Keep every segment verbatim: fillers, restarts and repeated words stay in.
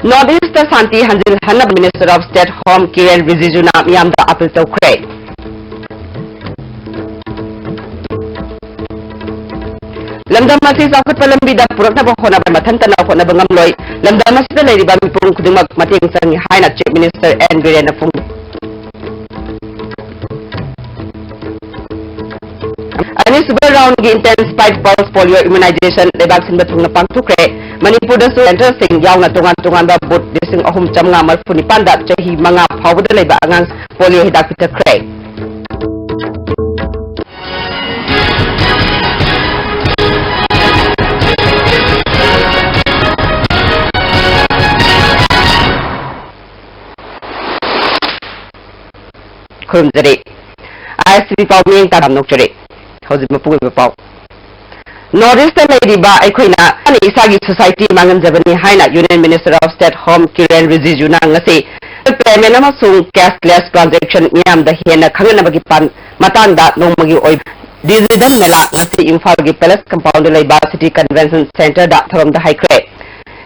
North East Shanti ꯍꯟꯖꯤꯜꯍꯟꯅꯕ Minister of State Home Kiren Rijijuna ꯃꯤꯌꯥꯝꯗ appeal ꯇꯧꯈ꯭ꯔꯦ꯫ ꯂꯝꯗꯝ ꯑꯁꯤ ꯆꯥꯎꯈꯠꯄ ꯂꯝꯕꯤꯗ ꯄꯨꯔꯛꯅꯕ ꯍꯣꯠꯅꯕ ꯃꯊꯟꯇꯅ ꯍꯣꯠꯅꯕ ꯉꯝꯂꯣꯏ꯫ ꯂꯝꯗꯝ ꯑꯁꯤꯗ ꯂꯩꯔꯤꯕ ꯃꯤꯄꯨꯝ ꯈꯨꯗꯤꯡꯃꯛ ꯃꯇꯦꯡ ꯆꯪꯏ ꯍꯥꯏꯅ Chief Minister N ꯕꯤꯔꯦꯟꯅ ꯐꯣꯡꯗꯣꯛꯈꯤ꯫ ꯑꯅꯤꯁꯨꯕ round ꯒꯤ Intensified Pulse Polio Immunization ꯂꯩꯕꯥꯛ ꯁꯤꯟꯕ ꯊꯨꯡꯅ ꯄꯥꯡꯊꯣꯛꯈ꯭ꯔꯦ꯫ ꯃꯅꯤꯄꯨꯔꯗꯁꯨ centre ꯁꯤꯡ ꯌꯥꯎꯅ ꯇꯣꯉꯥꯟ ꯇꯣꯉꯥꯟꯕ booth ꯂꯤꯁꯤꯡ ꯑꯍꯨꯝ ꯆꯥꯃꯉꯥ ꯃꯔꯤꯐꯨ ꯅꯤꯄꯥꯟꯗ ꯆꯍꯤ ꯃꯉꯥ ꯐꯥꯎꯕꯗ ꯂꯩꯕ ꯑꯉꯥꯡ polio ꯍꯤꯗꯥꯛ ꯄꯤꯊꯛꯈ꯭ꯔꯦ꯫ ꯈꯨꯔꯨꯝꯖꯔꯤ꯫ ISTV ꯄꯥꯎ ꯃꯤꯠꯌꯦꯡ ꯇꯥꯕ ꯅꯣꯛꯆꯔꯤ꯫ ꯍꯧꯖꯤꯛ ꯃꯄꯨꯡ ꯑꯣꯏꯕ ꯄꯥꯎ꯫ North East ꯇ ꯂꯩꯔꯤꯕ ꯑꯩꯈꯣꯏꯅ ꯏꯁꯥꯒꯤ society ꯃꯥꯡꯍꯟꯖꯕꯅꯤ ꯍꯥꯏꯅ Union Minister of State Home Kiren Rijijuna ꯉꯁꯤ payment ꯑꯃꯁꯨꯡ cashless transaction ꯃꯤꯌꯥꯝꯗ ꯍꯦꯟꯅ ꯈꯪꯍꯟꯅꯕꯒꯤ ꯄꯥꯟ-, ꯃꯇꯥꯡꯗ ꯅꯣꯡꯃꯒꯤ ꯑꯣꯏꯕ digital ꯃꯦꯂꯥ ꯉꯁꯤ ꯏꯝꯐꯥꯜꯒꯤ Palace Compound ꯗ ꯂꯩꯕ City Convention Centre ꯗ ꯊꯧꯔꯝꯗ ꯍꯥꯏꯈ꯭ꯔꯦ꯫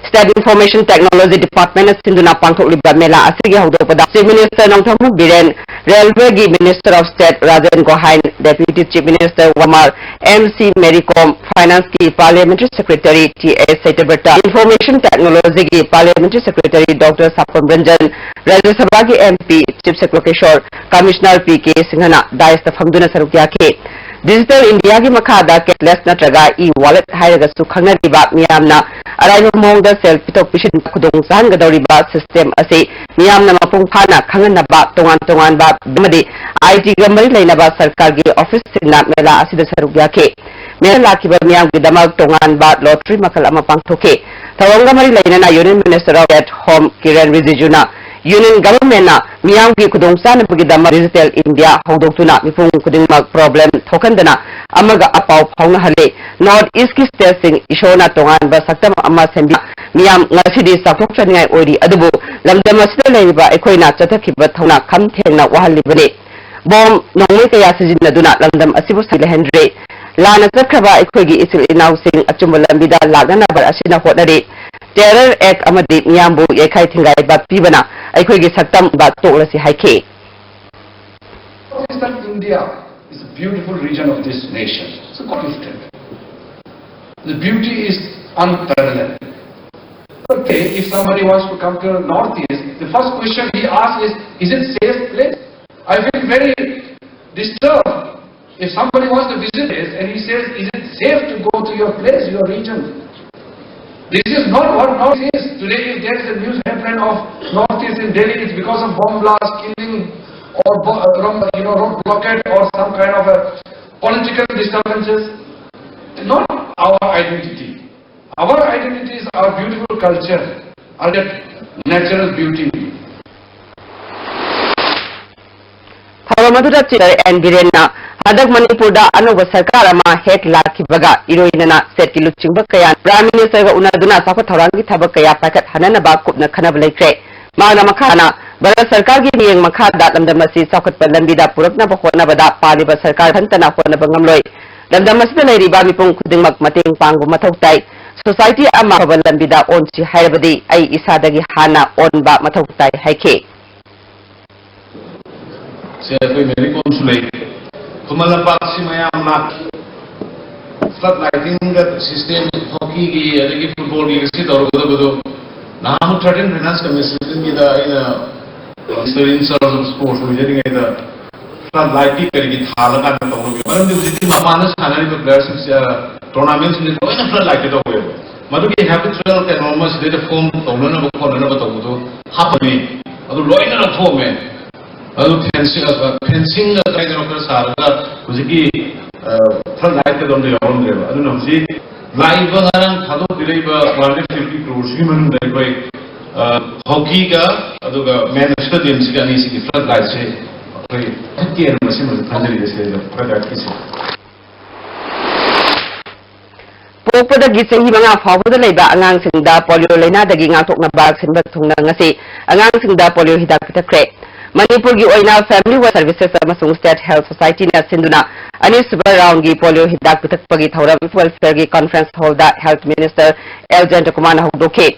State Information Technology Department ꯅ ꯁꯤꯟꯗꯨꯅ ꯄꯥꯡꯊꯣꯛꯂꯤꯕ ꯃꯦꯂꯥ ꯑꯁꯤꯒꯤ ꯍꯧꯗꯣꯛꯄꯗ Chief Minister Nongthombam Biren, Railway ꯒꯤ Minister of State Rajen Gohain, Deputy Chief Minister Wamar, MC Mary Kom, Finance ꯀꯤ Parliamentary Secretary T S Satyabrata, Information Technology ꯒꯤ Parliamentary Secretary doctor Sapam Ranjan, Rajya ꯁꯚꯥꯒꯤ MP ꯆꯤꯞ ꯁꯦꯀ꯭ꯂꯣꯀꯦꯁꯣꯔ, Commissioner ꯄꯤ ꯀꯦ ꯁꯤꯡꯍꯅ dais ꯇ ꯐꯝꯗꯨꯅ ꯁꯔꯨꯛ ꯌꯥꯈꯤ꯫ Digital India ꯒꯤ ꯃꯈꯥꯗ cashless ꯅꯠꯇ꯭ꯔꯒ e-wallet ꯍꯥꯏꯔꯒꯁꯨ ꯈꯪꯅꯔꯤꯕ ꯃꯤꯌꯥꯝꯅ ꯑꯔꯥꯏꯕ ꯃꯑꯣꯡꯗ ꯁꯦꯜ ꯄꯤꯊꯣꯛ ꯄꯤꯁꯤꯟ ꯈꯨꯗꯣꯡ ꯆꯥꯍꯟꯒꯗꯧꯔꯤꯕ system ꯑꯁꯤ ꯃꯤꯌꯥꯝꯅ ꯃꯄꯨꯡ ꯐꯥꯅ ꯈꯪꯍꯟꯅꯕ ꯇꯣꯉꯥꯟ ꯇꯣꯉꯥꯟꯕ ꯑꯃꯗꯤ IT ꯒ ꯃꯔꯤ ꯂꯩꯅꯕ ꯁꯔꯀꯥꯔꯒꯤ office ꯁꯤꯡꯅ ꯃꯦꯂꯥ ꯑꯁꯤꯗ ꯁꯔꯨꯛ ꯌꯥꯈꯤ꯫ ꯃꯦꯂꯥ ꯂꯥꯛꯈꯤꯕ ꯃꯤꯌꯥꯝꯒꯤꯗꯃꯛ ꯇꯣꯉꯥꯟꯕ lottery ꯃꯈꯜ ꯑꯃ ꯄꯥꯡꯊꯣꯛꯈꯤ꯫ ꯊꯧꯔꯝꯒ ꯃꯔꯤ ꯂꯩꯅꯅ Union Minister of State Home Kiran ꯔꯤꯖꯤꯖꯨꯅ Union Government ꯅ ꯃꯤꯌꯥꯝꯒꯤ ꯈꯨꯗꯣꯡꯆꯥꯅꯕꯒꯤꯗꯃꯛ Digital India ꯍꯧꯗꯣꯛꯇꯨꯅ ꯃꯤꯄꯨꯝ ꯈꯨꯗꯤꯡꯃꯛ problem ꯊꯣꯛꯍꯟꯗꯅ ꯑꯃꯒ ꯑꯄꯥꯎ ꯐꯥꯎꯅꯍꯜꯂꯤ꯫ North East ꯀꯤ state ꯁꯤꯡ ꯏꯁꯣꯔꯅ ꯇꯣꯉꯥꯟꯕ ꯁꯛꯇꯝ ꯑꯃ ꯁꯦꯝꯕꯤ, ꯃꯤꯌꯥꯝ ꯉꯁꯤꯗꯤ ꯆꯥꯎꯊꯣꯛꯆꯅꯤꯡꯉꯥꯏ ꯑꯣꯏꯔꯤ, ꯑꯗꯨꯕꯨ ꯂꯝꯗꯝ ꯑꯁꯤꯗ ꯂꯩꯔꯤꯕ ꯑꯩꯈꯣꯏꯅ ꯆꯠꯊꯈꯤꯕ ꯊꯧꯅꯥ ꯈꯝ ꯊꯦꯡꯅ ꯋꯥꯍꯜꯂꯤꯕꯅꯤ꯫ Bomb ꯅꯣꯡꯃꯩ ꯀꯌꯥ ꯁꯤꯖꯤꯟꯅꯗꯨꯅ ꯂꯝꯗꯝ ꯑꯁꯤꯕꯨ ꯁꯤ ꯂꯩꯍꯟꯗ꯭ꯔꯦ꯫ ꯂꯥꯟꯅ ꯆꯠꯈ꯭ꯔꯕ ꯑꯩꯈꯣꯏꯒꯤ ꯏꯆꯤꯜ ꯏꯅꯥꯎꯁꯤꯡ ꯑꯆꯨꯝꯕ ꯂꯝꯕꯤꯗ ꯂꯥꯛꯅꯅꯕ ꯑꯁꯤꯅ ꯍꯣꯠꯅꯔꯤ꯫ Terror Act ꯑꯃꯗꯤ ꯃꯤꯌꯥꯝꯕꯨ ꯌꯩꯈꯥꯏ ꯊꯤꯡꯒꯥꯏꯕ ꯄꯤꯕꯅ ꯑꯩꯈꯣꯏꯒꯤ ꯁꯛꯇꯝ ꯇꯣꯛꯂꯁꯤ ꯍꯥꯏꯈꯤ꯫ Is that India is a beautiful region of this nation. It's a God gifted. The beauty is unparalleled. Okay, if somebody wants to come to the Northeast, the first question he asks is, is it safe place? I feel very disturbed if somebody wants to visit this and he says, is it safe to go to your place, your region? This is not what Northeast is. Today, if there is a news headline of Northeast in Delhi, it's because of bomb blast, killing, or bo- uh, rom- you know, road blockade, or some kind of a political disturbances. Not our identity. Our identity is our beautiful culture, our natural beauty. ꯊꯧꯔꯝ ꯑꯗꯨꯗ chief minister and ꯕꯤꯔꯦꯟꯅ ꯍꯟꯗꯛ ꯃꯅꯤꯄꯨꯔꯗ ꯑꯅꯧꯕ ꯁꯔꯀꯥꯔ ꯑꯃ ꯍꯦꯛ ꯂꯥꯛꯈꯤꯕꯒ ꯏꯔꯣꯏꯅꯅ ꯁ꯭ꯇꯦꯠꯀꯤ ꯂꯨꯆꯤꯡꯕ ꯀꯌꯥ ꯄ꯭ꯔꯥꯏꯝ ꯃꯤꯅꯤꯁꯇꯔꯒ ꯎꯅꯗꯨꯅ ꯆꯥꯎꯈꯠ ꯊꯧꯔꯥꯡꯒꯤ ꯊꯕꯛ ꯀꯌꯥ ꯄꯥꯏꯈꯠꯍꯟꯅꯅꯕ ꯀꯨꯞꯅ ꯈꯟꯅꯕ ꯂꯩꯈ꯭ꯔꯦ꯫ ꯃꯍꯥꯛꯅ ꯃꯈꯥ ꯇꯥꯅ ꯚꯥꯔꯠ ꯁꯔꯀꯥꯔꯒꯤ ꯃꯤꯠꯌꯦꯡ ꯃꯈꯥꯗ ꯂꯝꯗꯝ ꯑꯁꯤ ꯆꯥꯎꯈꯠꯄ ꯂꯝꯕꯤꯗ ꯄꯨꯔꯛꯅꯕ ꯍꯣꯠꯅꯕꯗ ꯄꯥꯜꯂꯤꯕ ꯁꯔꯀꯥꯔ ꯈꯟꯇꯅ ꯍꯣꯠꯅꯕ ꯉꯝꯂꯣꯏ꯫ ꯂꯝꯗꯝ ꯑꯁꯤꯗ ꯂꯩꯔꯤꯕ ꯃꯤꯄꯨꯝ ꯈꯨꯗꯤꯡꯃꯛ ꯃꯇꯦꯡ ꯄꯥꯡꯕ ꯃꯊꯧ ꯇꯥꯏ꯫ ꯁꯣꯁꯥꯏꯇꯤ ꯑꯃ ꯑꯐꯕ ꯂꯝꯕꯤꯗ ꯑꯣꯟꯁꯤ ꯍꯥꯏꯔꯕꯗꯤ ꯑꯩ ꯏꯁꯥꯗꯒꯤ ꯍꯥꯟꯅ ꯑꯣꯟꯕ ꯃꯊꯧ ꯇꯥꯏ ꯍꯥꯏꯈꯤ꯫ ꯁꯦ ꯑꯩꯈꯣꯏ ꯃꯦꯔꯤ ꯀꯣꯝꯁꯨ ꯂꯩ꯫ ꯈꯨꯃꯟ ꯂꯝꯄꯥꯛꯁꯤ ꯃꯌꯥꯝꯅ ꯐ꯭ꯂꯠ ꯂꯥꯏꯇꯤꯡꯒ ꯁꯤꯁꯇꯦꯝ ꯍꯣꯀꯤꯒꯤ ꯑꯗꯒꯤ ꯐꯨꯠꯕꯣꯜꯒꯤ ꯁꯤ ꯇꯧꯔꯒꯗꯕꯗꯣ ꯅꯍꯥꯟꯃꯨꯛ ꯊꯥꯔꯇꯤꯟ ꯐꯥꯏꯅꯥꯟꯁ ꯀꯃꯤꯁꯟꯒꯤꯗ ꯑꯩꯅ minister in charge of sports ꯑꯣꯏꯖꯔꯤꯉꯩꯗ ꯐ꯭ꯂꯠ ꯂꯥꯏꯠꯀꯤ ꯀꯔꯤꯒꯤ ꯊꯥꯜꯂꯀꯥꯟꯗ ꯇꯧꯔꯝꯃꯤ꯫ ꯃꯔꯝꯗꯤ ꯍꯧꯖꯤꯛꯇꯤ ꯃꯄꯥꯟꯗ ꯁꯥꯟꯅꯔꯤꯕ ꯄ꯭ꯂꯦꯌꯔꯁꯤꯡꯁꯦ ꯇꯣꯔꯅꯥꯃꯦꯟꯁꯤꯡꯁꯦ ꯂꯣꯏꯅ ꯐ꯭ꯂꯠ ꯂꯥꯏꯠꯇ ꯇꯧꯋꯦꯕ꯫ ꯃꯗꯨꯒꯤ ꯍꯦꯕꯤꯆꯨꯋꯦꯜ ꯀꯩꯅꯣ ꯑꯃ ꯁꯤꯗꯩꯗ ꯐꯣꯝ ꯇꯧꯅꯅꯕ ꯈꯣꯠꯅꯅꯕ ꯇꯧꯕꯗꯣ ꯍꯥꯞꯄꯅꯤ꯫ ꯑꯗꯨ ꯂꯣꯏꯅ ꯂꯧꯊꯣꯛꯑꯝꯃꯦ꯫ ꯑꯗꯨ ꯐꯦꯟꯁꯤꯡ ꯐꯦꯟꯁꯤꯡꯒ ꯀꯩꯅꯣ ꯈꯔ ꯁꯥꯔꯒ ꯍꯧꯖꯤꯛꯀꯤ ꯐ꯭ꯂꯠ ꯂꯥꯏꯠꯀꯗꯣ ꯑꯝꯇ ꯌꯥꯎꯔꯝꯗ꯭ꯔꯦꯕ꯫ ꯑꯗꯨꯅ ꯍꯧꯖꯤꯛ ꯂꯥꯛꯏꯕ ꯉꯔꯥꯡ ꯊꯥꯗꯣꯛꯄꯤꯔꯛꯏꯕ ꯋꯥꯟ ꯍꯟꯗ꯭ꯔꯦꯠ ꯐꯤꯐꯇꯤ ꯀ꯭ꯔꯣꯔꯁꯀꯤ ꯃꯅꯨꯡꯗ ꯑꯩꯈꯣꯏ ꯍꯣꯀꯤꯒ ꯑꯗꯨꯒ ꯃꯦꯟ ꯁ꯭ꯇꯦꯗꯤꯌꯝꯁꯤꯒ ꯑꯅꯤꯁꯤꯒꯤ ꯐ꯭ꯂꯠ ꯂꯥꯏꯠꯁꯦ ꯑꯩꯈꯣꯏ ꯊꯛꯀꯦꯅ ꯃꯁꯤꯃꯁꯨ ꯈꯟꯖꯔꯤꯕ ꯁꯤꯗꯩꯗ ꯐ꯭ꯂꯠ ꯂꯥꯏꯠꯀꯤꯁꯦ꯫ ꯄꯣꯛꯄꯗꯒꯤ ꯆꯍꯤ ꯃꯉꯥ ꯐꯥꯎꯕꯗ ꯂꯩꯕ ꯑꯉꯥꯡꯁꯤꯡꯗ ꯄꯣꯂꯤꯑꯣ ꯂꯥꯏꯅꯥꯗꯒꯤ ꯉꯥꯛꯊꯣꯛꯅꯕ ꯁꯤꯟꯕ ꯊꯨꯡꯅ ꯉꯁꯤ ꯑꯉꯥꯡꯁꯤꯡꯗ ꯄꯣꯂꯤꯑꯣ ꯍꯤꯗꯥꯛ ꯄꯤꯊꯛꯈ꯭ꯔꯦ꯫ ꯃꯅꯤꯄꯨꯔꯒꯤ ꯑꯣꯏꯅ Family Welfare Services ꯑꯃꯁꯨꯡ State Health Society ꯅ ꯁꯤꯟꯗꯨꯅ ꯑꯅꯤꯁꯨꯕ round ꯒꯤ polio ꯍꯤꯗꯥꯛ ꯄꯤꯊꯛꯄꯒꯤ ꯊꯧꯔꯝ welfare ꯒꯤ conference hall ꯗ Health Minister ꯑꯦꯜ ꯖꯌꯟꯇ ꯀꯨꯃꯥꯔꯅ ꯍꯧꯗꯣꯛꯈꯤ꯫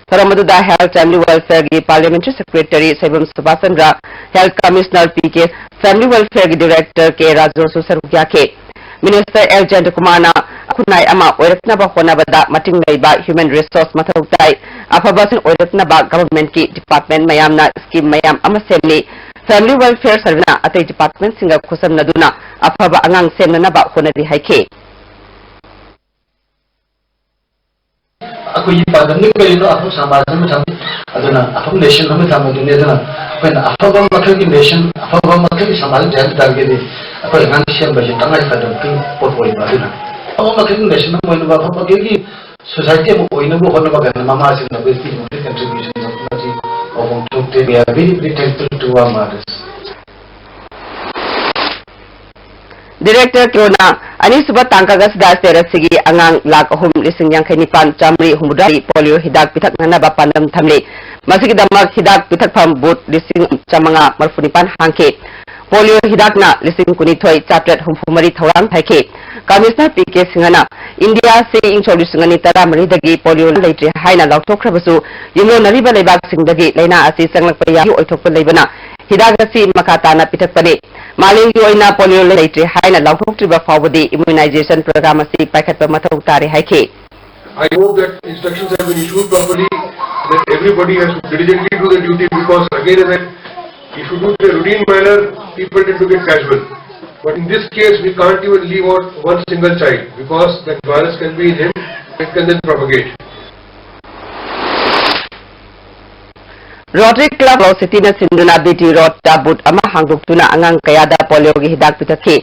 ꯊꯧꯔꯝ ꯑꯗꯨꯗ Health Family Welfare ꯒꯤ Parliamentary Secretary Soibam Subhas Chandra, Health Commissioner P ꯀꯦ, Family Welfare ꯒꯤ Director ꯀꯦ ꯔꯥꯖꯨꯁꯨ ꯁꯔꯨꯛ ꯌꯥꯈꯤ꯫ Minister ꯑꯦꯜ ꯖꯌꯟꯇ ꯀꯨꯃꯥꯔꯅ ꯈꯨꯟꯅꯥꯏ ꯑꯃ ꯑꯣꯏꯔꯛꯅꯕ ꯍꯣꯠꯅꯕꯗ ꯃꯇꯤꯡ ꯂꯩꯕ human resource ꯃꯊꯧ ꯇꯥꯏ꯫ ꯑꯐꯕꯁꯤꯡ ꯑꯣꯏꯔꯛꯅꯕ government ꯀꯤ department ꯃꯌꯥꯝꯅ scheme ꯃꯌꯥꯝ ꯑꯃ ꯁꯦꯝꯂꯤ꯫ Family Welfare Service ꯅ ꯑꯇꯩ department ꯁꯤꯡꯒ ꯈꯨꯠꯁꯝꯅꯗꯨꯅ ꯑꯐꯕ ꯑꯉꯥꯡ ꯁꯦꯝꯅꯅꯕ ꯍꯣꯠꯅꯔꯤ ꯍꯥꯏꯈꯤ꯫ ꯑꯩꯈꯣꯏꯒꯤ ꯄꯥꯟꯗꯝꯗꯤ ꯀꯔꯤꯅꯣ? ꯑꯐꯕ ꯁꯃꯥꯖ ꯑꯃ ꯊꯝꯕ, ꯑꯗꯨꯅ ꯑꯐꯕ nation ꯑꯃ ꯊꯝꯕꯗꯨꯅꯤ꯫ ꯑꯗꯨꯅ ꯑꯩꯈꯣꯏꯅ ꯑꯐꯕ ꯃꯈꯜꯒꯤ nation, ꯑꯐꯕ ꯃꯈꯜꯒꯤ ꯁꯃꯥꯖ ꯑꯃ ꯊꯝꯒꯦ ꯍꯥꯏꯔꯒꯗꯤ ꯑꯩꯈꯣꯏ ꯑꯉꯥꯡ ꯁꯦꯝꯕꯁꯦ ꯇꯉꯥꯏ ꯐꯗꯕ ꯄꯣꯠ ꯑꯣꯏꯕ꯫ ꯑꯗꯨꯅ ꯑꯐꯕ ꯃꯈꯜꯒꯤ nation ꯑꯃ ꯑꯣꯏꯅꯕ, ꯑꯐꯕ ꯃꯈꯜꯒꯤ society ꯑꯃ ꯑꯣꯏꯅꯕ ꯍꯣꯠꯅꯕ ꯀꯥꯟꯗ ꯃꯃꯥ ꯑꯁꯤꯅ ꯑꯩꯈꯣꯏ ꯄꯤꯔꯤꯕ contribution ꯑꯁꯤ ꯃꯄꯨꯡ ꯊꯣꯛꯇꯦ꯫ We are very, very thankful to our mothers. Director ꯀꯤꯔꯣꯅ ꯑꯅꯤꯁꯨꯕ ꯇꯥꯡꯀꯛ ꯑꯁꯤꯗ state ꯑꯁꯤꯒꯤ ꯑꯉꯥꯡ ꯂꯥꯈ ꯑꯍꯨꯝ ꯂꯤꯁꯤꯡ ꯌꯥꯡꯈꯩ ꯅꯤꯄꯥꯟ ꯆꯥꯃꯔꯤ ꯍꯨꯝꯐꯨꯇꯔꯥ polio ꯍꯤꯗꯥꯛ ꯄꯤꯊꯛꯅꯅꯕ ꯄꯥꯟꯗꯝ ꯊꯝꯂꯤ꯫ ꯃꯁꯤꯒꯤꯗꯃꯛ ꯍꯤꯗꯥꯛ ꯄꯤꯊꯛꯐꯝ booth ꯂꯤꯁꯤꯡ ꯆꯥꯃꯉꯥ ꯃꯔꯤꯐꯨ ꯅꯤꯄꯥꯟ ꯍꯥꯡꯈꯤ꯫ Polio ꯍꯤꯗꯥꯛꯅ ꯂꯤꯁꯤꯡ ꯀꯨꯟꯅꯤꯊꯣꯏ ꯆꯥꯇ꯭ꯔꯦꯠ ꯍꯨꯝꯐꯨ ꯃꯔꯤ ꯊꯧꯔꯥꯡ ꯊꯥꯏꯈꯤ꯫ Commissioner ꯄꯤ ꯀꯦ ꯁꯤꯡꯍꯅ ꯏꯟꯗꯤꯌꯥ ꯑꯁꯤ ꯏꯪ ꯁꯣꯛ ꯂꯤꯁꯤꯡ ꯑꯅꯤ ꯇꯔꯥꯃꯔꯤꯗꯒꯤ polio ꯂꯩꯇ꯭ꯔꯦ ꯍꯥꯏꯅ ꯂꯥꯎꯊꯣꯛꯈ꯭ꯔꯕꯁꯨ, ꯌꯨꯝꯂꯣꯟꯅꯔꯤꯕ ꯂꯩꯕꯥꯛꯁꯤꯡꯗꯒꯤ ꯂꯥꯏꯅꯥ ꯑꯁꯤ ꯆꯪꯂꯛꯄ ꯌꯥꯕꯒꯤ ꯑꯣꯏꯊꯣꯛꯄ ꯂꯩꯕꯅ ꯍꯤꯗꯥꯛ ꯑꯁꯤ ꯃꯈꯥ ꯇꯥꯅ ꯄꯤꯊꯛꯄꯅꯤ꯫ ꯃꯥꯂꯦꯝꯒꯤ ꯑꯣꯏꯅ polio ꯂꯩꯇ꯭ꯔꯦ ꯍꯥꯏꯅ ꯂꯥꯎꯊꯣꯛꯇ꯭ꯔꯤꯕ ꯐꯥꯎꯕꯗꯤ immunization program ꯑꯁꯤ ꯄꯥꯏꯈꯠꯄ ꯃꯊꯧ ꯇꯥꯔꯦ ꯍꯥꯏꯈꯤ꯫ I hope that instructions have been issued properly, that everybody has to diligently do the duty, because again, as I, if you do it in a routine manner, people tend to get casual. But in this case, we can't even leave out one single child, because that virus can be in him, it can then propagate. Rotary Club of City ꯅ ꯁꯤꯟꯗꯨꯅ B T ꯔꯣꯗꯇ booth ꯑꯃ ꯍꯥꯡꯗꯣꯛꯇꯨꯅ ꯑꯉꯥꯡ ꯀꯌꯥꯗ polioꯒꯤ ꯍꯤꯗꯥꯛ ꯄꯤꯊꯛꯈꯤ꯫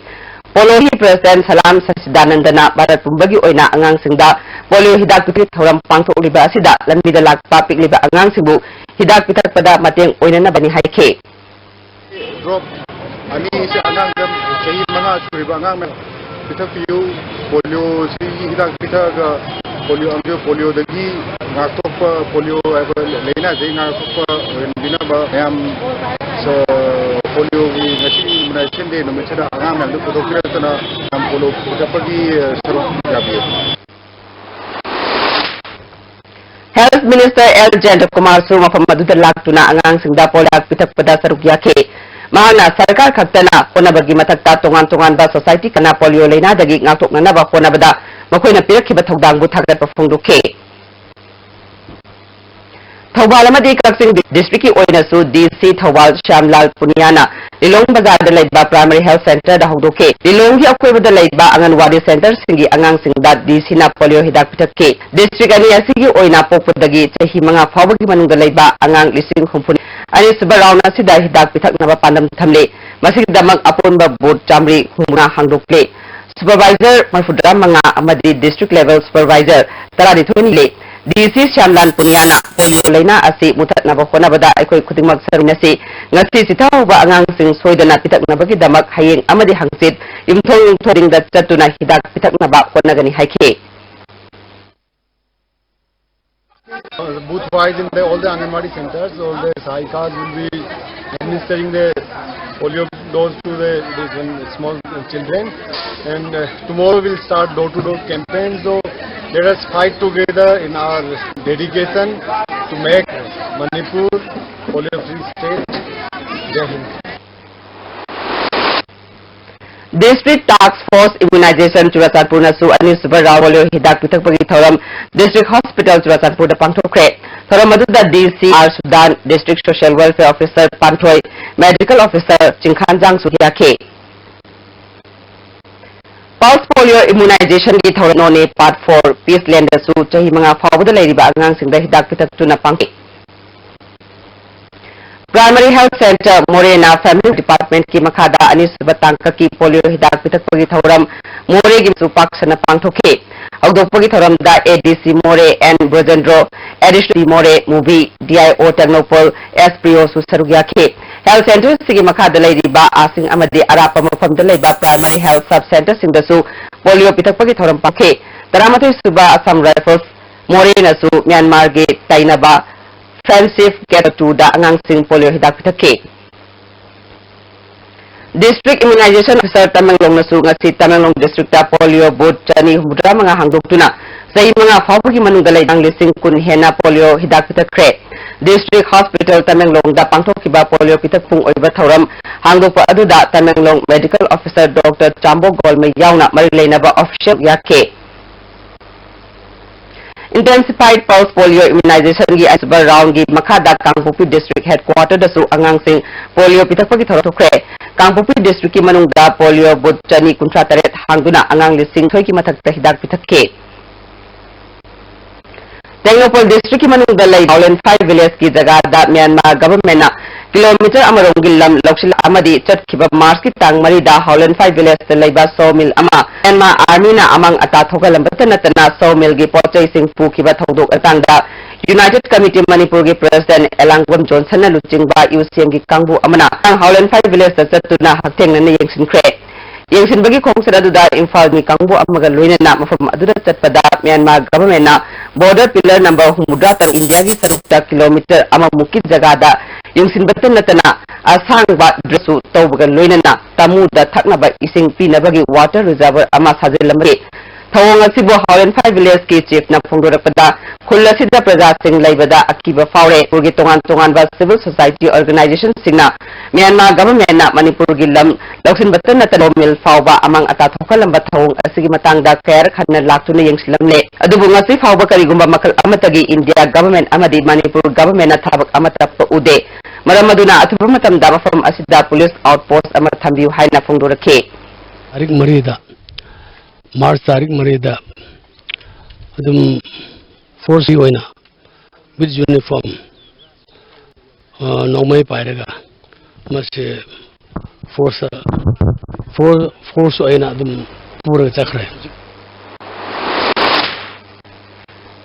Polo ꯒꯤ President ꯁꯂꯥꯝ ꯁꯆꯤꯗꯥꯅꯟꯗꯅ ꯚꯥꯔꯠ ꯄꯨꯝꯕꯒꯤ ꯑꯣꯏꯅ ꯑꯉꯥꯡꯁꯤꯡꯗ polio ꯍꯤꯗꯥꯛ ꯄꯤꯊꯛꯄꯒꯤ ꯊꯧꯔꯝ ꯄꯥꯡꯊꯣꯛꯂꯤꯕ ꯑꯁꯤꯗ ꯂꯝꯕꯤꯗ ꯂꯥꯛꯄ ꯄꯤꯛꯂꯤꯕ ꯑꯉꯥꯡꯁꯤꯡꯕꯨ ꯍꯤꯗꯥꯛ ꯄꯤꯊꯛꯄꯗ ꯃꯇꯦꯡ ꯑꯣꯏꯅꯅꯕꯅꯤ ꯍꯥꯏꯈꯤ꯫ Drop ꯑꯅꯤꯁꯦ ꯑꯉꯥꯡꯗ ꯆꯍꯤ ꯃꯉꯥ ꯁꯨꯔꯤꯕ ꯑꯉꯥꯡꯅ ꯄꯤꯊꯛꯄꯤꯌꯨ꯫ Polio ꯁꯤꯒꯤ ꯍꯤꯗꯥꯛ ꯄꯤꯊꯛꯑꯒ polio, polio ꯗꯒꯤ ꯉꯥꯛꯊꯣꯛꯄ, polio ꯍꯥꯏꯕ ꯂꯥꯏꯅꯥꯗꯒꯤ ꯉꯥꯛꯊꯣꯛꯄ ꯑꯣꯏꯍꯟꯕꯤꯅꯕ ꯃꯌꯥꯝ ꯑ, ꯄꯣꯂꯤꯑꯣꯒꯤ ꯉꯁꯤ ꯏꯃ꯭ꯌꯨꯅꯥꯏꯖꯦꯁꯟ ꯗꯦ ꯅꯨꯃꯤꯠꯁꯤꯗ ꯑꯉꯥꯡ ꯃꯌꯥꯝꯗꯨ ꯄꯨꯊꯣꯛꯄꯤꯔꯛꯇꯅ ꯌꯥꯝ ꯄꯣꯂꯤꯑꯣ ꯄꯨꯊꯣꯛꯄꯒꯤ, ꯑ, ꯁꯔꯨꯛ ꯌꯥꯕꯤꯌꯨ꯫ Health Minister ꯑꯦꯜ ꯖꯌꯟꯇꯀꯨꯃꯥꯔꯁꯨ ꯃꯐꯝ ꯑꯗꯨꯗ ꯂꯥꯛꯇꯨꯅ ꯑꯉꯥꯡꯁꯤꯡꯗ ꯄꯣꯂꯤꯑꯣ ꯄꯤꯊꯛꯄꯗ ꯁꯔꯨꯛ ꯌꯥꯈꯤ꯫ ꯃꯍꯥꯛꯅ ꯁꯔꯀꯥꯔ ꯈꯛꯇꯅ ꯍꯣꯠꯅꯕꯒꯤ ꯃꯊꯛꯇ ꯇꯣꯉꯥꯟ ꯇꯣꯉꯥꯟꯕ ꯁꯣꯁꯥꯏꯇꯤ ꯀꯌꯥꯅ ꯄꯣꯂꯤꯑꯣ ꯂꯥꯏꯅꯥꯗꯒꯤ ꯉꯥꯛꯊꯣꯛꯅꯅꯕ ꯍꯣꯠꯅꯕꯗ ꯃꯈꯣꯏꯅ ꯄꯤꯔꯛꯈꯤꯕ ꯊꯧꯗꯥꯡꯕꯨ ꯊꯥꯒꯠꯄ ꯐꯣꯡꯗꯣꯛꯈꯤ꯫ ꯊꯧꯕꯥꯜ ꯑꯃꯗꯤ ꯀꯛꯆꯤꯡ ꯗꯤꯁꯇ꯭ꯔꯤꯛꯀꯤ ꯑꯣꯏꯅꯁꯨ ꯗꯤ ꯁꯤ ꯊꯧꯕꯥꯜ ꯁ꯭ꯌꯥꯝꯂꯥꯜ ꯄꯨꯅꯤꯌꯥꯅ ꯂꯤꯂꯣꯡ ꯕꯖꯥꯔꯗ ꯂꯩꯕ ꯄ꯭ꯔꯥꯏꯃꯔꯤ ꯍꯦꯜꯊ ꯁꯦꯟꯇꯔꯗ ꯍꯧꯗꯣꯛꯈꯤ꯫ ꯂꯤꯂꯣꯡꯒꯤ ꯑꯀꯣꯏꯕꯗ ꯂꯩꯕ ꯑꯪꯒꯟꯋꯥꯗꯤ ꯁꯦꯟꯇꯔꯁꯤꯡꯒꯤ ꯑꯉꯥꯡꯁꯤꯡꯗ ꯗꯤ ꯁꯤꯅ ꯄꯣꯂꯤꯑꯣ ꯍꯤꯗꯥꯛ ꯄꯤꯊꯛꯈꯤ꯫ ꯗꯤꯁꯇ꯭ꯔꯤꯛ ꯑꯅꯤ ꯑꯁꯤꯒꯤ ꯑꯣꯏꯅ ꯄꯣꯛꯄꯗꯒꯤ ꯆꯍꯤ ꯃꯉꯥ ꯐꯥꯎꯕꯒꯤ ꯃꯅꯨꯡꯗ ꯂꯩꯕ ꯑꯉꯥꯡ ꯂꯤꯁꯤꯡ ꯍꯨꯝꯐꯨ ꯑꯅꯤꯁꯨꯕ ꯔꯥꯎꯟ ꯑꯁꯤꯗ ꯍꯤꯗꯥꯛ ꯄꯤꯊꯛꯅꯕ ꯄꯥꯟꯗꯝ ꯊꯝꯂꯤ꯫ ꯃꯁꯤꯒꯤꯗꯃꯛ ꯑꯄꯨꯟꯕ ꯕꯨꯠ ꯆꯥꯃꯔꯤ ꯍꯨꯝꯐꯨꯃꯉꯥ ꯍꯥꯡꯗꯣꯛꯂꯤ꯫ ꯁꯨꯄꯔꯚꯥꯏꯖꯔ ꯃꯔꯤꯐꯨꯇꯔꯥ ꯃꯉꯥ ꯑꯃꯗꯤ ꯗꯤꯁꯇ꯭ꯔꯤꯛ ꯂꯦꯚꯦꯜ ꯁꯨꯄꯔꯚꯥꯏꯖꯔ ꯇꯔꯥꯅꯤꯊꯣꯏ ꯂꯩ꯫ ꯗꯤ ꯁꯤ ꯁ꯭ꯌꯥꯝꯂꯥꯜ ꯄꯨꯅꯤꯌꯥꯅ ꯄꯣꯂꯤꯑꯣ ꯂꯥꯏꯅꯥ ꯑꯁꯤ ꯃꯨꯊꯠꯅꯕ ꯍꯣꯠꯅꯕꯗ ꯑꯩꯈꯣꯏ ꯈꯨꯗꯤꯡꯃꯛ ꯁꯔꯨꯛ ꯃꯤꯟꯅꯁꯤ꯫ ꯉꯁꯤ ꯆꯤꯊꯍꯧꯕ ꯑꯉꯥꯡꯁꯤꯡ ꯁꯣꯏꯗꯅ ꯄꯤꯊꯛꯅꯕꯒꯤꯗꯃꯛ ꯍꯌꯦꯡ ꯑꯃꯗꯤ ꯍꯪꯆꯤꯠ ꯌꯨꯝꯊꯣꯡ ꯌꯨꯝꯊꯣꯡ ꯈꯨꯗꯤꯡꯗ ꯆꯠꯇꯨꯅ ꯍꯤꯗꯥꯛ ꯄꯤꯊꯛꯅꯕ ꯍꯣꯠꯅꯒꯅꯤ ꯍꯥꯏꯈꯤ꯫ Booth wise in the, all the Anganwadi centers, all the sahikas will be administering the polio dose to the, the small children. And uh, tomorrow we'll start door-to-door campaign. So let us fight together in our dedication to make Manipur polio-free state. Jai Hind. District Task Force Immunization ꯆꯨꯔꯆꯥꯟꯄꯨꯔꯅꯁꯨ ꯑꯅꯤꯁꯨꯕ round polio ꯍꯤꯗꯥꯛ ꯄꯤꯊꯛꯄꯒꯤ ꯊꯧꯔꯝ district hospital ꯆꯨꯔꯆꯥꯟꯄꯨꯔꯗ ꯄꯥꯡꯊꯣꯛꯈ꯭ꯔꯦ꯫ ꯊꯧꯔꯝ ꯑꯗꯨꯗ D C R Sudan, district social welfare officer Panthoi, medical officer ꯆꯤꯡꯈꯥꯟꯖꯥꯡꯁꯨ ꯌꯥꯈꯤ꯫ Pulse polio ꯏꯃ꯭ꯌꯨꯅꯥꯏꯖꯦꯁꯟꯒꯤ ꯊꯧꯔꯝ ꯅꯣꯅꯦ part four piece ꯂꯦꯟꯗꯁꯨ ꯆꯍꯤ ꯃꯉꯥ ꯐꯥꯎꯕꯗ ꯂꯩꯔꯤꯕ ꯑꯉꯥꯡꯁꯤꯡꯗ ꯍꯤꯗꯥꯛ ꯄꯤꯊꯛꯇꯨꯅ ꯄꯥꯡꯊꯣꯛꯈꯤ꯫ ꯄ꯭ꯔꯥꯏꯃꯔꯤ ꯍꯦꯜꯊ ꯁꯦꯟꯇꯔ ꯃꯣꯔꯦꯅ ꯐꯦꯃꯤꯂꯤ ꯗꯤꯄꯥꯔꯠꯃꯦꯟꯠꯀꯤ ꯃꯈꯥꯗ ꯑꯅꯤꯁꯨꯕ ꯇꯥꯡꯀꯛꯀꯤ ꯄꯣꯂꯤꯑꯣ ꯍꯤꯗꯥꯛ ꯄꯤꯊꯛꯄꯒꯤ ꯊꯧꯔꯝ ꯃꯣꯔꯦꯒꯤꯁꯨ ꯄꯥꯛ ꯁꯟꯅ ꯄꯥꯡꯊꯣꯛꯈꯤ꯫ ꯍꯧꯗꯣꯛꯄꯒꯤ ꯊꯧꯔꯝꯗ ꯑꯦ ꯗꯤ ꯁꯤ ꯃꯣꯔꯦ ꯑꯦꯟ ꯕ꯭ꯔꯣꯖꯦꯟꯗ꯭ꯔꯣ, ꯑꯦ ꯗꯤ ꯁꯤ ꯃꯣꯔꯦ movie, D I O Tengnoupal, ꯑꯦꯁ ꯄ꯭ꯔꯤꯌꯣꯁꯨ ꯁꯔꯨꯛ ꯌꯥꯈꯤ꯫ ꯍꯦꯜꯊ ꯁꯦꯟꯇꯔꯁꯤꯒꯤ ꯃꯈꯥꯗ ꯂꯩꯔꯤꯕ ꯑꯥꯁꯤꯡ ꯑꯃꯗꯤ ꯑꯔꯥꯞꯄ ꯃꯐꯝꯗ ꯂꯩꯕ ꯄ꯭ꯔꯥꯏꯃꯔꯤ ꯍꯦꯜꯊ ꯁꯕ ꯁꯦꯟꯇꯔꯁꯤꯡꯗꯁꯨ ꯄꯣꯂꯤꯑꯣ ꯄꯤꯊꯛꯄꯒꯤ ꯊꯧꯔꯝ ꯄꯥꯡꯊꯣꯛꯈꯤ꯫ ꯇꯔꯥꯃꯥꯊꯣꯏ ꯁꯨꯕ ꯑꯁꯥꯝ ꯔꯥꯏꯐꯜꯁ ꯃꯣꯔꯦꯅꯁꯨ ꯃ꯭ꯌꯥꯟꯃꯥꯔꯒꯤ ꯇꯥꯏꯅꯕ ꯐ꯭ꯔꯦꯟꯁꯤꯞ ꯀꯦꯇ ꯇꯨꯗ ꯑꯉꯥꯡꯁꯤꯡ ꯄꯣꯂꯤꯑꯣ ꯍꯤꯗꯥꯛ ꯄꯤꯊꯛꯈꯤ꯫ District Immunization Officer ꯇꯃꯦꯡꯂꯣꯡꯅꯁꯨ ꯉꯁꯤ ꯇꯃꯦꯡꯂꯣꯡ district ꯇ polio booth ꯆꯅꯤ ꯍꯨꯝꯐꯨꯇꯔꯥ ꯃꯉꯥ ꯍꯥꯡꯗꯣꯛꯇꯨꯅ ꯆꯍꯤ ꯃꯉꯥ ꯐꯥꯎꯕꯒꯤ ꯃꯅꯨꯡꯗ ꯂꯩꯕ ꯑꯉꯥꯡ ꯂꯤꯁꯤꯡ ꯀꯨꯟ ꯍꯦꯟꯅ polio ꯍꯤꯗꯥꯛ ꯄꯤꯊꯛꯈ꯭ꯔꯦ꯫ District Hospital ꯇꯃꯦꯡꯂꯣꯡꯗ ꯄꯥꯡꯊꯣꯛꯈꯤꯕ polio ꯄꯤꯊꯛꯐꯝ ꯑꯣꯏꯕ ꯊꯧꯔꯝ ꯍꯥꯡꯗꯣꯛꯄ ꯑꯗꯨꯗ ꯇꯃꯦꯡꯂꯣꯡ Medical Officer Doctor ꯆꯥꯝꯕꯣ ꯒꯣꯜꯃꯩ ꯌꯥꯎꯅ ꯃꯔꯤ ꯂꯩꯅꯕ official ꯌꯥꯈꯤ꯫ Intensified Pulse Polio Immunization ꯒꯤ ꯑꯅꯤꯁꯨꯕ round ꯒꯤ ꯃꯈꯥꯗ ꯀꯥꯡꯄꯣꯛꯄꯤ District Headquarter ꯗꯁꯨ ꯑꯉꯥꯡꯁꯤꯡ polio ꯄꯤꯊꯛꯄꯒꯤ ꯊꯧꯔꯝ ꯊꯣꯛꯈ꯭ꯔꯦ꯫ ꯀꯥꯡꯄꯣꯛꯄꯤ district ꯀꯤ ꯃꯅꯨꯡꯗ polio booth ꯆꯅꯤ ꯀꯨꯟꯊ꯭ꯔꯥ ꯇꯔꯦꯠ ꯍꯥꯡꯗꯨꯅ ꯑꯉꯥꯡ ꯂꯤꯁꯤꯡ ꯊꯣꯏꯒꯤ ꯃꯊꯛꯇ ꯍꯤꯗꯥꯛ ꯄꯤꯊꯛꯈꯤ꯫ ꯇꯦꯡꯅꯧꯄꯜ district ꯀꯤ ꯃꯅꯨꯡꯗ ꯂꯩꯕ ꯍꯥꯎꯂꯦꯟꯐꯥꯏ village ꯀꯤ ꯖꯒꯥꯗ ꯃ꯭ꯌꯥꯟꯃꯥꯔ government ꯅ kilometre ꯑꯃꯔꯣꯝꯒꯤ ꯂꯝ ꯂꯧꯁꯤꯜ ꯑꯃꯗꯤ ꯆꯠꯈꯤꯕ March ꯀꯤ ꯇꯥꯡ ꯃꯔꯤꯗ ꯍꯥꯎꯂꯦꯟꯐꯥꯏ village ꯇ ꯂꯩꯕ sawmill ꯑꯃ ꯃ꯭ꯌꯥꯟꯃꯥꯔ army ꯅ ꯑꯃꯥꯡ ꯑꯇꯥ ꯊꯣꯛꯍꯜꯂꯝꯕꯇ ꯅꯠꯇꯅ sawmill ꯒꯤ ꯄꯣꯠꯆꯩꯁꯤꯡ ꯄꯨꯈꯤꯕ ꯊꯧꯗꯣꯛ ꯃꯇꯥꯡꯗ United Committee ꯃꯅꯤꯄꯨꯔꯒꯤ president ꯑꯦꯂꯥꯡꯕꯝ ꯖꯣꯟꯁꯟꯅ ꯂꯨꯆꯤꯡꯕ ꯌꯨꯁꯤꯑꯦꯝꯒꯤ ꯀꯥꯡꯕꯨ ꯑꯃꯅ ꯍꯥꯎꯂꯦꯟꯐꯥꯏ village ꯇ ꯆꯠꯇꯨꯅ ꯍꯛꯊꯦꯡꯅꯅ ꯌꯦꯡꯁꯤꯟꯈ꯭ꯔꯦ꯫ ꯌꯦꯡꯁꯤꯟꯕꯒꯤ ꯈꯣꯡꯆꯠ ꯑꯗꯨꯗ ꯏꯝꯐꯥꯜꯒꯤ ꯀꯥꯡꯕꯨ ꯑꯃꯒ ꯂꯣꯏꯅꯅ ꯃꯐꯝ ꯑꯗꯨꯗ ꯆꯠꯄꯗ ꯃ꯭ꯌꯥꯟꯃꯥꯔ government ꯅ border pillar number ꯍꯨꯝꯐꯨꯇꯔꯥ ꯇꯪ ꯏꯟꯗꯤꯌꯥꯒꯤ ꯁꯔꯨꯛꯇ kilometre ꯑꯃꯃꯨꯛꯀꯤ ꯖꯒꯥꯗ ꯌꯦꯡꯁꯤꯟꯕꯇ ꯅꯠꯇꯅ ꯑꯁꯥꯡꯕ ꯗ꯭ꯔꯁꯨ ꯇꯧꯕꯒ ꯂꯣꯏꯅꯅ ꯇꯥꯃꯨꯗ ꯊꯛꯅꯕ ꯏꯁꯤꯡ ꯄꯤꯅꯕꯒꯤ water reservoir ꯑꯃ ꯁꯥꯖꯤꯜꯂꯝꯕꯒꯤ ꯊꯧꯑꯣꯡ ꯑꯁꯤꯕꯨ ꯍꯥꯎꯂꯦꯟꯐꯥꯏ village ꯀꯤ chief ꯅ ꯐꯣꯡꯗꯣꯔꯛꯄꯗ ꯈꯨꯜ ꯑꯁꯤꯗ ꯄ꯭ꯔꯖꯥꯁꯤꯡ ꯂꯩꯕꯗ ꯑꯀꯤꯕ ꯐꯥꯎꯔꯦ꯫ ꯃꯅꯤꯄꯨꯔꯒꯤ ꯇꯣꯉꯥꯟ ꯇꯣꯉꯥꯟꯕ civil society organization ꯁꯤꯡꯅ ꯃ꯭ꯌꯥꯟꯃꯥꯔ government ꯅ ꯃꯅꯤꯄꯨꯔꯒꯤ ꯂꯝ ꯂꯧꯁꯤꯟꯕꯇ ꯅꯠꯇꯅ sawmill ꯐꯥꯎꯕ ꯑꯃꯥꯡ ꯑꯇꯥ ꯊꯣꯛꯍꯜꯂꯝꯕ ꯊꯧꯑꯣꯡ ꯑꯁꯤꯒꯤ ꯃꯇꯥꯡꯗ ꯀꯌꯥꯔꯛ ꯍꯟꯅ ꯂꯥꯛꯇꯨꯅ ꯌꯦꯡꯁꯤꯜꯂꯝꯂꯦ꯫ ꯑꯗꯨꯕꯨ ꯉꯁꯤ ꯐꯥꯎꯕ ꯀꯔꯤꯒꯨꯝꯕ ꯃꯈꯜ ꯑꯃꯠꯇꯒꯤ ꯏꯟꯗꯤꯌꯥ government ꯑꯃꯗꯤ ꯃꯅꯤꯄꯨꯔ government ꯅ ꯊꯕꯛ ꯑꯃꯠꯇ ꯎꯗꯦ꯫ ꯃꯔꯝ ꯑꯗꯨꯅ ꯑꯊꯨꯕ ꯃꯇꯝꯗ ꯃꯐꯝ ꯑꯁꯤꯗ police outpost ꯑꯃ ꯊꯝꯕꯤꯌꯨ ꯍꯥꯏꯅ ꯐꯣꯡꯗꯣꯔꯛꯈꯤ꯫ ꯇꯥꯔꯤꯛ ꯃꯔꯤꯗ, March ꯇꯥꯔꯤꯛ ꯃꯔꯤꯗ ꯑꯗꯨꯝ force ꯀꯤ ꯑꯣꯏꯅ with uniform, ꯑ, ꯅꯣꯡꯃꯩ ꯄꯥꯏꯔꯒ ꯃꯁꯤ force, for-, force ꯑꯣꯏꯅ ꯑꯗꯨꯝ ꯄꯨꯔꯒ ꯆꯠꯈ꯭ꯔꯦ꯫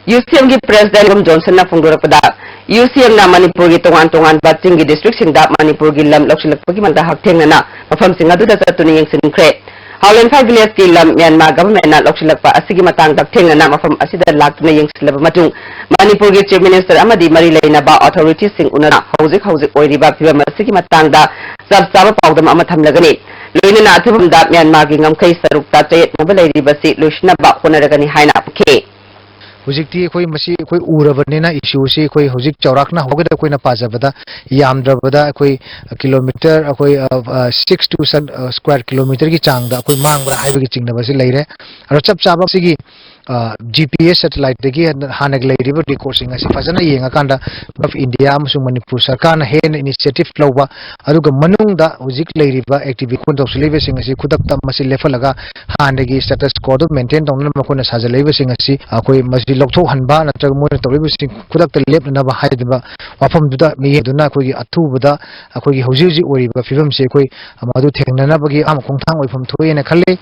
ꯌꯨꯁꯤꯑꯦꯝꯒꯤ president ꯖꯣꯟꯁꯟꯅ ꯐꯣꯡꯗꯣꯔꯛꯄꯗ, ꯌꯨꯁꯤꯑꯦꯝꯅ ꯃꯅꯤꯄꯨꯔꯒꯤ ꯇꯣꯉꯥꯟ ꯇꯣꯉꯥꯟꯕ ꯆꯤꯡꯒꯤ district ꯁꯤꯡꯗ ꯃꯅꯤꯄꯨꯔꯒꯤ ꯂꯝ ꯂꯧꯁꯤꯜꯂꯛꯄꯒꯤ ꯃꯇꯥꯡꯗ ꯍꯛꯊꯦꯡꯅꯅ ꯃꯐꯝꯁꯤꯡ ꯑꯗꯨꯗ ꯆꯠꯇꯨꯅ ꯌꯦꯡꯁꯤꯟꯈ꯭ꯔꯦ꯫ ꯍꯥꯎꯂꯦꯟꯐꯥꯏ ꯚꯤꯂꯦꯖꯀꯤ ꯂꯝ ꯃ꯭ꯌꯥꯟꯃꯥꯔ ꯒꯚꯔꯟꯃꯦꯟꯠꯅ ꯂꯧꯁꯤꯜꯂꯛꯄ ꯑꯁꯤꯒꯤ ꯃꯇꯥꯡꯗ ꯊꯦꯡꯅꯅ ꯃꯐꯝ ꯑꯁꯤꯗ ꯂꯥꯛꯇꯨꯅ ꯌꯦꯡꯁꯤꯜꯂꯕ ꯃꯇꯨꯡ, ꯃꯅꯤꯄꯨꯔꯒꯤ ꯆꯤꯐ ꯃꯤꯅꯤꯁꯇꯔ ꯑꯃꯗꯤ ꯃꯔꯤ ꯂꯩꯅꯕ ꯑꯣꯊꯣꯔꯤꯇꯤꯁꯤꯡ ꯎꯅꯗꯨꯅ ꯍꯧꯖꯤꯛ ꯍꯧꯖꯤꯛ ꯑꯣꯏꯔꯤꯕ ꯐꯤꯕꯝ ꯑꯁꯤꯒꯤ ꯃꯇꯥꯡꯗ ꯆꯞ ꯆꯥꯕ ꯄꯥꯎꯗꯝ ꯑꯃ ꯊꯝꯂꯒꯅꯤ꯫ ꯂꯣꯏꯅꯅ ꯑꯊꯨꯕꯗ ꯃ꯭ꯌꯥꯟꯃꯥꯔꯒꯤ ꯉꯝꯈꯩ ꯁꯔꯨꯛꯇ ꯆꯌꯦꯠꯅꯕ ꯂꯩꯔꯤꯕꯁꯤ ꯂꯣꯏꯁꯤꯟꯅꯕ ꯍꯣꯠꯅꯔꯒꯅꯤ ꯍꯥꯏꯅ ꯍꯥꯏꯈꯤ꯫ ꯍꯧꯖꯤꯛꯇꯤ ꯑꯩꯈꯣꯏ ꯃꯁꯤ ꯑꯩꯈꯣꯏ ꯎꯔꯕꯅꯤꯅ, ꯏꯁꯨꯁꯤ ꯑꯩꯈꯣꯏ ꯍꯧꯖꯤꯛ ꯆꯥꯎꯔꯥꯛꯅ ꯍꯧꯒꯠ ꯑꯩꯈꯣꯏꯅ ꯄꯥꯖꯕꯗ ꯌꯥꯝꯗ꯭ꯔꯕꯗ ꯑꯩꯈꯣꯏ ꯀꯤꯂꯣꯃꯤꯇꯔ ꯑꯩꯈꯣꯏ, ꯑ, ꯑ, six to seven, ꯑ, square kilometre ꯒꯤ ꯆꯥꯡꯗ ꯑꯩꯈꯣꯏ ꯃꯥꯡꯕ꯭ꯔꯥ ꯍꯥꯏꯕꯒꯤ ꯆꯤꯡꯅꯕꯁꯤ ꯂꯩꯔꯦ꯫ ꯑꯗꯣ ꯆꯞ ꯆꯥꯕ ꯁꯤꯒꯤ, ꯑ, G P S satellite ꯇꯒꯤ ꯍꯥꯟꯅ-, ꯍꯥꯟꯅꯒꯤ ꯂꯩꯔꯤꯕ record ꯁꯤꯡ ꯑꯁꯤ ꯐꯖꯅ ꯌꯦꯡꯉꯀꯥꯟꯗ Government of India ꯑꯃꯁꯨꯡ ꯃꯅꯤꯄꯨꯔ ꯁꯔꯀꯥꯔꯅ ꯍꯦꯟꯅ initiative ꯂꯧꯕ, ꯑꯗꯨꯒ ꯃꯅꯨꯡꯗ ꯍꯧꯖꯤꯛ ꯂꯩꯔꯤꯕ activity ꯇꯧꯁꯤꯜꯂꯤꯕꯁꯤꯡ ꯑꯁꯤ ꯈꯨꯗꯛꯇ ꯃꯁꯤ ꯂꯦꯞꯍꯜꯂꯒ ꯍꯥꯟꯅꯒꯤ status quo ꯑꯗꯨ maintain ꯇꯧꯅꯅꯕ ꯃꯈꯣꯏꯅ ꯁꯥꯖꯜꯂꯛꯏꯕꯁꯤꯡ ꯑꯁꯤ ꯑꯩꯈꯣꯏ ꯃꯁꯤ ꯂꯧꯊꯣꯛꯍꯟꯕ ꯅꯠꯇ꯭ꯔꯒ ꯃꯣꯏꯅ ꯇꯧꯔꯤꯕꯁꯤꯡ ꯈꯨꯗꯛꯇ ꯂꯦꯞꯅꯅꯕ ꯍꯥꯏꯗꯨꯅ ꯋꯥꯐꯝꯗꯨꯗ ꯃꯤꯠꯌꯦꯡꯗꯨꯅ ꯑꯩꯈꯣꯏꯒꯤ ꯑꯊꯨꯕꯗ ꯑꯩꯈꯣꯏꯒꯤ ꯍꯧꯖꯤꯛ ꯍꯧꯖꯤꯛ ꯑꯣꯏꯔꯤꯕ ꯐꯤꯕꯝꯁꯤ ꯑꯩꯈꯣꯏ ꯃꯗꯨ ꯊꯦꯡꯅꯅꯕꯒꯤ ꯑꯍꯥꯟꯕ ꯈꯣꯡꯊꯥꯡ ꯑꯣꯏꯐꯝ ꯊꯣꯛꯑꯦꯅ ꯈꯜꯂꯤ꯫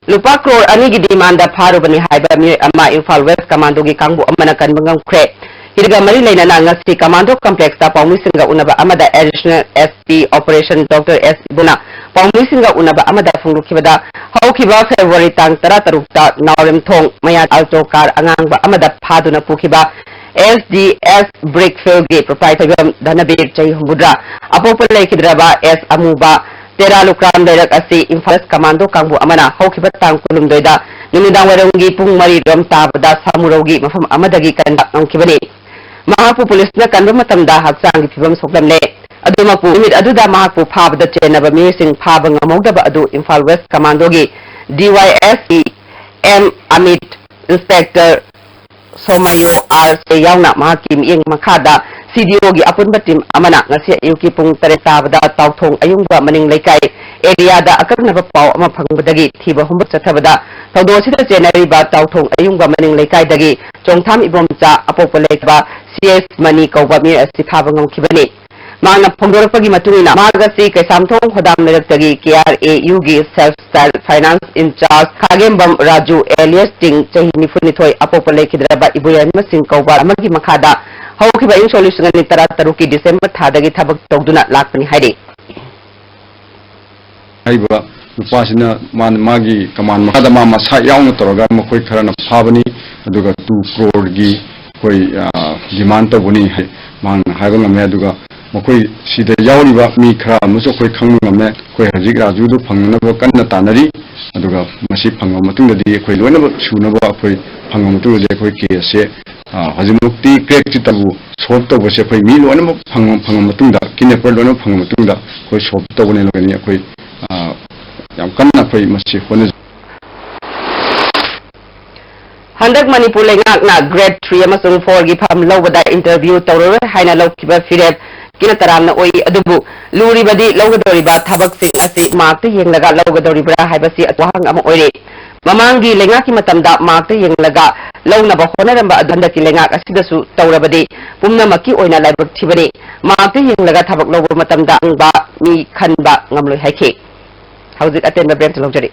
ꯂꯨꯄꯥ ꯀ꯭ꯔꯣꯔ ꯑꯅꯤꯒꯤ demand ꯐꯥꯔꯨꯕꯅꯤ ꯍꯥꯏꯕ ꯃꯤꯑꯣꯏ ꯑꯃ ꯏꯝꯐꯥꯜ West Commando ꯒꯤ ꯀꯥꯡꯕꯨ ꯑꯃꯅ ꯀꯟꯕ ꯉꯝꯈ꯭ꯔꯦ꯫ ꯍꯤꯔꯒ ꯃꯔꯤ ꯂꯩꯅꯅ ꯉꯁꯤ Commando Complex ꯇ ꯄꯥꯎꯃꯤꯁꯤꯡꯒ ꯎꯅꯕ ꯑꯃꯗ Additional S P Operation Doctor S ꯏꯕꯣꯅ ꯄꯥꯎꯃꯤꯁꯤꯡꯒ ꯎꯅꯕ ꯑꯃꯗ ꯐꯣꯡꯗꯣꯛꯈꯤꯕꯗ, ꯍꯧꯈꯤꯕ February ꯇꯥꯡ ꯇꯔꯥꯇꯔꯨꯛꯇ ꯅꯥꯎꯔꯦꯝꯊꯣꯡ ꯃꯌꯥ Alto car ꯑꯉꯥꯡꯕ ꯑꯃꯗ ꯐꯥꯗꯨꯅ ꯄꯨꯈꯤꯕ S D S Brick Field ꯒꯤ proprietor ꯐꯩꯕꯝ ꯙꯅꯕꯤꯔ, ꯆꯍꯤ ꯍꯨꯝꯐꯨꯇꯔꯥ, ꯑꯄꯣꯛꯄ ꯂꯩꯈꯤꯗ꯭ꯔꯕ S ꯑꯃꯨꯕ, ꯇꯦꯔꯥ ꯂꯨꯀ꯭ꯔꯥꯝ ꯂꯩꯔꯛ ꯑꯁꯤ ꯏꯝꯐꯥꯜ Commando ꯀꯥꯡꯕꯨ ꯑꯃꯅ ꯍꯧꯈꯤꯕ ꯇꯥꯡ ꯀꯨꯟꯍꯨꯝꯗꯣꯏꯗ ꯅꯨꯃꯤꯗꯥꯡ ꯋꯥꯏꯔꯝꯒꯤ ꯄꯨꯡ ꯃꯔꯤ ꯔꯣꯝ ꯇꯥꯕꯗ ꯁꯥꯃꯨꯔꯧꯒꯤ ꯃꯐꯝ ꯑꯃꯗꯒꯤ ꯀꯟꯕ ꯉꯝꯈꯤꯕꯅꯤ꯫ ꯃꯍꯥꯛꯄꯨ ꯄꯨꯂꯤꯁꯅ ꯀꯟꯕ ꯃꯇꯝꯗ ꯍꯛꯆꯥꯡꯒꯤ ꯐꯤꯕꯝ ꯁꯣꯛꯂꯝꯂꯦ꯫ ꯑꯗꯨꯃꯛꯄꯨ ꯅꯨꯃꯤꯠ ꯑꯗꯨꯗ ꯃꯍꯥꯛꯄꯨ ꯐꯥꯕꯗ ꯆꯦꯟꯅꯕ ꯃꯤꯑꯣꯏꯁꯤꯡ ꯐꯥꯕ ꯉꯝꯍꯧꯗꯕ ꯑꯗꯨ ꯏꯝꯐꯥꯜ West Commando ꯒꯤ D Y S P M Amit, Inspector ꯁꯣꯃꯥꯌꯣ R ꯁꯦ ꯌꯥꯎꯅ ꯃꯍꯥꯛꯀꯤ ꯃꯤꯠꯌꯦꯡ ꯃꯈꯥꯗ C D O ꯒꯤ ꯑꯄꯨꯟꯕ team ꯑꯃꯅ ꯉꯁꯤ ꯑꯌꯨꯛꯀꯤ ꯄꯨꯡ ꯇꯔꯦꯠ ꯇꯥꯕꯗ ꯆꯥꯎꯊꯣꯡ ꯑꯌꯨꯡꯕ ꯃꯅꯤꯡ ꯂꯩꯀꯥꯏ area ꯗ ꯑꯀꯛꯅꯕ ꯄꯥꯎ ꯑꯃ ꯐꯪꯕꯗꯒꯤ ꯊꯤꯕ ꯍꯨꯝꯕ ꯆꯠꯊꯕꯗ, ꯊꯧꯗꯣꯛ ꯑꯁꯤꯗ ꯆꯦꯟꯅꯔꯤꯕ ꯆꯥꯎꯊꯣꯡ ꯑꯌꯨꯡꯕ ꯃꯅꯤꯡ ꯂꯩꯀꯥꯏꯗꯒꯤ ꯆꯣꯡꯊꯥꯝ ꯏꯕꯣꯝꯆꯥ, ꯑꯄꯣꯛꯄ ꯂꯩꯈꯤꯕ C S ꯃꯅꯤ ꯀꯧꯕ ꯃꯤꯑꯣꯏ ꯑꯁꯤ ꯐꯥꯕ ꯉꯝꯈꯤꯕꯅꯤ꯫ ꯃꯍꯥꯛꯅ ꯐꯣꯡꯗꯣꯔꯛꯄꯒꯤ ꯃꯇꯨꯡ ꯏꯟꯅ, ꯃꯍꯥꯛ ꯑꯁꯤ Keishamthong ꯍꯣꯗꯥꯝ ꯂꯩꯔꯛꯇꯒꯤ K R A U ꯒꯤ Self Style Finance in Charge ꯈꯥꯒꯦꯝꯕꯝ Raju alias ꯇꯤꯡ, ꯆꯍꯤ ꯅꯤꯐꯨꯅꯤꯊꯣꯏ, ꯑꯄꯣꯛꯄ ꯂꯩꯈꯤꯗ꯭ꯔꯕ ꯏꯕꯣꯌꯥꯏꯃ ꯁꯤꯡ ꯀꯧꯕ ꯑꯃꯒꯤ ꯃꯈꯥꯗ ꯍꯧꯈꯤꯕ ꯏꯪ ꯁꯣꯛ ꯂꯤꯁꯤꯡ ꯑꯅꯤ ꯇꯔꯥ ꯇꯔꯨꯛꯀꯤ December ꯊꯥꯗꯒꯤ ꯊꯕꯛ ꯇꯧꯗꯨꯅ ꯂꯥꯛꯄꯅꯤ ꯍꯥꯏꯔꯤ꯫ ꯍꯥꯏꯔꯤꯕ ꯅꯨꯄꯥꯁꯤꯅ ꯃꯥꯅ ꯃꯥꯒꯤ ꯀꯃꯥꯟ ꯃꯈꯥꯗ ꯃꯥ ꯃꯁꯥ ꯌꯥꯎꯅ ꯇꯧꯔꯒ ꯃꯈꯣꯏ ꯈꯔꯅ ꯐꯥꯕꯅꯤ꯫ ꯑꯗꯨꯒ ꯇꯨ ꯀ꯭ꯔꯣꯔꯒꯤ ꯑꯩꯈꯣꯏ, ꯑ, ꯗꯤꯃꯥꯟ ꯇꯧꯕꯅꯤ ꯍꯥꯏ ꯃꯍꯥꯛꯅ ꯍꯥꯏꯕ ꯉꯝꯃꯦ꯫ ꯑꯗꯨꯒ ꯃꯈꯣꯏ ꯁꯤꯗ ꯌꯥꯎꯔꯤꯕ ꯃꯤ ꯈꯔ ꯑꯃꯁꯨ ꯑꯩꯈꯣꯏ ꯈꯪꯕ ꯉꯝꯃꯦ꯫ ꯑꯩꯈꯣꯏ ꯍꯧꯖꯤꯛ ꯔꯥꯖꯨꯗꯨ ꯐꯪꯅꯅꯕ ꯀꯟꯅ ꯇꯥꯟꯅꯔꯤ꯫ ꯑꯗꯨꯒ ꯃꯁꯤ ꯐꯪꯉꯕ ꯃꯇꯨꯡꯗꯗꯤ ꯑꯩꯈꯣꯏ ꯂꯣꯏꯅꯃꯛ ꯁꯨꯅꯕ ꯑꯩꯈꯣꯏ ꯐꯪꯉꯕ ꯃꯇꯨꯡꯗꯗꯤ ꯑꯩꯈꯣꯏ ꯀꯦꯁꯁꯦ, ꯑ, ꯍꯧꯖꯤꯛꯃꯛꯇꯤ ꯀ꯭ꯔꯦꯛ ꯆꯤꯠꯇꯕꯨ ꯁꯣꯜꯕ ꯇꯧꯕꯁꯦ ꯑꯩꯈꯣꯏ ꯃꯤ ꯂꯣꯏꯅꯃꯛ ꯐꯪꯉ-, ꯐꯪꯉꯕ ꯃꯇꯨꯡꯗ, ꯀꯤꯗꯅꯦꯄꯔ ꯂꯣꯏꯅꯃꯛ ꯐꯪꯉꯕ ꯃꯇꯨꯡꯗ ꯑꯩꯈꯣꯏ ꯁꯣꯜꯕ ꯇꯧꯒꯅꯤ ꯍꯥꯏꯅ ꯑꯩꯈꯣꯏ, ꯑ, ꯌꯥꯝ ꯀꯟꯅ ꯑꯩꯈꯣꯏ ꯃꯁꯤ ꯍꯣꯠꯅꯖꯩ꯫ ꯍꯟꯗꯛ ꯃꯅꯤꯄꯨꯔ ꯂꯩꯉꯥꯛꯅ grade three ꯑꯃꯁꯨꯡ four ꯒꯤ ꯐꯝ ꯂꯧꯕꯗ interview ꯇꯧꯔꯔꯣꯏ ꯍꯥꯏꯅ ꯂꯧꯈꯤꯕ ꯐꯤꯔꯦꯞ ꯀꯤꯅ ꯇꯔꯥꯝꯅ ꯑꯣꯏ꯫ ꯑꯗꯨꯕꯨ ꯂꯨꯔꯤꯕꯗꯤ ꯂꯧꯒꯗꯧꯔꯤꯕ ꯊꯕꯛꯁꯤꯡ ꯑꯁꯤ ꯃꯥꯔꯛꯇ ꯌꯦꯡꯂꯒ ꯂꯧꯒꯗꯧꯔꯤꯕ꯭ꯔꯥ ꯍꯥꯏꯕꯁꯤ ꯋꯥꯍꯪ ꯑꯃ ꯑꯣꯏꯔꯦ꯫ ꯃꯃꯥꯡꯒꯤ ꯂꯩꯉꯥꯛꯀꯤ ꯃꯇꯝꯗ ꯃꯥꯔꯛꯇ ꯌꯦꯡꯂꯒ ꯂꯧꯅꯕ ꯍꯣꯠꯅꯔꯝꯕ ꯑꯗꯨ ꯍꯟꯗꯛꯀꯤ ꯂꯩꯉꯥꯛ ꯑꯁꯤꯗꯁꯨ ꯇꯧꯔꯕꯗꯤ ꯄꯨꯝꯅꯃꯛꯀꯤ ꯑꯣꯏꯅ ꯂꯥꯏꯕꯛ ꯊꯤꯕꯅꯤ꯫ ꯃꯥꯔꯛꯇ ꯌꯦꯡꯂꯒ ꯊꯕꯛ ꯂꯧꯕ ꯃꯇꯝꯗ ꯑꯍꯣꯡꯕ ꯃꯤ ꯈꯟꯕ ꯉꯝꯂꯣꯏ ꯍꯥꯏꯈꯤ꯫ ꯍꯧꯖꯤꯛ ꯑꯇꯦꯟꯕ break ꯂꯧꯖꯔꯤ꯫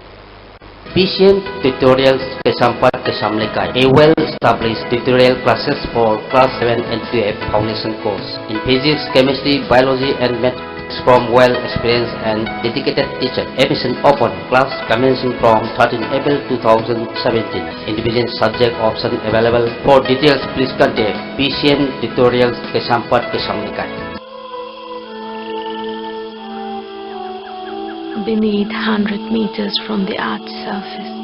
P C M Tutorials Kaisampad Kaisam Lekai, a well-established tutorial classes for class seven and twelve foundation course in physics, chemistry, biology and maths from well-experienced and dedicated teacher. Admission open. Class commencing from thirteen April two thousand seventeen. Individual subject option available. For details, please contact P C M Tutorials Kaisampad Kaisam Lekai. Beneath, hundred meters from the earth's surface,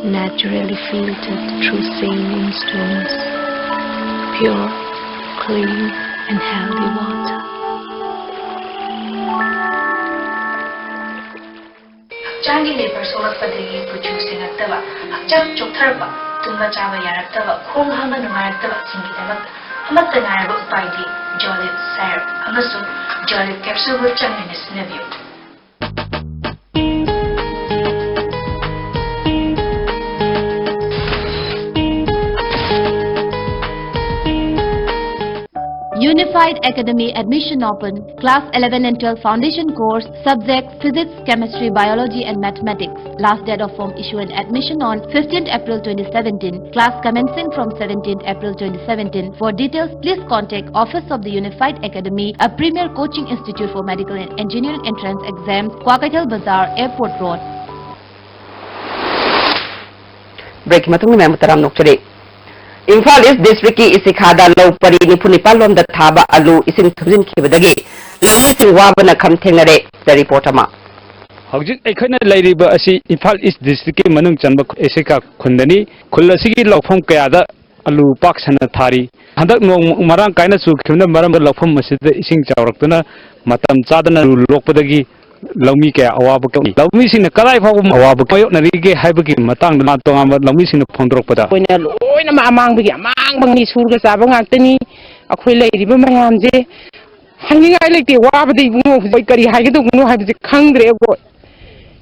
naturally filtered through saline stones, pure, clean, and healthy water. ꯍꯛꯆꯥꯡꯒꯤ labour ꯁꯣꯛꯂꯛꯄꯗꯒꯤ ꯀꯨꯆꯨ ꯁꯦꯡꯉꯛꯇꯕ, ꯍꯛꯆꯥꯡ ꯆꯣꯛꯊꯔꯛꯄ, ꯇꯨꯝꯕ ꯆꯥꯕ ꯌꯥꯔꯛꯇꯕ, ꯈꯣꯡ ꯍꯥꯝꯕ ꯅꯨꯡꯉꯥꯏꯔꯛꯇꯕꯁꯤꯡꯒꯤꯗꯃꯛꯇ ꯑꯃꯠꯇ ꯉꯥꯏꯔꯕ ꯎꯄꯥꯏꯗꯤ ꯖꯣꯂꯤꯞ ꯁꯥꯏꯔꯞ ꯑꯃꯁꯨꯡ ꯖꯣꯂꯤꯞ ꯀꯦꯞꯁꯨꯜꯕꯨ ꯆꯥꯡ ꯅꯥꯏꯅ ꯁꯤꯖꯤꯟꯅꯕꯤꯌꯨ꯫ Unified Academy admission open. Class eleven and twelve foundation course, subject physics, chemistry, biology and mathematics. Last date of form issue and admission on fifteenth April twenty seventeen. Class commencing from seventeenth April twenty seventeen. For details, please contact Office of the Unified Academy, a premier coaching institute for medical and engineering entrance exams, Kwakeithel Bazar, Airport Road. Break ꯃꯇꯨꯡꯗ ꯃꯌꯥꯝ ꯇꯔꯥꯝꯅ ꯑꯣꯛꯆꯔꯤ꯫ ꯏꯝꯐꯥꯜ ꯏꯁ ꯗꯤꯁꯇ꯭ꯔꯤꯛꯀꯤ ꯏꯁꯤꯈꯥꯗ ꯂꯧ ꯄꯔꯤ ꯅꯤꯐꯨ ꯅꯤꯄꯥꯜ ꯂꯣꯝꯗ ꯊꯥꯕ ꯑꯂꯨ ꯏꯁꯤꯡ ꯊꯨꯝꯖꯤꯟꯈꯤꯕꯗꯒꯤ ꯂꯧꯃꯤꯁꯤꯡ ꯋꯥꯕꯅ ꯈꯝ ꯊꯦꯡꯅꯔꯦ꯫ ꯔꯤꯄꯣꯔꯠ ꯑꯃ꯫ ꯍꯧꯖꯤꯛ ꯑꯩꯈꯣꯏꯅ ꯂꯩꯔꯤꯕ ꯑꯁꯤ ꯏꯝꯐꯥꯜ ꯏꯁ ꯗꯤꯁꯇ꯭ꯔꯤꯛꯀꯤ ꯃꯅꯨꯡ ꯆꯟꯕ ꯏꯁꯤꯈꯥ ꯈꯨꯟꯗꯅꯤ꯫ ꯈꯨꯜ ꯑꯁꯤꯒꯤ ꯂꯧꯐꯝ ꯀꯌꯥꯗ ꯑꯂꯨ ꯄꯥꯛ ꯁꯟꯅ ꯊꯥꯔꯤ꯫ ꯍꯟꯗꯛ ꯅꯣꯡ ꯃꯔꯥꯡ ꯀꯥꯏꯅ ꯆꯨꯈꯤꯕꯅ ꯃꯔꯝ ꯑꯣꯏꯔꯒ ꯂꯧꯐꯝ ꯑꯁꯤꯗ ꯏꯁꯤꯡ ꯆꯥꯎꯔꯛꯇꯨꯅ ꯃꯇꯝ ꯆꯥꯗꯅ ꯑꯂꯨ ꯂꯣꯛꯄꯗꯒꯤ ꯂꯧꯃꯤ ꯀꯌꯥ ꯑꯋꯥꯕ ꯀꯌꯥ ꯂꯧꯃꯤꯁꯤꯡꯅ ꯀꯗꯥꯏ ꯐꯥꯎꯕ ꯑꯋꯥꯕ ꯃꯥꯌꯣꯛꯅꯔꯤꯒꯦ ꯍꯥꯏꯕꯒꯤ ꯃꯇꯥꯡꯗ ꯇꯣꯉꯥꯟꯕ ꯂꯧꯃꯤꯁꯤꯡꯅ ꯐꯣꯡꯗꯣꯔꯛꯄꯗ, ꯑꯩꯈꯣꯏꯅ ꯂꯣꯏꯅꯃꯛ ꯑꯃꯥꯡꯕꯒꯤ ꯑꯃꯥꯡꯕ ꯃꯤ ꯁꯨꯔꯒ ꯆꯥꯕ ꯉꯥꯛꯇꯅꯤ꯫ ꯑꯩꯈꯣꯏ ꯂꯩꯔꯤꯕ ꯃꯌꯥꯝꯁꯦ ꯍꯥꯏꯅꯤꯡꯉꯥꯏ ꯂꯩꯇꯦ꯫ ꯋꯥꯕꯗ ꯏꯕꯨꯡꯉꯣ ꯑꯩꯈꯣꯏ ꯀꯔꯤ ꯍꯥꯏꯒꯗꯧꯕꯅꯣ ꯍꯥꯏꯕꯁꯦ ꯈꯪꯗ꯭ꯔꯦ ꯑꯩꯈꯣꯏ꯫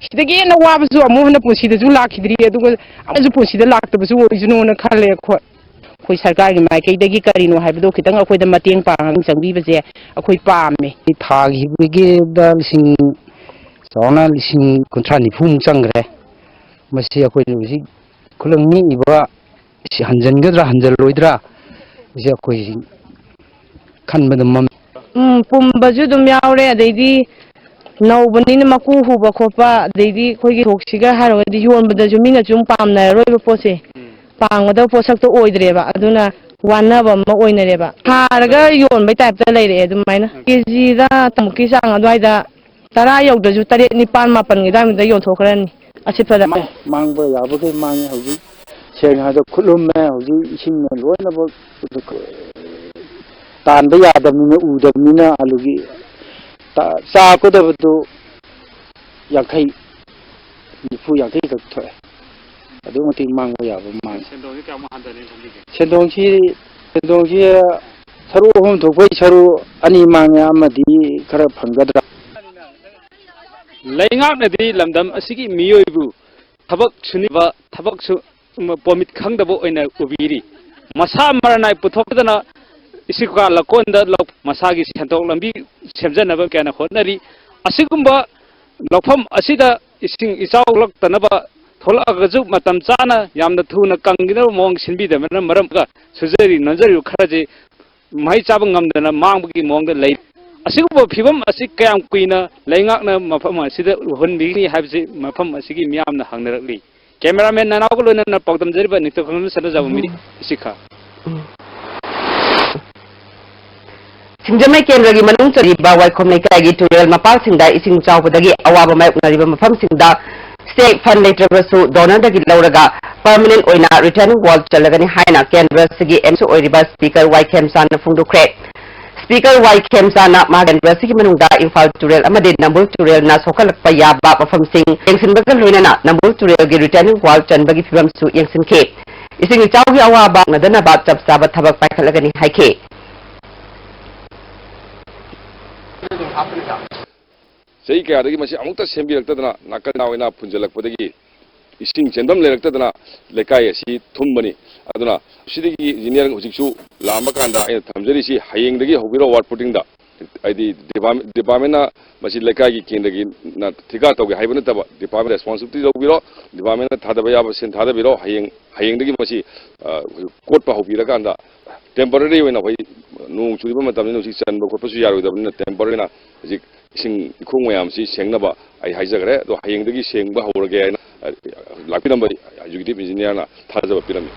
ꯁꯤꯗꯒꯤ ꯍꯦꯟꯅ ꯋꯥꯕꯁꯨ ꯑꯃꯨꯛ ꯍꯟꯅ ꯄꯨꯟꯁꯤꯗꯁꯨ ꯂꯥꯛꯈꯤꯗ꯭ꯔꯤ, ꯑꯗꯨꯒ ꯑꯃꯁꯨ ꯄꯨꯟꯁꯤꯗ ꯂꯥꯛꯇꯕꯁꯨ ꯑꯣꯏꯁꯅꯨꯅ ꯈꯜꯂꯦ ꯑꯩꯈꯣꯏ꯫ ꯑꯩꯈꯣꯏ ꯁꯔꯀꯥꯔꯒꯤ ꯃꯥꯏꯀꯩꯗꯒꯤ ꯀꯔꯤꯅꯣ ꯍꯥꯏꯕꯗꯣ ꯈꯤꯇꯪ ꯑꯩꯈꯣꯏꯗ ꯃꯇꯦꯡ ꯄꯥꯡ ꯆꯪꯕꯤꯕꯁꯦ ꯑꯩꯈꯣꯏ ꯄꯥꯝꯃꯦ꯫ ꯊꯥꯈꯤꯕꯒꯤꯗ ꯂꯤꯁꯤꯡ ꯆꯥꯎꯔꯥꯛꯅ ꯂꯤꯁꯤꯡ ꯀꯨꯟꯊ꯭ꯔꯥ ꯅꯤꯐꯨꯃꯨꯛ ꯆꯪꯈ꯭ꯔꯦ꯫ ꯃꯁꯤ ꯑꯩꯈꯣꯏꯅ ꯍꯧꯖꯤꯛ ꯈꯨꯂꯪ ꯅꯦꯛꯏꯕ ꯁꯤ ꯍꯟꯖꯤꯟꯒꯗ꯭ꯔꯥ ꯍꯟꯖꯤꯜꯂꯣꯏꯗ꯭ꯔꯥ, ꯁꯤ ꯑꯩꯈꯣꯏ ꯈꯟꯕꯗ ꯃꯝꯃꯤ꯫ ꯎꯝ, ꯄꯨꯝꯕꯁꯨ ꯑꯗꯨꯝ ꯌꯥꯎꯔꯦ, ꯑꯗꯩꯗꯤ ꯅꯧꯕꯅꯤꯅ ꯃꯀꯨ ꯍꯨꯕ ꯈꯣꯠꯄ, ꯑꯗꯩꯗꯤ ꯑꯩꯈꯣꯏꯒꯤ ꯊꯣꯛꯁꯤꯒ ꯍꯥꯏꯔꯨꯔꯒꯗꯤ ꯌꯣꯟꯕꯗꯁꯨ ꯃꯤꯅꯁꯨ ꯑꯗꯨꯝ ꯄꯥꯝꯅꯔꯔꯣꯏꯕ ꯄꯣꯠꯁꯦ, ꯄꯥꯝꯒꯗꯕ ꯄꯣꯠꯁꯛꯇꯣ ꯑꯣꯏꯗ꯭ꯔꯦꯕ, ꯑꯗꯨꯅ ꯋꯥꯅꯕ ꯑꯃ ꯑꯣꯏꯅꯔꯦꯕ꯫ ꯊꯥꯔꯒ ꯌꯣꯟꯕꯩ ꯇꯥꯏꯞꯇ ꯂꯩꯔꯛꯑꯦ ꯑꯗꯨꯃꯥꯏꯅ꯫ ꯀꯦꯖꯤꯗ ꯇꯃꯨꯛꯀꯤ ꯆꯥꯡ ꯑꯗꯨꯋꯥꯏꯗ ꯇꯔꯥ ꯌꯧꯗ꯭ꯔꯁꯨ ꯇꯔꯦꯠ, ꯅꯤꯄꯥꯟ, ꯃꯥꯄꯟꯒꯤ ꯑꯗꯨꯋꯥꯏꯗ ꯌꯣꯟꯊꯣꯛꯈ꯭ꯔꯅꯤ ꯑꯁꯤꯠꯄꯗ꯫ ꯃꯥꯡꯕ ꯌꯥꯕꯈꯩ ꯃꯥꯡꯉꯦ꯫ ꯍꯧꯖꯤꯛ ꯁꯦꯡꯅ ꯍꯥꯏꯔꯕꯗ ꯈꯨꯠꯂꯨꯝꯃꯦ꯫ ꯍꯧꯖꯤꯛ ꯏꯁꯤꯡꯅ ꯂꯣꯏꯅꯃꯛ ꯇꯥꯟꯕ ꯌꯥꯗꯕꯅꯤꯅ, ꯎꯗꯕꯅꯤꯅ ꯑꯂꯨꯒꯤ ꯆꯥꯒꯗꯕꯗꯨ ꯌꯥꯡꯈꯩ, ꯅꯤꯐꯨ ꯌꯥꯡꯈꯩ ꯈꯛ ꯊꯣꯛꯑꯦ꯫ ꯑꯗꯨꯛ ꯃꯇꯤꯛ ꯃꯥꯡꯕ ꯌꯥꯕ ꯃꯥꯡꯉꯦ꯫ ꯁꯦꯟꯗꯣꯡꯁꯤ ꯁꯦꯟꯗꯣꯡꯁꯤ ꯁꯔꯨꯛ ꯑꯍꯨꯝ ꯊꯣꯛꯄꯩ ꯁꯔꯨꯛ ꯑꯅꯤ ꯃꯥꯡꯉꯦ, ꯑꯃꯗꯤ ꯈꯔ ꯐꯪꯒꯗ꯭ꯔꯥ꯫ ꯂꯩꯉꯥꯛꯅꯗꯤ ꯂꯝꯗꯝ ꯑꯁꯤꯒꯤ ꯃꯤꯑꯣꯏꯕꯨ ꯊꯕꯛ ꯁꯨꯅꯤꯕ, ꯊꯕꯛ ꯁꯨ-, ꯄꯣꯃꯤꯠ ꯈꯪꯗꯕ ꯑꯣꯏꯅ ꯎꯕꯤꯔꯤ꯫ ꯃꯁꯥ ꯃꯔꯅꯥꯏ ꯄꯨꯊꯣꯛꯇꯅ ꯏꯁꯤꯡ ꯀꯥ ꯂꯧꯀꯣꯟꯗ ꯂꯧ-, ꯃꯁꯥꯒꯤ ꯁꯦꯟꯊꯣꯛ ꯂꯝꯕꯤ ꯁꯦꯝꯖꯅꯕ ꯀꯌꯥꯅ ꯍꯣꯠꯅꯔꯤ꯫ ꯑꯁꯤꯒꯨꯝꯕ ꯂꯧꯐꯝ ꯑꯁꯤꯗ ꯏꯁꯤꯡ ꯏꯆꯥꯎ ꯂꯛꯇꯅꯕ ꯊꯣꯛꯂꯛꯑꯒꯁꯨ ꯃꯇꯝ ꯆꯥꯅ ꯌꯥꯝꯅ ꯊꯨꯅ ꯀꯪꯒꯗꯕ ꯃꯑꯣꯡ ꯁꯤꯟꯕꯤꯗꯕꯅ ꯃꯔꯝ ꯑꯣꯏꯔꯒ ꯁꯨꯖꯔꯤ ꯅꯣꯝꯖꯔꯤꯕ ꯈꯔꯁꯤ ꯃꯍꯩ ꯆꯥꯕ ꯉꯝꯗꯅ ꯃꯥꯡꯕꯒꯤ ꯃꯑꯣꯡꯗ ꯂꯩ꯫ ꯑꯁꯤꯒꯨꯝꯕ ꯐꯤꯕꯝ ꯑꯁꯤ ꯀꯌꯥꯝ ꯀꯨꯏꯅ ꯂꯩꯉꯥꯛꯅ ꯃꯐꯝ ꯑꯁꯤꯗ ꯎꯍꯟꯕꯤꯒꯅꯤ ꯍꯥꯏꯕꯁꯤ ꯃꯐꯝ ꯑꯁꯤꯒꯤ ꯃꯤꯌꯥꯝꯅ ꯍꯪꯅꯔꯛꯂꯤ꯫ ꯀꯦꯃꯦꯔꯥꯃꯦꯟ ꯅꯅꯥꯎꯒ ꯂꯣꯏꯅꯅ ꯄꯥꯎꯗꯝꯖꯔꯤꯕ ꯅꯤꯡꯊꯧ ꯈꯪꯂꯕ ꯁꯅꯥꯖꯥꯎꯕ ꯃꯤꯔꯤ ꯏꯁꯤꯈꯥ꯫ ꯁꯤꯡꯖꯃꯩ ꯀꯦꯟꯗ꯭ꯔꯒꯤ ꯃꯅꯨꯡ ꯆꯜꯂꯤꯕ ꯋꯥꯏꯈꯣꯝ ꯂꯩꯀꯥꯏꯒꯤ ꯇꯨꯔꯦꯜ ꯃꯄꯥꯜꯁꯤꯡꯗ ꯏꯁꯤꯡ ꯆꯥꯎꯕꯗꯒꯤ ꯑꯋꯥꯕ ꯃꯥꯌꯣꯛꯅꯔꯤꯕ ꯃꯐꯝꯁꯤꯡꯗ state fund ꯂꯩꯇ꯭ꯔꯕꯁꯨ donorꯗꯒꯤ ꯂꯧꯔꯒ permanent ꯑꯣꯏꯅ retaining wall ꯆꯜꯂꯒꯅꯤ ꯍꯥꯏꯅ ꯀꯦꯟꯗ꯭ꯔ ꯑꯁꯤꯒꯤ MAC ꯑꯣꯏꯔꯤꯕ Speaker ꯋꯥꯏ ꯈꯦꯝꯆꯥꯟꯅ ꯐꯣꯡꯗꯣꯛꯈ꯭ꯔꯦ꯫ Speaker ꯋꯥꯏ ꯈꯦꯝꯆꯥꯟꯅ ꯃꯍꯥꯛ ꯀꯦꯟꯗ꯭ꯔ ꯑꯁꯤꯒꯤ ꯃꯅꯨꯡꯗ ꯏꯝꯐꯥꯜ ꯇꯨꯔꯦꯜ ꯑꯃꯗꯤ ꯅꯝꯕꯨꯜ ꯇꯨꯔꯦꯜꯅ ꯁꯣꯛꯍꯜꯂꯛꯄ ꯌꯥꯕ ꯃꯐꯝꯁꯤꯡ ꯌꯦꯡꯁꯤꯟꯕꯒ ꯂꯣꯏꯅꯅ ꯅꯝꯕꯨꯜ ꯇꯨꯔꯦꯜꯒꯤ retaining wall ꯆꯟꯕꯒꯤ ꯐꯤꯕꯝꯁꯨ ꯌꯦꯡꯁꯤꯟꯈꯤ꯫ ꯏꯁꯤꯡ ꯏꯆꯥꯎꯒꯤ ꯑꯋꯥꯕ ꯅꯗꯅꯕ ꯆꯞ ꯆꯥꯕ ꯊꯕꯛ ꯄꯥꯏꯈꯠꯂꯒꯅꯤ ꯍꯥꯏꯈꯤ꯫ ꯆꯍꯤ ꯀꯌꯥꯗꯒꯤ ꯃꯁꯤ ꯑꯃꯨꯛꯇ ꯁꯦꯝꯕꯤꯔꯛꯇꯗꯅ ꯅꯥꯀꯟ ꯑꯣꯏꯅ ꯐꯨꯟꯖꯜꯂꯛꯄꯗꯒꯤ ꯏꯁꯤꯡ ꯆꯦꯟꯐꯝ ꯂꯩꯔꯛꯇꯗꯅ ꯂꯩꯀꯥꯏ ꯑꯁꯤ ꯊꯨꯝꯕꯅꯤ꯫ ꯑꯗꯨꯅ ꯁꯤꯗꯒꯤ ꯏꯟꯖꯤꯅꯤꯌꯥꯔ ꯍꯧꯖꯤꯛꯁꯨ ꯂꯥꯛꯑꯝꯕ ꯀꯥꯟꯗ ꯑꯩꯅ ꯊꯝꯖꯔꯤꯁꯤ ꯍꯌꯦꯡꯗꯒꯤ ꯍꯧꯕꯤꯔꯣ ꯋꯥꯔꯗ ꯐꯣꯔꯇꯤꯟꯗ꯫ ꯍꯥꯏꯗꯤ ꯗꯤꯄꯥꯔꯠꯃꯦꯟꯅ ꯃꯁꯤ ꯂꯩꯀꯥꯏꯒꯤ ꯀꯦꯟꯗ꯭ꯔꯒꯤ ꯊꯤꯀꯥ ꯇꯧꯒꯦ ꯍꯥꯏꯕ ꯅꯠꯇꯕ ꯗꯤꯄꯥꯔꯠꯃꯦꯟ ꯔꯦꯁꯄꯣꯟꯁꯤꯕꯤꯂꯤꯇꯤ ꯂꯧꯕꯤꯔꯣ꯫ ꯗꯤꯄꯥꯔꯠꯃꯦꯟꯅ ꯊꯥꯗꯕ ꯌꯥꯕ ꯁꯦꯟ ꯊꯥꯗꯕꯤꯔꯣ꯫ ꯍꯌꯦꯡ ꯍꯌꯦꯡꯗꯒꯤ ꯃꯁꯤ ꯀꯣꯠꯄ ꯍꯧꯕꯤꯔꯀꯥꯟꯗ ꯇꯦꯝꯄꯔꯔꯤ ꯑꯣꯏꯅ ꯑꯩꯈꯣꯏ ꯅꯣꯡ ꯆꯨꯔꯤꯕ ꯃꯇꯝꯅꯤꯅ ꯍꯧꯖꯤꯛ ꯆꯟꯕ ꯈꯣꯠꯄꯁꯨ ꯌꯥꯔꯣꯏꯗꯕꯅꯤꯅ ꯇꯦꯝꯄꯔꯔꯤ ꯑꯣꯏꯅ ꯍꯧꯖꯤꯛ ꯏꯁꯤꯡ ꯏꯈꯣꯡ ꯃꯌꯥꯝꯁꯤ ꯁꯦꯡꯅꯕ ꯑꯩ ꯍꯥꯏꯖꯈ꯭ꯔꯦ꯫ ꯑꯗꯣ ꯍꯌꯦꯡꯗꯒꯤ ꯁꯦꯡꯕ ꯍꯧꯔꯒꯦ ꯍꯥꯏꯅ ꯂꯥꯛꯄꯤꯔꯝꯕ ꯑꯦꯛꯖꯤꯀ꯭ꯌꯨꯇꯤꯚ ꯏꯟꯖꯤꯅꯤꯌꯥꯔꯅ ꯊꯥꯖꯕ ꯄꯤꯔꯝꯃꯤ꯫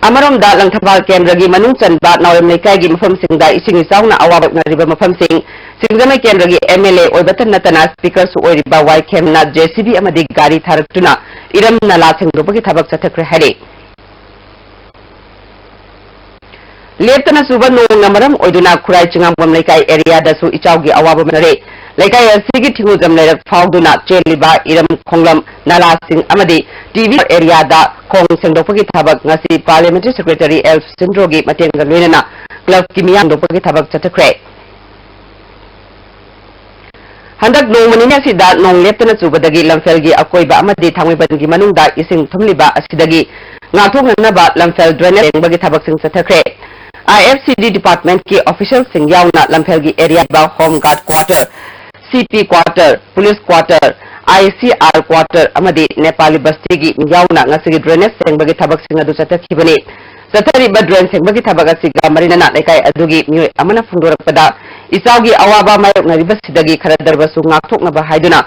ꯑꯃꯔꯣꯝꯗ ꯂꯪꯊꯕꯥꯜ ꯀꯦꯟꯗ꯭ꯔꯒꯤ ꯃꯅꯨꯡ ꯆꯟꯕ ꯅꯥꯎꯔꯦꯝ ꯂꯩꯀꯥꯏꯒꯤ ꯃꯐꯝꯁꯤꯡꯗ ꯏꯁꯤꯡ ꯏꯆꯥꯎꯅ ꯑꯋꯥꯕ ꯃꯥꯌꯣꯛꯅꯔꯤꯕ ꯃꯐꯝꯁꯤꯡ ꯁꯤꯡꯖꯃꯩ ꯀꯦꯟꯗ꯭ꯔꯒꯤ MLA ꯑꯣꯏꯕꯇ ꯅꯠꯇꯅ Speakerꯁꯨ ꯑꯣꯏꯔꯤꯕ ꯋꯥꯏ ꯈꯦꯝꯅ JCB ꯑꯃꯗꯤ ꯒꯥꯔꯤ ꯊꯥꯔꯛꯇꯨꯅ ꯏꯔꯝ ꯅꯂꯥ ꯁꯦꯡꯗꯣꯛꯄꯒꯤ ꯊꯕꯛ ꯆꯠꯊꯈ꯭ꯔꯦ ꯍꯥꯏꯔꯤ꯫ ꯂꯦꯞꯇꯅ ꯆꯨꯕ ꯅꯣꯡꯅ ꯃꯔꯝ ꯑꯣꯏꯗꯨꯅ ꯈꯨꯔꯥꯏ ꯆꯤꯉꯥꯝꯕꯝ ꯂꯩꯀꯥꯏ ꯑꯦꯔꯤꯌꯥꯗꯁꯨ ꯏꯆꯥꯎꯒꯤ ꯑꯋꯥꯕ ꯃꯥꯌꯣꯛꯅꯔꯦ꯫ ꯂꯩꯀꯥꯏ ꯑꯁꯤꯒꯤ ꯊꯤꯉꯨꯖꯝ ꯂꯩꯔꯛ ꯐꯥꯎꯗꯨꯅ ꯆꯦꯜꯂꯤꯕ ꯏꯔꯝ ꯈꯣꯡꯂꯝ ꯅꯂꯥꯁꯤꯡ ꯑꯃꯗꯤ ꯇꯤꯚꯤ ꯑꯦꯔꯤꯌꯥꯗ ꯈꯣꯡ ꯁꯦꯡꯗꯣꯛꯄꯒꯤ ꯊꯕꯛ ꯉꯁꯤ Parliamentary Secretary L ꯁꯨꯆꯤꯟꯗ꯭ꯔꯣꯒꯤ ꯃꯇꯦꯡꯒ ꯂꯣꯏꯅꯅ clubꯀꯤ ꯃꯤꯌꯥꯝ ꯁꯦꯡꯗꯣꯛꯄꯒꯤ ꯊꯕꯛ ꯆꯠꯊꯈ꯭ꯔꯦ꯫ ꯍꯟꯗꯛ ꯅꯣꯡꯃ ꯅꯤꯅꯤ ꯑꯁꯤꯗ ꯅꯣꯡ ꯂꯦꯞꯇꯅ ꯆꯨꯕꯗꯒꯤ ꯂꯝꯐꯦꯜꯒꯤ ꯑꯀꯣꯏꯕ ꯑꯃꯗꯤ ꯊꯥꯡꯃꯩꯕꯟꯒꯤ ꯃꯅꯨꯡꯗ ꯏꯁꯤꯡ ꯊꯨꯝꯂꯤꯕ ꯑꯁꯤꯗꯒꯤ ꯉꯥꯛꯊꯣꯛꯅꯅꯕ ꯂꯝꯐꯦꯜ drainage ꯁꯦꯡꯕꯒꯤ ꯊꯕꯛꯁꯤꯡ ꯆꯠꯊꯈ꯭ꯔꯦ꯫ I F C D department ꯀꯤ official ꯁꯤꯡ ꯌꯥꯎꯅ ꯂꯝꯐꯦꯜꯒꯤ area the Home Guard quarter, C P quarter, police quarter, I C R quarter ꯑꯃꯗꯤ ꯅꯦꯄꯥꯂꯤ ꯕꯁꯇꯤꯒꯤ ꯃꯤ ꯌꯥꯎꯅ ꯉꯁꯤꯒꯤ drainage ꯁꯦꯡꯕꯒꯤ ꯊꯕꯛꯁꯤꯡ ꯑꯗꯨ ꯆꯠꯊꯈꯤꯕꯅꯤ꯫ ꯆꯠꯊꯔꯤꯕ drain ꯁꯦꯡꯕꯒꯤ ꯊꯕꯛ ꯑꯁꯤꯒ ꯃꯔꯤ ꯂꯩꯅꯅ ꯂꯩꯀꯥꯏ ꯑꯗꯨꯒꯤ ꯃꯤꯑꯣꯏ ꯑꯃꯅ ꯐꯣꯡꯗꯣꯔꯛꯄꯗ, ꯏꯆꯥꯎꯒꯤ ꯑꯋꯥꯕ ꯃꯥꯌꯣꯛꯅꯔꯤꯕꯁꯤꯗꯒꯤ ꯈꯔꯗ ꯑꯣꯏꯔꯕꯁꯨ ꯉꯥꯛꯊꯣꯛꯅꯕ ꯍꯥꯏꯗꯨꯅ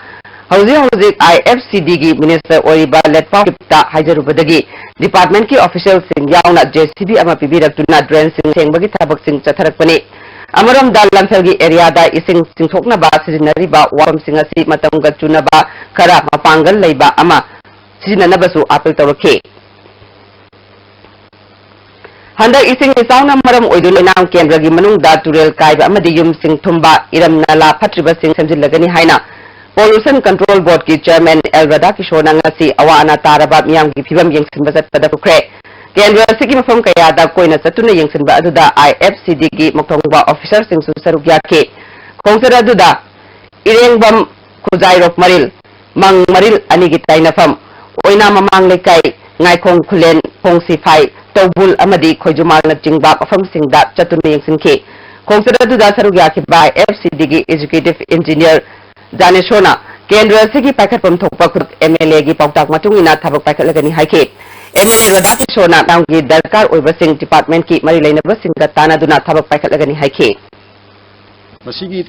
ꯍꯧꯖꯤꯛ ꯍꯧꯖꯤꯛ I F C D ꯒꯤ minister ꯑꯣꯏꯔꯤꯕ ꯂꯦꯠꯄꯥꯎ ꯍꯤꯞꯇ ꯍꯥꯏꯖꯔꯨꯕꯗꯒꯤ department ꯀꯤ official ꯁꯤꯡ ꯌꯥꯎꯅ J C B ꯑꯃ ꯄꯤꯕꯤꯔꯛꯇꯨꯅ drain ꯁꯤꯡ ꯁꯦꯡꯕꯒꯤ ꯊꯕꯛꯁꯤꯡ ꯆꯠꯊꯔꯛꯄꯅꯤ꯫ ꯑꯃꯔꯣꯝꯗ ꯂꯝꯐꯦꯜꯒꯤ area ꯗ ꯏꯁꯤꯡ ꯆꯤꯡꯊꯣꯛꯅꯕ ꯁꯤꯖꯤꯟꯅꯔꯤꯕ ꯋꯥꯐꯝꯁꯤꯡ ꯑꯁꯤ ꯃꯇꯝꯒ ꯆꯨꯅꯕ ꯈꯔ ꯃꯄꯥꯡꯒꯜ ꯂꯩꯕ ꯑꯃ ꯁꯤꯖꯤꯟꯅꯅꯕꯁꯨ appeal ꯇꯧꯔꯛꯈꯤ꯫ ꯍꯟꯗꯛ ꯏꯁꯤꯡ ꯏꯆꯥꯎꯅ ꯃꯔꯝ ꯑꯣꯏꯗꯨꯅ ꯑꯣꯏꯅꯥꯝ ꯀꯦꯟꯗ꯭ꯔꯒꯤ ꯃꯅꯨꯡꯗ ꯇꯨꯔꯦꯜ ꯀꯥꯏꯕ ꯑꯃꯗꯤ ꯌꯨꯝꯁꯤꯡ ꯊꯨꯝꯕ, ꯏꯔꯝ ꯅꯂꯥ ꯐꯠꯇ꯭ꯔꯤꯕꯁꯤꯡ ꯁꯦꯝꯖꯤꯜꯂꯒꯅꯤ ꯍꯥꯏꯅ Pollution Control Board ꯀꯤ chairman L ꯔꯥꯙꯥꯀꯤꯁꯣꯔꯅ ꯉꯁꯤ ꯑꯋꯥ ꯑꯅꯥ ꯇꯥꯔꯕ ꯃꯤꯌꯥꯝꯒꯤ ꯐꯤꯕꯝ ꯌꯦꯡꯁꯤꯟꯕ ꯆꯠꯄꯗ ꯐꯨꯈ꯭ꯔꯦ꯫ ꯀꯦꯟꯗ꯭ꯔ ꯑꯁꯤꯒꯤ ꯃꯐꯝ ꯀꯌꯥꯗ ꯀꯣꯏꯅ ꯆꯠꯇꯨꯅ ꯌꯦꯡꯁꯤꯟꯕ ꯑꯗꯨꯗ I F C D ꯒꯤ ꯃꯧꯊꯣꯡꯕ officer ꯁꯤꯡꯁꯨ ꯁꯔꯨꯛ ꯌꯥꯈꯤ꯫ ꯈꯣꯡꯆꯠ ꯑꯗꯨꯗ ꯏꯔꯦꯡꯕꯝ ꯈꯨꯖꯥꯏꯔꯣꯛ ꯃꯔꯤꯜ, ꯃꯪ ꯃꯔꯤꯜ ꯑꯅꯤꯒꯤ ꯇꯥꯏꯅꯐꯝ, ꯑꯣꯏꯅꯥꯝ ꯃꯃꯥꯡ ꯂꯩꯀꯥꯏ, ꯉꯥꯏꯈꯣꯡ ꯈꯨꯂꯦꯟ, ꯈꯣꯡꯁꯤꯐꯥꯏ, ꯇꯧꯕꯨꯜ ꯑꯃꯗꯤ ꯈꯣꯏꯖꯨꯃꯥꯜꯅꯆꯤꯡꯕ ꯃꯐꯝꯁꯤꯡꯗ ꯆꯠꯇꯨꯅ ꯌꯦꯡꯁꯤꯟꯈꯤ꯫ ꯈꯣꯡꯆꯠ ꯑꯗꯨꯗ ꯁꯔꯨꯛ ꯌꯥꯈꯤꯕ F C D ꯒꯤ executive engineer ꯖꯥꯅꯦꯁꯣꯔꯅ ꯀꯦꯟꯗ꯭ꯔ ꯑꯁꯤꯒꯤ ꯄꯥꯏꯈꯠꯐꯝ ꯊꯣꯛꯄ ꯈꯨꯗꯛ M L A ꯒꯤ ꯄꯥꯎꯇꯥꯛ ꯃꯇꯨꯡ ꯏꯟꯅ ꯊꯕꯛ ꯄꯥꯏꯈꯠꯂꯒꯅꯤ ꯍꯥꯏꯈꯤ꯫ M L A ꯔꯥꯙꯥꯀꯤꯁꯣꯔꯅ ꯃꯌꯥꯝꯒꯤ ꯗꯔꯀꯥꯔ ꯑꯣꯏꯕꯁꯤꯡ department ꯀꯤ ꯃꯔꯤ ꯂꯩꯅꯕꯁꯤꯡꯒ ꯇꯥꯟꯅꯗꯨꯅ ꯊꯕꯛ ꯄꯥꯏꯈꯠꯂꯒꯅꯤ ꯍꯥꯏꯈꯤ꯫ ꯃꯁꯤꯒꯤ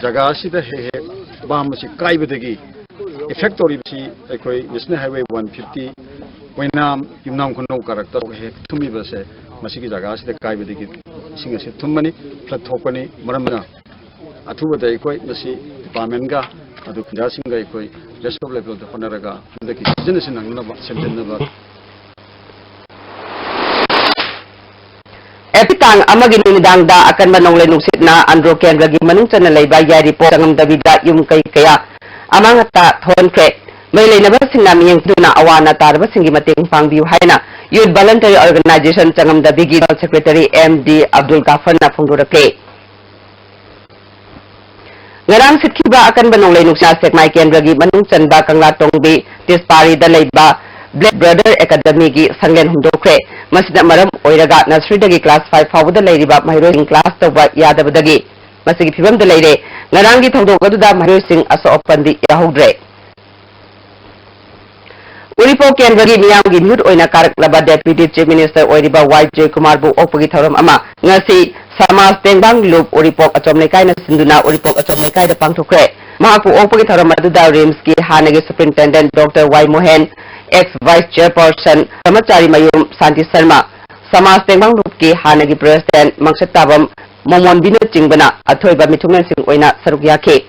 ꯖꯒꯥ ꯑꯁꯤꯗ ꯍꯦꯛ ꯍꯦꯛ ꯕꯥꯝ ꯑꯁꯤ ꯀꯥꯏꯕꯗꯒꯤ effect ꯇꯧꯔꯤꯕꯁꯤ ꯑꯩꯈꯣꯏ National Highway one fifty ꯑꯣꯏꯅꯥꯝ ꯌꯨꯝꯅꯥꯝ ꯈꯨꯅꯧ ꯀꯥꯔꯛꯇ ꯍꯦꯛ ꯊꯨꯝꯃꯤꯕꯁꯦ ꯃꯁꯤꯒꯤ ꯖꯒꯥ ꯑꯁꯤꯗ ꯀꯥꯏꯕꯗꯒꯤ ꯏꯁꯤꯡ ꯑꯁꯤ ꯊꯨꯝꯃꯅꯤ, flood ꯊꯣꯛꯄꯅꯤ꯫ ꯃꯔꯝꯅ ꯑꯊꯨꯕꯗ ꯑꯩꯈꯣꯏ ꯃꯁꯤ department ꯒ ꯑꯗꯨ ꯈꯨꯟꯖꯥꯁꯤꯡꯒ ꯑꯩꯈꯣꯏ rest of level ꯗ ꯍꯣꯠꯅꯔꯒ ꯍꯟꯗꯛꯀꯤ season ꯑꯁꯤ ꯅꯪꯅꯅꯕ ꯁꯦꯝꯖꯤꯟꯅꯕ ꯑꯦꯄ꯭ꯔꯤꯜ ꯇꯥꯡ ꯑꯃꯒꯤ ꯅꯨꯃꯤꯗꯥꯡꯗ ꯑꯀꯟꯕ ꯅꯣꯡꯂꯩ ꯅꯨꯡꯁꯤꯠꯅ ꯑꯟꯗ꯭ꯔꯣ ꯀꯦꯟꯗ꯭ꯔꯒꯤ ꯃꯅꯨꯡ ꯆꯟꯅ ꯂꯩꯕ ꯌꯥꯏꯔꯤꯄꯣꯛ ꯆꯪꯉꯝꯗꯕꯤꯗ ꯌꯨꯝ ꯀꯩ ꯀꯌꯥ ꯑꯃꯥꯡ ꯑꯇꯥ ꯊꯣꯛꯍꯟꯈ꯭ꯔꯦ꯫ ꯃꯔꯤ ꯂꯩꯅꯕꯁꯤꯡꯅ ꯃꯤꯠꯌꯦꯡ ꯊꯝꯗꯨꯅ ꯑꯋꯥ ꯑꯅꯥ ꯇꯥꯔꯕꯁꯤꯡꯒꯤ ꯃꯇꯦꯡ ꯄꯥꯡꯕꯤꯌꯨ ꯍꯥꯏꯅ Youth Voluntary Organisation ꯆꯪꯉꯝꯗꯕꯤꯒꯤ General Secretary M D Abdul ꯒꯥꯐꯔꯅ ꯐꯣꯡꯗꯣꯔꯛꯈꯤ꯫ ꯉꯔꯥꯡ ꯁꯤꯠꯈꯤꯕ ꯑꯀꯟꯕ ꯅꯣꯡꯂꯩ ꯅꯨꯡꯁꯤꯠꯅ ꯁꯦꯛꯃꯥꯏ ꯀꯦꯟꯗ꯭ꯔꯒꯤ ꯃꯅꯨꯡ ꯆꯟꯕ ꯀꯪꯂꯥꯇꯣꯡꯕꯤ ꯇꯤꯁꯄꯥꯔꯤꯗ ꯂꯩꯕ Black Brother Academyꯒꯤ ꯁꯪꯂꯦꯟ ꯍꯨꯝꯗꯣꯛꯈ꯭ꯔꯦ꯫ ꯃꯁꯤꯅ ꯃꯔꯝ ꯑꯣꯏꯔꯒ nurseryꯗꯒꯤ class five ꯐꯥꯎꯕꯗ ꯂꯩꯔꯤꯕ ꯃꯍꯩꯔꯣꯏꯁꯤꯡ class ꯇꯧꯕ ꯌꯥꯗꯕꯗꯒꯤ ꯃꯁꯤꯒꯤ ꯐꯤꯕꯝꯗ ꯂꯩꯔꯦ꯫ ꯉꯔꯥꯡꯒꯤ ꯊꯧꯗꯣꯛ ꯑꯗꯨꯗ ꯃꯍꯩꯔꯣꯏꯁꯤꯡ ꯑꯁꯣꯛ ꯑꯄꯟꯗꯤ ꯌꯥꯎꯍꯧꯗ꯭ꯔꯦ꯫ ꯎꯔꯤꯄꯣꯛ ꯀꯦꯟꯗ꯭ꯔꯒꯤ ꯃꯤꯌꯥꯝꯒꯤ ꯃꯤꯍꯨꯠ ꯑꯣꯏꯅ ꯀꯥꯔꯛꯂꯕ Deputy Chief Minister ꯑꯣꯏꯔꯤꯕ ꯋꯥꯏ ꯖꯣꯏꯀꯨꯃꯥꯔꯕꯨ ꯑꯣꯛꯄꯒꯤ ꯊꯧꯔꯝ ꯑꯃ ꯉꯁꯤ ꯁꯃꯥꯖ ꯇꯦꯡꯕꯥꯡ ꯂꯨꯞ ꯎꯔꯤꯄꯣꯛ ꯑꯆꯣꯝ ꯂꯩꯀꯥꯏꯅ ꯁꯤꯟꯗꯨꯅ ꯎꯔꯤꯄꯣꯛ ꯑꯆꯣꯝ ꯂꯩꯀꯥꯏꯗ ꯄꯥꯡꯊꯣꯛꯈ꯭ꯔꯦ꯫ ꯃꯍꯥꯛꯄꯨ ꯑꯣꯛꯄꯒꯤ ꯊꯧꯔꯝ ꯑꯗꯨꯗ RIMSꯀꯤ ꯍꯥꯟꯅꯒꯤ Superintendent Doctor ꯋꯥꯏ ꯃꯣꯍꯦꯟ, ex Vice Chairperson ꯕ꯭ꯔꯍꯃꯆꯥꯔꯤ ꯃꯌꯨꯝ ꯁꯥꯟꯇꯤ ꯁꯔꯃ, ꯁꯃꯥꯖ ꯇꯦꯡꯕꯥꯡ ꯂꯨꯞꯀꯤ ꯍꯥꯟꯅꯒꯤ President ꯃꯪꯁꯠ ꯇꯥꯕꯝ ꯃꯣꯃꯣꯟꯕꯤꯅꯆꯤꯡꯕꯅ ꯑꯊꯣꯏꯕ ꯃꯤꯊꯨꯡꯂꯦꯟꯁꯤꯡ ꯑꯣꯏꯅ ꯁꯔꯨꯛ ꯌꯥꯈꯤ꯫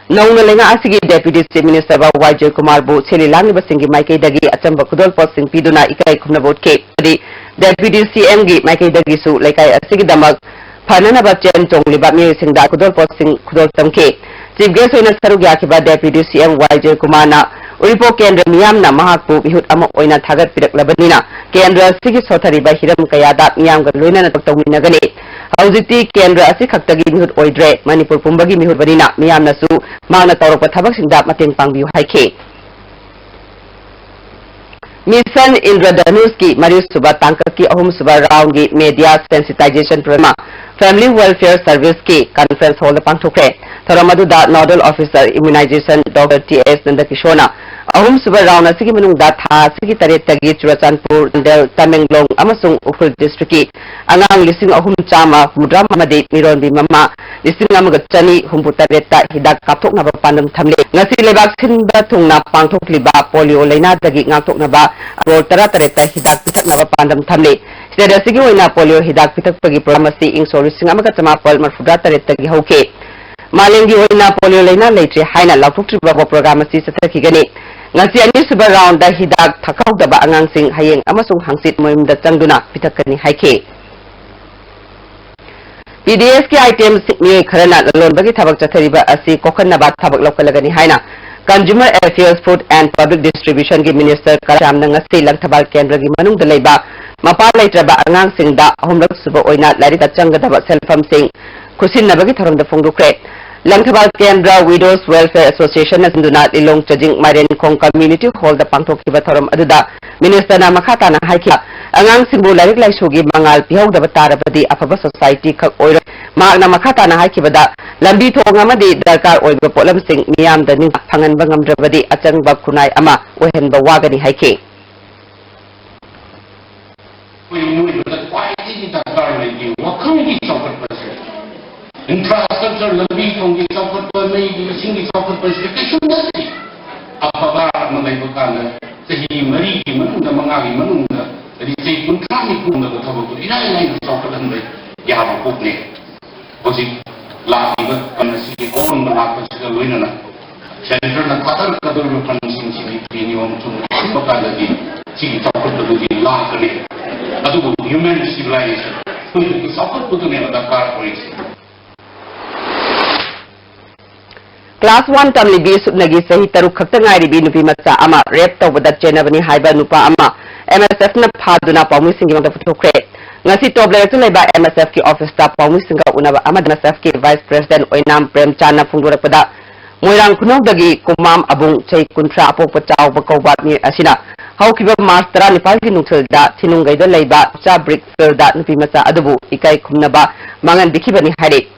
ꯅꯧꯅ ꯂꯩꯉꯥꯛ ꯑꯁꯤꯒꯤ Deputy Chief Minister ꯋꯥꯏ ꯖꯣꯏꯀꯨꯃꯥꯔꯕꯨ ꯁꯤꯜꯂꯤ ꯂꯥꯡꯂꯤꯕꯁꯤꯡꯒꯤ ꯃꯥꯏꯀꯩꯗꯒꯤ ꯑꯆꯝꯕ ꯈꯨꯗꯣꯜꯄꯣꯠꯁꯤꯡ ꯄꯤꯗꯨꯅ ꯏꯀꯥꯏ ꯈꯨꯝꯅꯕ ꯎꯠꯈꯤ꯫ ꯑꯃꯗꯤ Deputy CMꯒꯤ ꯃꯥꯏꯀꯩꯗꯒꯤꯁꯨ ꯂꯩꯀꯥꯏ ꯑꯁꯤꯒꯤꯗꯃꯛ ꯐꯅꯅꯕ ꯆꯦꯟ ꯆꯣꯡꯂꯤꯕ ꯃꯤꯑꯣꯏꯁꯤꯡꯗ ꯈꯨꯗꯣꯜꯄꯣꯠꯁꯤꯡ ꯈꯨꯗꯣꯜ ꯇꯝꯈꯤ꯫ Chief Guest ꯑꯣꯏꯅ ꯁꯔꯨꯛ ꯌꯥꯈꯤꯕ Deputy CM ꯋꯥꯏ ꯖꯣꯏꯀꯨꯃꯥꯔꯅ ꯎꯔꯤꯄꯣꯛ ꯀꯦꯟꯗ꯭ꯔ ꯃꯤꯌꯥꯝꯅ ꯃꯍꯥꯛꯄꯨ ꯃꯤꯍꯨꯠ ꯑꯃ ꯑꯣꯏꯅ ꯊꯥꯒꯠꯄꯤꯔꯛꯂꯕꯅꯤꯅ ꯀꯦꯟꯗ꯭ꯔ ꯑꯁꯤꯒꯤ ꯁꯣꯊꯔꯤꯕ ꯍꯤꯔꯝ ꯀꯌꯥꯗ ꯃꯤꯌꯥꯝꯒ ꯂꯣꯏꯅꯅ ꯊꯕꯛ ꯇꯧꯃꯤꯟꯅꯒꯅꯤ꯫ ꯍꯧꯖꯤꯛꯇꯤ ꯀꯦꯟꯗ꯭ꯔ ꯑꯁꯤ ꯈꯛꯇꯒꯤ ꯃꯤꯍꯨꯠ ꯑꯣꯏꯗ꯭ꯔꯦ, ꯃꯅꯤꯄꯨꯔ ꯄꯨꯝꯕꯒꯤ ꯃꯤꯍꯨꯠ ꯑꯣꯏꯕꯅꯤꯅ ꯃꯤꯌꯥꯝꯅꯁꯨ ꯃꯍꯥꯛꯅ ꯇꯧꯔꯛꯄ ꯊꯕꯛꯁꯤꯡꯗ ꯃꯇꯦꯡ ꯄꯥꯡꯕꯤꯌꯨ ꯍꯥꯏꯈꯤ꯫ Mission ꯏꯟꯗ꯭ꯔꯙꯅꯨꯁꯀꯤ ꯃꯔꯤꯁꯨꯕ ꯇꯥꯡꯀꯛꯀꯤ ꯑꯍꯨꯝꯁꯨꯕ roundꯒꯤ media sensitization program Family Welfare Serviceꯀꯤ conference hallꯗ ꯄꯥꯡꯊꯣꯛꯈ꯭ꯔꯦ꯫ ꯊꯧꯔꯝ ꯑꯗꯨꯗ nodal officer immunization Doctor T S ꯅꯟꯗꯀꯤꯁꯣꯔꯅ ꯑꯍꯨꯝꯁꯨꯕ round ꯑꯁꯤꯒꯤ ꯃꯅꯨꯡꯗ ꯊꯥ ꯑꯁꯤꯒꯤ ꯇꯔꯦꯠꯇꯒꯤ ꯆꯨꯔꯆꯥꯟꯄꯨꯔ, ꯆꯥꯟꯗꯦꯜ, ꯇꯃꯦꯡꯂꯣꯡ ꯑꯃꯁꯨꯡ ꯎꯈ꯭ꯔꯨꯜ districtꯀꯤ ꯑꯉꯥꯡ ꯂꯤꯁꯤꯡ ꯑꯍꯨꯝ ꯆꯥꯝꯃ ꯍꯨꯝꯐꯨꯇꯔꯥ ꯑꯃꯗꯤ ꯃꯤꯔꯣꯟꯕꯤ ꯃꯃꯥ ꯂꯤꯁꯤꯡ ꯑꯃꯒ ꯆꯅꯤ ꯍꯨꯝꯐꯨ ꯇꯔꯦꯠꯇ ꯍꯤꯗꯥꯛ ꯀꯥꯞꯊꯣꯛꯅꯕ ꯄꯥꯟꯗꯝ ꯊꯝꯂꯤ꯫ ꯉꯁꯤ ꯂꯩꯕꯥꯛ ꯁꯤꯟꯕ ꯊꯨꯡꯅ ꯄꯥꯡꯊꯣꯛꯂꯤꯕ polio ꯂꯩꯅꯥꯗꯒꯤ ꯉꯥꯛꯊꯣꯛꯅꯕ crore ꯇꯔꯥ ꯇꯔꯦꯠꯇ ꯍꯤꯗꯥꯛ ꯄꯤꯊꯛꯅꯕ ꯄꯥꯟꯗꯝ ꯊꯝꯂꯤ꯫ State ꯑꯁꯤꯒꯤ ꯑꯣꯏꯅ polio ꯍꯤꯗꯥꯛ ꯄꯤꯊꯛꯄꯒꯤ program ꯑꯁꯤ ꯏꯪ ꯁꯣꯛ ꯂꯤꯁꯤꯡ ꯑꯃꯒ ꯆꯃꯥꯄꯜ ꯃꯔꯤꯐꯨꯇꯔꯥ ꯇꯔꯦꯠꯇꯒꯤ ꯍꯧꯈꯤ꯫ ꯃꯥꯂꯦꯝꯒꯤ ꯑꯣꯏꯅ polio ꯂꯩꯅꯥ ꯂꯩꯇ꯭ꯔꯦ ꯍꯥꯏꯅ ꯂꯥꯎꯊꯣꯛꯇ꯭ꯔꯤꯕ ꯐꯥꯎꯕ program ꯑꯁꯤ ꯆꯠꯊꯈꯤꯒꯅꯤ꯫ ꯉꯁꯤ ꯑꯅꯤꯁꯨꯕ roundꯗ ꯍꯤꯗꯥꯛ ꯊꯛꯍꯧꯗꯕ ꯑꯉꯥꯡꯁꯤꯡ ꯍꯌꯦꯡ ꯑꯃꯁꯨꯡ ꯍꯪꯆꯤꯠ ꯃꯌꯨꯝꯗ ꯆꯪꯗꯨꯅ ꯄꯤꯊꯛꯀꯅꯤ ꯍꯥꯏꯈꯤ꯫ ꯄꯤ ꯗꯤ ꯑꯦꯁꯀꯤ itemꯁꯤꯡ ꯃꯤꯑꯣꯏ ꯈꯔꯅ ꯂꯂꯣꯟꯕꯒꯤ ꯊꯕꯛ ꯆꯠꯊꯔꯤꯕ ꯑꯁꯤ ꯀꯣꯛꯍꯟꯅꯕ ꯊꯕꯛ ꯂꯧꯈꯠꯂꯒꯅꯤ ꯍꯥꯏꯅ Consumer Affairs, Food and Public Distributionꯒꯤ Minister ꯀꯔꯥꯝꯅ ꯉꯁꯤ ꯂꯪꯊꯕꯥꯜ ꯀꯦꯟꯗ꯭ꯔꯒꯤ ꯃꯅꯨꯡꯗ ꯂꯩꯕ ꯃꯄꯥ ꯂꯩꯇ꯭ꯔꯕ ꯑꯉꯥꯡꯁꯤꯡꯗ ꯑꯍꯨꯝꯂꯛ ꯁꯨꯕ ꯑꯣꯏꯅ ꯂꯥꯏꯔꯤꯛꯇ ꯆꯪꯒꯗꯕ ꯁꯦꯟꯐꯝꯁꯤꯡ ꯈꯨꯠꯁꯤꯟꯅꯕꯒꯤ ꯊꯧꯔꯝꯗ ꯐꯣꯡꯗꯣꯛꯈ꯭ꯔꯦ꯫ ꯂꯪꯊꯕꯥꯜ ꯀꯦꯟꯗ꯭ꯔ Widows Welfare Associationꯅ ꯁꯤꯟꯗꯨꯅ ꯂꯤꯂꯣꯡ ꯆꯥꯖꯤꯡ ꯃꯥꯏꯔꯦꯟꯈꯣꯡ Community Hallꯗ ꯄꯥꯡꯊꯣꯛꯈꯤꯕ ꯊꯧꯔꯝ ꯑꯗꯨꯗ Ministerꯅ ꯃꯈꯥ ꯇꯥꯅ ꯍꯥꯏꯈꯤ, ꯑꯉꯥꯡꯁꯤꯡꯕꯨ ꯂꯥꯏꯔꯤꯛ ꯂꯥꯏꯁꯨꯒꯤ ꯃꯉꯥꯜ ꯄꯤꯍꯧꯗꯕ ꯇꯥꯔꯕꯗꯤ ꯑꯐꯕ society ꯈꯛ ꯑꯣꯏꯔꯣꯏ꯫ ꯃꯍꯥꯛꯅ ꯃꯈꯥ ꯇꯥꯅ ꯍꯥꯏꯈꯤꯕꯗ, ꯂꯝꯕꯤ ꯊꯣꯡ ꯑꯃꯗꯤ ꯗꯔꯀꯥꯔ ꯑꯣꯏꯕ ꯄꯣꯠꯂꯝꯁꯤꯡ ꯃꯤꯌꯥꯝꯗ ꯅꯤꯡ ꯐꯪꯍꯟꯕ ꯉꯝꯗ꯭ꯔꯕꯗꯤ ꯑꯆꯪꯕ ꯈꯨꯟꯅꯥꯏ ꯑꯃ ꯑꯣꯏꯍꯟꯕ ꯋꯥꯒꯅꯤ ꯍꯥꯏꯈꯤ꯫ ꯑꯩꯈꯣꯏ ꯃꯤꯑꯣꯏꯕꯗ ꯈ꯭ꯋꯥꯏꯗꯒꯤ ꯗꯔꯀꯥꯔ ꯑꯣꯏꯔꯤꯗꯤ ꯋꯥꯈꯜꯒꯤ ꯆꯥꯎꯈꯠꯄꯁꯦ꯫ Infrastructure, ꯂꯝꯕꯤ ꯊꯣꯡꯒꯤ ꯆꯥꯎꯈꯠꯄ, ꯃꯩꯒꯤ, ꯏꯁꯤꯡꯒꯤ ꯆꯥꯎꯈꯠꯄꯁꯤꯗꯤ ꯀꯩꯁꯨ ꯅꯠꯇꯦ꯫ ꯑꯐꯕ ꯑꯃ ꯂꯩꯕ ꯀꯥꯟꯗ ꯆꯍꯤ ꯃꯔꯤꯒꯤ ꯃꯅꯨꯡꯗ, ꯃꯉꯥꯒꯤ ꯃꯅꯨꯡꯗ, ꯍꯥꯏꯗꯤ ꯆꯍꯤ ꯀꯨꯟꯊ꯭ꯔꯥ ꯅꯤꯐꯨ ꯉꯝꯗꯕ ꯊꯕꯛꯇꯣ ꯏꯔꯥꯏ ꯂꯥꯏꯅ ꯆꯥꯎꯈꯠꯍꯟꯕ ꯌꯥꯕ ꯄꯣꯠꯅꯦ꯫ ꯍꯧꯖꯤꯛ ꯂꯥꯛꯂꯤꯕ ꯀꯟ ꯑꯁꯤꯒꯤ ꯑꯑꯣꯟꯕ ꯂꯥꯛꯄꯁꯤꯒ ꯂꯣꯏꯅꯅ Centreꯅ ꯊꯥꯗꯔꯛꯀꯗꯧꯔꯤꯕ fundꯁꯤꯡꯁꯤꯒꯤ ꯄꯤ ꯅꯤꯌꯣꯝ ꯆꯨꯝꯅ ꯆꯨꯝꯕ ꯀꯥꯟꯗꯗꯤ ꯁꯤꯒꯤ ꯆꯥꯎꯈꯠꯄꯗꯨꯗꯤ ꯂꯥꯛꯀꯅꯤ꯫ ꯑꯗꯨꯕꯨ human civilization, ꯑꯩꯈꯣꯏꯒꯤ ꯆꯥꯎꯈꯠꯄꯗꯨꯅꯦꯕ ꯗꯔꯀꯥꯔ ꯑꯣꯏꯔꯤꯁꯦ꯫ Class one ꯇꯝꯂꯤꯕꯤ ꯁꯨꯞꯅꯒꯤ ꯆꯍꯤ ꯇꯔꯨꯛ ꯈꯛꯇ ꯉꯥꯏꯔꯤꯕꯤ ꯅꯨꯄꯤ ꯃꯆꯥ ꯑꯃ rape ꯇꯧꯕꯗ ꯆꯦꯟꯅꯕꯅꯤ ꯍꯥꯏꯕ ꯅꯨꯄꯥ ꯑꯃ MSFꯅ ꯐꯥꯗꯨꯅ ꯄꯥꯎꯃꯤꯁꯤꯡꯒꯤ ꯃꯥꯡꯗ ꯄꯨꯊꯣꯛꯈ꯭ꯔꯦ꯫ ꯉꯁꯤ ꯇꯣꯞ ꯂꯩꯔꯛꯇ ꯂꯩꯕ MSFꯀꯤ officeꯇ ꯄꯥꯎꯃꯤꯁꯤꯡꯒ ꯎꯅꯕ ꯑꯃꯗ MSFꯀꯤ Vice President ꯑꯣꯏꯅꯥꯝ ꯄ꯭ꯔꯦꯝꯆꯥꯟꯅ ꯐꯣꯡꯗꯣꯔꯛꯄꯗ, ꯃꯣꯏꯔꯥꯡ ꯈꯨꯅꯧꯗꯒꯤ ꯀꯨꯃꯥꯝ ꯑꯕꯨꯡ, ꯆꯍꯤ ꯀꯨꯟꯊ꯭ꯔꯥ, ꯑꯄꯣꯛꯄ ꯆꯥꯎꯕ ꯀꯧꯕ ꯃꯤ ꯑꯁꯤꯅ ꯍꯧꯈꯤꯕ March ꯇꯔꯥꯅꯤꯄꯥꯜꯒꯤ ꯅꯨꯡꯊꯤꯜꯗ ꯊꯤꯅꯨꯡꯒꯩꯗ ꯂꯩꯕ ꯆꯥ brick fieldꯗ ꯅꯨꯄꯤ ꯃꯆꯥ ꯑꯗꯨꯕꯨ ꯏꯀꯥꯏ ꯈꯨꯝꯅꯕ ꯃꯥꯡꯍꯟꯕꯤꯈꯤꯕꯅꯤ ꯍꯥꯏꯔꯤ꯫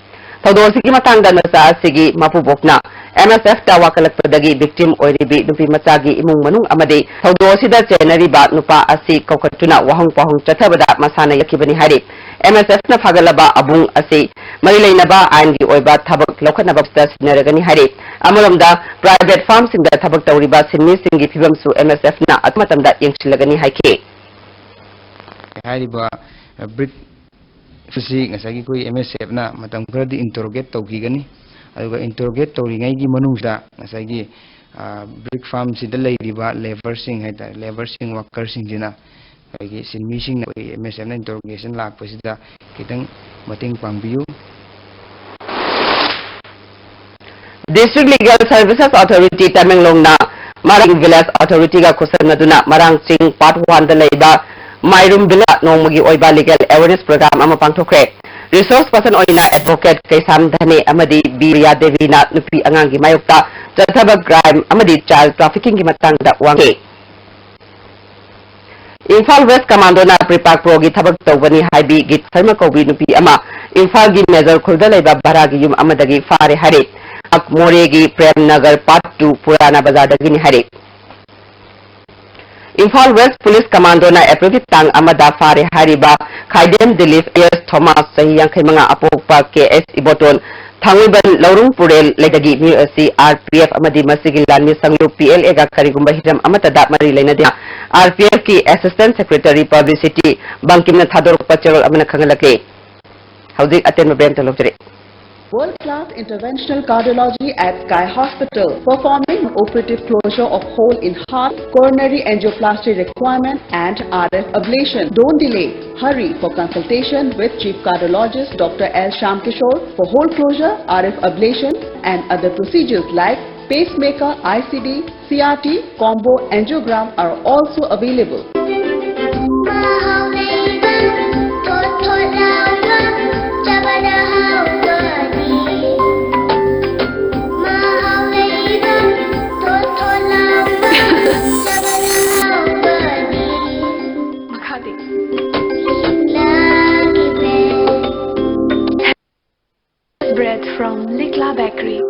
ꯊꯧꯗꯣꯛ ꯑꯁꯤꯒꯤ ꯃꯇꯥꯡꯗ ꯅꯨꯄꯥ ꯑꯁꯤꯒꯤ ꯃꯄꯨꯕꯣꯛꯅ MSFꯇ ꯋꯥꯀꯠꯂꯛꯄꯗꯒꯤ victim ꯑꯣꯏꯔꯤꯕꯤ ꯅꯨꯄꯤ ꯃꯆꯥꯒꯤ ꯏꯃꯨꯡ ꯃꯅꯨꯡ ꯑꯃꯗꯤ ꯊꯧꯗꯣꯛ ꯑꯁꯤꯗ ꯆꯦꯟꯅꯔꯤꯕ ꯅꯨꯄꯥ ꯑꯁꯤ ꯀꯧꯈꯠꯇꯨꯅ ꯋꯥꯍꯪ ꯄꯥꯎꯍꯪ ꯆꯠꯊꯕꯗ ꯃꯁꯥꯅ ꯌꯥꯈꯤꯕꯅꯤ ꯍꯥꯏꯔꯤ꯫ MSFꯅ ꯐꯥꯒꯠꯂꯕ ꯑꯕꯨꯡ ꯑꯁꯤ ꯃꯔꯤ ꯂꯩꯅꯕ ꯑꯥꯏꯟꯒꯤ ꯑꯣꯏꯕ ꯊꯕꯛ ꯂꯧꯈꯠꯅꯕ ꯁꯤꯟꯅꯔꯒꯅꯤ ꯍꯥꯏꯔꯤ꯫ ꯑꯃꯔꯣꯝꯗ, private firmꯁꯤꯡꯗ ꯊꯕꯛ ꯇꯧꯔꯤꯕ ꯁꯤꯟꯃꯤꯁꯤꯡꯒꯤ ꯐꯤꯕꯝꯁꯨ MSFꯅ ꯑꯊꯨꯕ ꯃꯇꯝꯗ ꯌꯦꯡꯁꯤꯜꯂꯒꯅꯤ ꯍꯥꯏꯈꯤ꯫ ꯍꯥꯏꯔꯤꯕ brick ꯑꯁꯤ ꯉꯁꯥꯏꯒꯤ ꯑꯩꯈꯣꯏ MSFꯅ ꯃꯇꯝ ꯈꯔꯗꯤ interrogate ꯇꯧꯈꯤꯒꯅꯤ꯫ ꯑꯗꯨꯒ interrogate ꯇꯧꯔꯤꯉꯩꯒꯤ ꯃꯅꯨꯡꯁꯤꯗ ꯉꯁꯥꯏꯒꯤ, ꯑ, brick farmꯁꯤꯗ ꯂꯩꯔꯤꯕ labourꯁꯤꯡ ꯍꯥꯏꯇꯥꯔꯦ, labourꯁꯤꯡ, workerꯁꯤꯡꯁꯤꯅ ꯑꯩꯈꯣꯏꯒꯤ ꯁꯤꯟꯃꯤꯁꯤꯡꯅ ꯑꯩꯈꯣꯏ MSFꯅ interrogation ꯂꯥꯛꯄꯁꯤꯗ ꯈꯤꯇꯪ ꯃꯇꯦꯡ ꯄꯥꯡꯕꯤꯌꯨ꯫ District Legal Services Authority ꯇꯃꯦꯡꯂꯣꯡꯅ ꯃꯔꯥꯡ Village Authorityꯒ ꯈꯨꯠꯁꯝꯅꯗꯨꯅ ꯃꯔꯥꯡ ꯆꯤꯡ Part Oneꯗ ꯂꯩꯕ ꯃꯥꯏꯔꯨꯝ Village ꯅꯣꯡꯃꯒꯤ ꯑꯣꯏꯕ legal awareness program ꯑꯃ ꯄꯥꯡꯊꯣꯛꯈ꯭ꯔꯦ꯫ Resource person ꯑꯣꯏꯅ advocate ꯀꯩꯁꯥꯝ ꯙꯅꯦ ꯑꯃꯗꯤ ꯕꯤ ꯄ꯭ꯔꯤꯌꯥ ꯗꯦꯕꯤꯅ ꯅꯨꯄꯤ ꯑꯉꯥꯡꯒꯤ ꯃꯥꯌꯣꯛꯇ ꯆꯠꯊꯕ crime ꯑꯃꯗꯤ child traffickingꯒꯤ ꯃꯇꯥꯡꯗ ꯋꯥ ꯉꯥꯡꯈꯤ꯫ ꯏꯝꯐꯥꯜ West Commandoꯅ ꯄ꯭ꯔꯤꯄꯥꯛ ꯄ꯭ꯔꯣꯒꯤ ꯊꯕꯛ ꯇꯧꯕꯅꯤ ꯍꯥꯏꯕꯤ ꯒꯤꯠ ꯁꯔꯃ ꯀꯧꯕꯤ ꯅꯨꯄꯤ ꯑꯃ ꯏꯝꯐꯥꯜꯒꯤ ꯃꯦꯖꯔ ꯈꯨꯜꯗ ꯂꯩꯕ ꯚꯔꯥꯒꯤ ꯌꯨꯝ ꯑꯃꯗꯒꯤ ꯐꯥꯔꯦ ꯍꯥꯏꯔꯦ꯫ ꯃꯣꯔꯦꯒꯤ ꯄ꯭ꯔꯦꯝ ꯅꯒꯔ Part two ꯄꯨꯔꯥꯅꯥ ꯕꯖꯥꯔꯗꯒꯤꯅꯤ ꯍꯥꯏꯔꯦ꯫ ꯏꯝꯐꯥꯜ West Police Commandoꯅ Aprilꯒꯤ ꯇꯥꯡ ꯑꯃꯗ ꯐꯥꯔꯦ ꯍꯥꯏꯔꯤꯕ ꯈꯥꯏꯗꯦꯝ ꯗꯤꯂꯤꯞ alias ꯊꯣꯃꯥꯁ, ꯆꯍꯤ ꯌꯥꯡꯈꯩ ꯃꯉꯥ, ꯑꯄꯣꯛꯄ ꯀꯦ ꯑꯦꯁ ꯏꯕꯣꯇꯣꯟ, ꯊꯥꯡꯃꯩꯕꯟ ꯂꯧꯔꯨꯡ ꯄꯨꯔꯦꯜ ꯂꯩꯗꯒꯤ ꯃꯤꯑꯣꯏ ꯑꯁꯤ ꯑꯥꯔ ꯄꯤ ꯑꯦꯐ ꯑꯃꯗꯤ ꯃꯁꯤꯒꯤ ꯂꯥꯟꯃꯤ ꯁꯪꯂꯨꯞ ꯄꯤ ꯑꯦꯜ ꯑꯦꯒ ꯀꯔꯤꯒꯨꯝꯕ ꯍꯤꯔꯝ ꯑꯃꯠꯇꯗ ꯃꯔꯤ ꯂꯩꯅꯗꯦ꯫ ꯑꯥꯔ ꯄꯤ ꯑꯦꯐꯀꯤ Assistant Secretary Publicity ꯕꯪꯀꯤꯝꯅ ꯊꯥꯗꯣꯔꯛꯄ ꯆꯦꯔꯣꯜ ꯑꯃꯅ ꯈꯪꯍꯜꯂꯛꯂꯤ꯫ ꯍꯧꯖꯤꯛ ꯑꯇꯦꯟꯕ ꯕ꯭ꯔꯦꯛ ꯑꯃꯇ ꯂꯧꯖꯔꯤ꯫ World class interventional cardiology at Sky Hospital, performing operative closure of hole in heart, coronary angioplasty requirement, and R F ablation. Don't delay. Hurry for consultation with Chief Cardiologist Doctor L Shyamkishore for hole closure, R F ablation, and other procedures like pacemaker, I C D, C R T, combo angiogram are also available. Bread from Likla Bakery.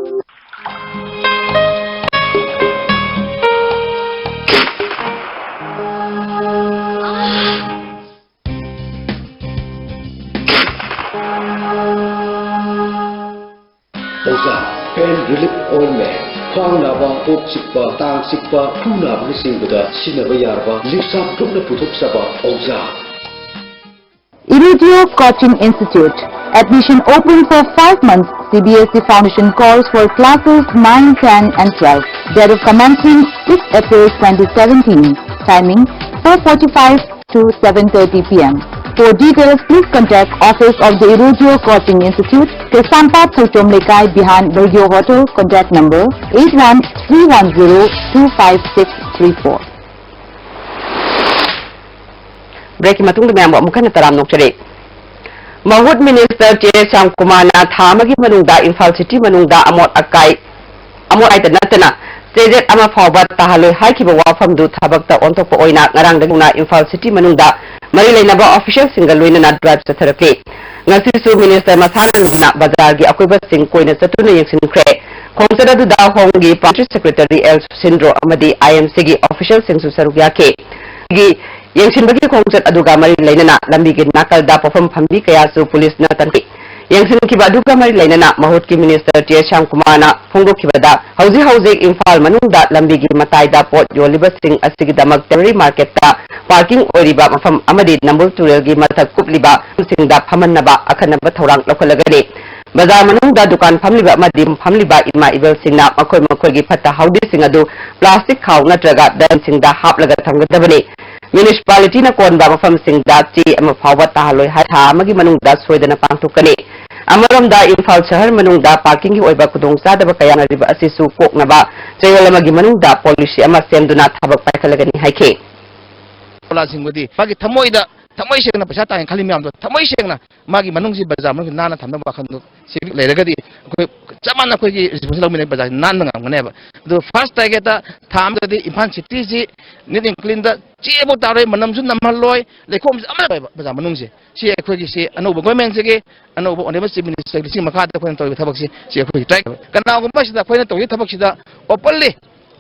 ꯑꯣꯖꯥ, pain relief ointment, ꯈ꯭ꯋꯥꯡ ꯅꯥꯕ, ꯀꯣꯛ ꯆꯤꯛꯄ, ꯇꯥꯡ ꯆꯤꯛꯄ, ꯈꯨ ꯅꯥꯕꯅꯆꯤꯡꯕꯗ ꯁꯤꯖꯤꯟꯅꯕ ꯌꯥꯔꯕ ꯂꯤꯞꯁꯥꯞ ꯒ꯭ꯔꯨꯞꯅ ꯄꯨꯊꯣꯛꯆꯕ ꯑꯣꯖꯥ꯫ Irugio Coaching Institute. Admission open for five months C B S E foundation course for classes nine, ten and twelve. Date of commencement six April twenty seventeen. Timing four forty-five to seven thirty P M. For details, please contact Office of the Irugio Coaching Institute, Kaisampat Thouchom Lekai behind Bergyo Hotel. Contact number eight one three one zero two five six three four. ꯕ꯭ꯔꯦꯛꯀꯤ ꯃꯇꯨꯡꯗ ꯃꯌꯥꯝꯕꯨ ꯑꯃꯨꯛ ꯍꯟꯅ ꯇꯔꯥꯝꯅ ꯑꯣꯛꯆꯔꯤ꯫ ꯃꯍꯨꯠ minister ꯇꯦ ꯁ꯭ꯌꯥꯝꯀꯨꯃꯥꯔꯅ ꯊꯥ ꯑꯃꯒꯤ ꯃꯅꯨꯡꯗ ꯏꯝꯐꯥꯜ ꯁꯤꯇꯤ ꯃꯅꯨꯡꯗ ꯑꯃꯣꯠ ꯑꯀꯥꯏ, ꯑꯃꯣꯠ ꯑꯀꯥꯏꯇ ꯅꯠꯇꯅ ꯆꯦꯖꯦꯠ ꯑꯃ ꯐꯥꯎꯕ ꯇꯥꯍꯜꯂꯣꯏ ꯍꯥꯏꯈꯤꯕ ꯋꯥꯐꯝꯗꯨ ꯊꯕꯛꯇ ꯑꯣꯟꯊꯣꯛꯄ ꯑꯣꯏꯅ ꯉꯔꯥꯡꯗꯒꯤ ꯍꯧꯅ ꯏꯝꯐꯥꯜ ꯁꯤꯇꯤ ꯃꯅꯨꯡꯗ ꯃꯔꯤ ꯂꯩꯅꯕ ꯑꯣꯐꯤꯁꯤꯌꯦꯜꯁꯤꯡꯒ ꯂꯣꯏꯅꯅ ꯗ꯭ꯔꯥꯏꯚ ꯆꯠꯊꯔꯛꯂꯤ꯫ ꯉꯁꯤꯁꯨ ꯃꯤꯅꯤꯁꯇꯔ ꯃꯁꯥꯅ ꯂꯨꯝꯗꯨꯅ ꯕꯖꯥꯔꯒꯤ ꯑꯀꯣꯏꯕꯁꯤꯡ ꯀꯣꯏꯅ ꯆꯠꯇꯨꯅ ꯌꯦꯡꯁꯤꯟꯈ꯭ꯔꯦ꯫ ꯈꯣꯡꯆꯠ ꯑꯗꯨꯗ ꯍꯣꯝꯒꯤ ꯄꯥꯔꯇꯤ ꯁꯦꯀ꯭ꯔꯦꯇꯔꯤ ꯑꯦꯜ ꯁꯨꯁꯤꯟꯗ꯭ꯔꯣ ꯑꯃꯗꯤ ꯑꯥꯏ ꯑꯦꯝ ꯁꯤꯒꯤ ꯑꯣꯐꯤꯁꯤꯌꯦꯜꯁꯤꯡꯁꯨ ꯁꯔꯨꯛ ꯌꯥꯈꯤ꯫ ꯌꯦꯡꯁꯤꯟꯕꯒꯤ ꯈꯣꯡꯆꯠ ꯑꯗꯨꯒ ꯃꯔꯤ ꯂꯩꯅꯅ ꯂꯝꯕꯤꯒꯤ ꯅꯥꯀꯜꯗ ꯄꯣꯠꯐꯝ ꯐꯝꯕꯤ ꯀꯌꯥꯁꯨ ꯄꯨꯂꯤꯁꯅ ꯀꯟꯈꯤ꯫ ꯌꯦꯡꯁꯤꯟꯈꯤꯕ ꯑꯗꯨꯒ ꯃꯔꯤ ꯂꯩꯅꯅ ꯃꯍꯨꯠꯀꯤ ꯃꯤꯅꯤꯁꯇꯔ ꯇꯦ ꯁ꯭ꯌꯥꯝꯀꯨꯃꯥꯔꯅ ꯐꯣꯡꯗꯣꯛꯈꯤꯕꯗ, ꯍꯧꯖꯤꯛ ꯍꯧꯖꯤꯛ ꯏꯝꯐꯥꯜ ꯃꯅꯨꯡꯗ ꯂꯝꯕꯤꯒꯤ ꯃꯇꯥꯏꯗ ꯄꯣꯠ ꯌꯣꯜꯂꯤꯕꯁꯤꯡ ꯑꯁꯤꯒꯤꯗꯃꯛ ꯇꯦꯝꯄꯔꯦꯔꯤ ꯃꯥꯔꯀꯦꯠꯇ ꯄꯥꯔꯀꯤꯡ ꯑꯣꯏꯔꯤꯕ ꯃꯐꯝ ꯑꯃꯗꯤ ꯅꯝꯕꯨꯜ ꯇꯨꯔꯦꯜꯒꯤ ꯃꯊꯛ ꯀꯨꯞꯂꯤꯕ ꯃꯐꯝꯁꯤꯡꯗ ꯐꯝꯍꯟꯅꯕ ꯑꯈꯟꯅꯕ ꯊꯧꯔꯥꯡ ꯂꯧꯈꯠꯂꯒꯅꯤ꯫ ꯕꯖꯥꯔ ꯃꯅꯨꯡꯗ ꯗꯨꯀꯥꯟ ꯐꯝꯂꯤꯕ ꯑꯃꯗꯤ ꯐꯝꯂꯤꯕ ꯏꯃꯥ ꯏꯕꯦꯜꯁꯤꯡꯅ ꯃꯈꯣꯏ ꯃꯈꯣꯏꯒꯤ ꯐꯠꯇ ꯍꯥꯎꯗꯤꯁꯤꯡ ꯑꯗꯨ ꯄ꯭ꯂꯥꯁꯇꯤꯛ ꯈꯥꯎ ꯅꯠꯇ꯭ꯔꯒ ꯗꯟꯁꯤꯡꯗ ꯍꯥꯞꯂꯒ ꯊꯝꯒꯗꯕꯅꯤ꯫ ꯃ꯭ꯌꯨꯅꯤꯁꯤꯄꯥꯂꯤꯇꯤꯅ ꯀꯣꯟꯕ ꯃꯐꯝꯁꯤꯡꯗ ꯆꯦ ꯑꯃ ꯐꯥꯎꯕ ꯇꯥꯍꯜꯂꯣꯏ ꯍꯥꯏ ꯊꯥ ꯑꯃꯒꯤ ꯃꯅꯨꯡꯗ ꯁꯣꯏꯗꯅ ꯄꯥꯡꯊꯣꯛꯀꯅꯤ꯫ ꯑꯃꯔꯣꯝꯗ ꯏꯝꯐꯥꯜ ꯁꯍꯔ ꯃꯅꯨꯡꯗ ꯄꯥꯔꯀꯤꯡꯒꯤ ꯑꯣꯏꯕ ꯈꯨꯗꯣꯡꯆꯥꯗꯕ ꯀꯌꯥ ꯂꯩꯔꯤꯕ ꯑꯁꯤꯁꯨ ꯀꯣꯛꯅꯕ ꯆꯌꯣꯜ ꯑꯃꯒꯤ ꯃꯅꯨꯡꯗ ꯄꯣꯂꯤꯁꯤ ꯑꯃ ꯁꯦꯝꯗꯨꯅ ꯊꯕꯛ ꯄꯥꯏꯈꯠꯂꯒꯅꯤ ꯍꯥꯏꯈꯤ꯫ ꯂꯥꯁꯤꯡꯕꯨꯗꯤ ꯃꯥꯒꯤ ꯊꯃꯣꯏꯗ, ꯊꯃꯣꯏ ꯁꯦꯡꯅ ꯄꯩꯁꯥ ꯇꯥꯡꯉꯦ ꯈꯜꯂꯤ ꯃꯌꯥꯝꯗꯣ, ꯊꯃꯣꯏ ꯁꯦꯡꯅ ꯃꯥꯒꯤ ꯃꯅꯨꯡꯁꯤ ꯕꯖꯥꯔ ꯃꯅꯨꯡꯁꯤ ꯅꯥꯟꯅ ꯊꯝꯅꯕ ꯋꯥꯈꯜꯗꯣ ꯁꯤꯚꯤꯛ ꯂꯩꯔꯒꯗꯤ, ꯑꯩꯈꯣꯏ ꯆꯞ ꯃꯥꯟꯅ ꯑꯩꯈꯣꯏꯒꯤ ꯔꯦꯁꯄꯣꯟꯁꯤꯕꯜ ꯂꯧꯃꯤꯟꯅ ꯕꯖꯥꯔꯁꯤ ꯅꯥꯟꯕ ꯉꯝꯒꯅꯦꯕ꯫ ꯑꯗꯨ ꯐꯥꯔꯁ ꯇꯥꯔꯒꯦꯠꯇ ꯊꯥ ꯑꯃꯗꯗꯤ ꯏꯝꯐꯥꯜ ꯁꯤꯇꯤꯁꯤ ꯅꯤꯠ ꯑꯦꯟ ꯀ꯭ꯂꯤꯟꯗ ꯆꯦ ꯑꯃꯨꯛ ꯇꯥꯔꯣꯏ, ꯃꯅꯝꯁꯨ ꯅꯝꯍꯜꯂꯣꯏ, ꯂꯩꯈꯣꯝꯁꯨ ꯑꯃꯠꯇ ꯂꯩꯔꯣꯏꯕ ꯕꯖꯥꯔ ꯃꯅꯨꯡꯁꯦ꯫ ꯁꯤ ꯑꯩꯈꯣꯏꯒꯤ ꯁꯤ ꯑꯅꯧꯕ ꯒꯣꯔꯃꯦꯟꯁꯤꯒꯤ, ꯑꯅꯧꯕ ꯑꯣꯅꯔꯦꯕꯜ ꯆꯤꯐ ꯃꯤꯅꯤꯁꯇꯔꯒꯤ ꯂꯤꯁꯤꯡ ꯃꯈꯥꯗ ꯑꯩꯈꯣꯏꯅ ꯇꯧꯔꯤꯕ ꯊꯕꯛꯁꯤ, ꯁꯤ ꯑꯩꯈꯣꯏꯒꯤ ꯇ꯭ꯔꯥꯏ꯫ ꯀꯅꯥꯒꯨꯝꯕ ꯁꯤꯗ ꯑꯩꯈꯣꯏꯅ ꯇꯧꯔꯤꯕ ꯊꯕꯛꯁꯤꯗ ꯑꯣꯄꯟꯂꯤ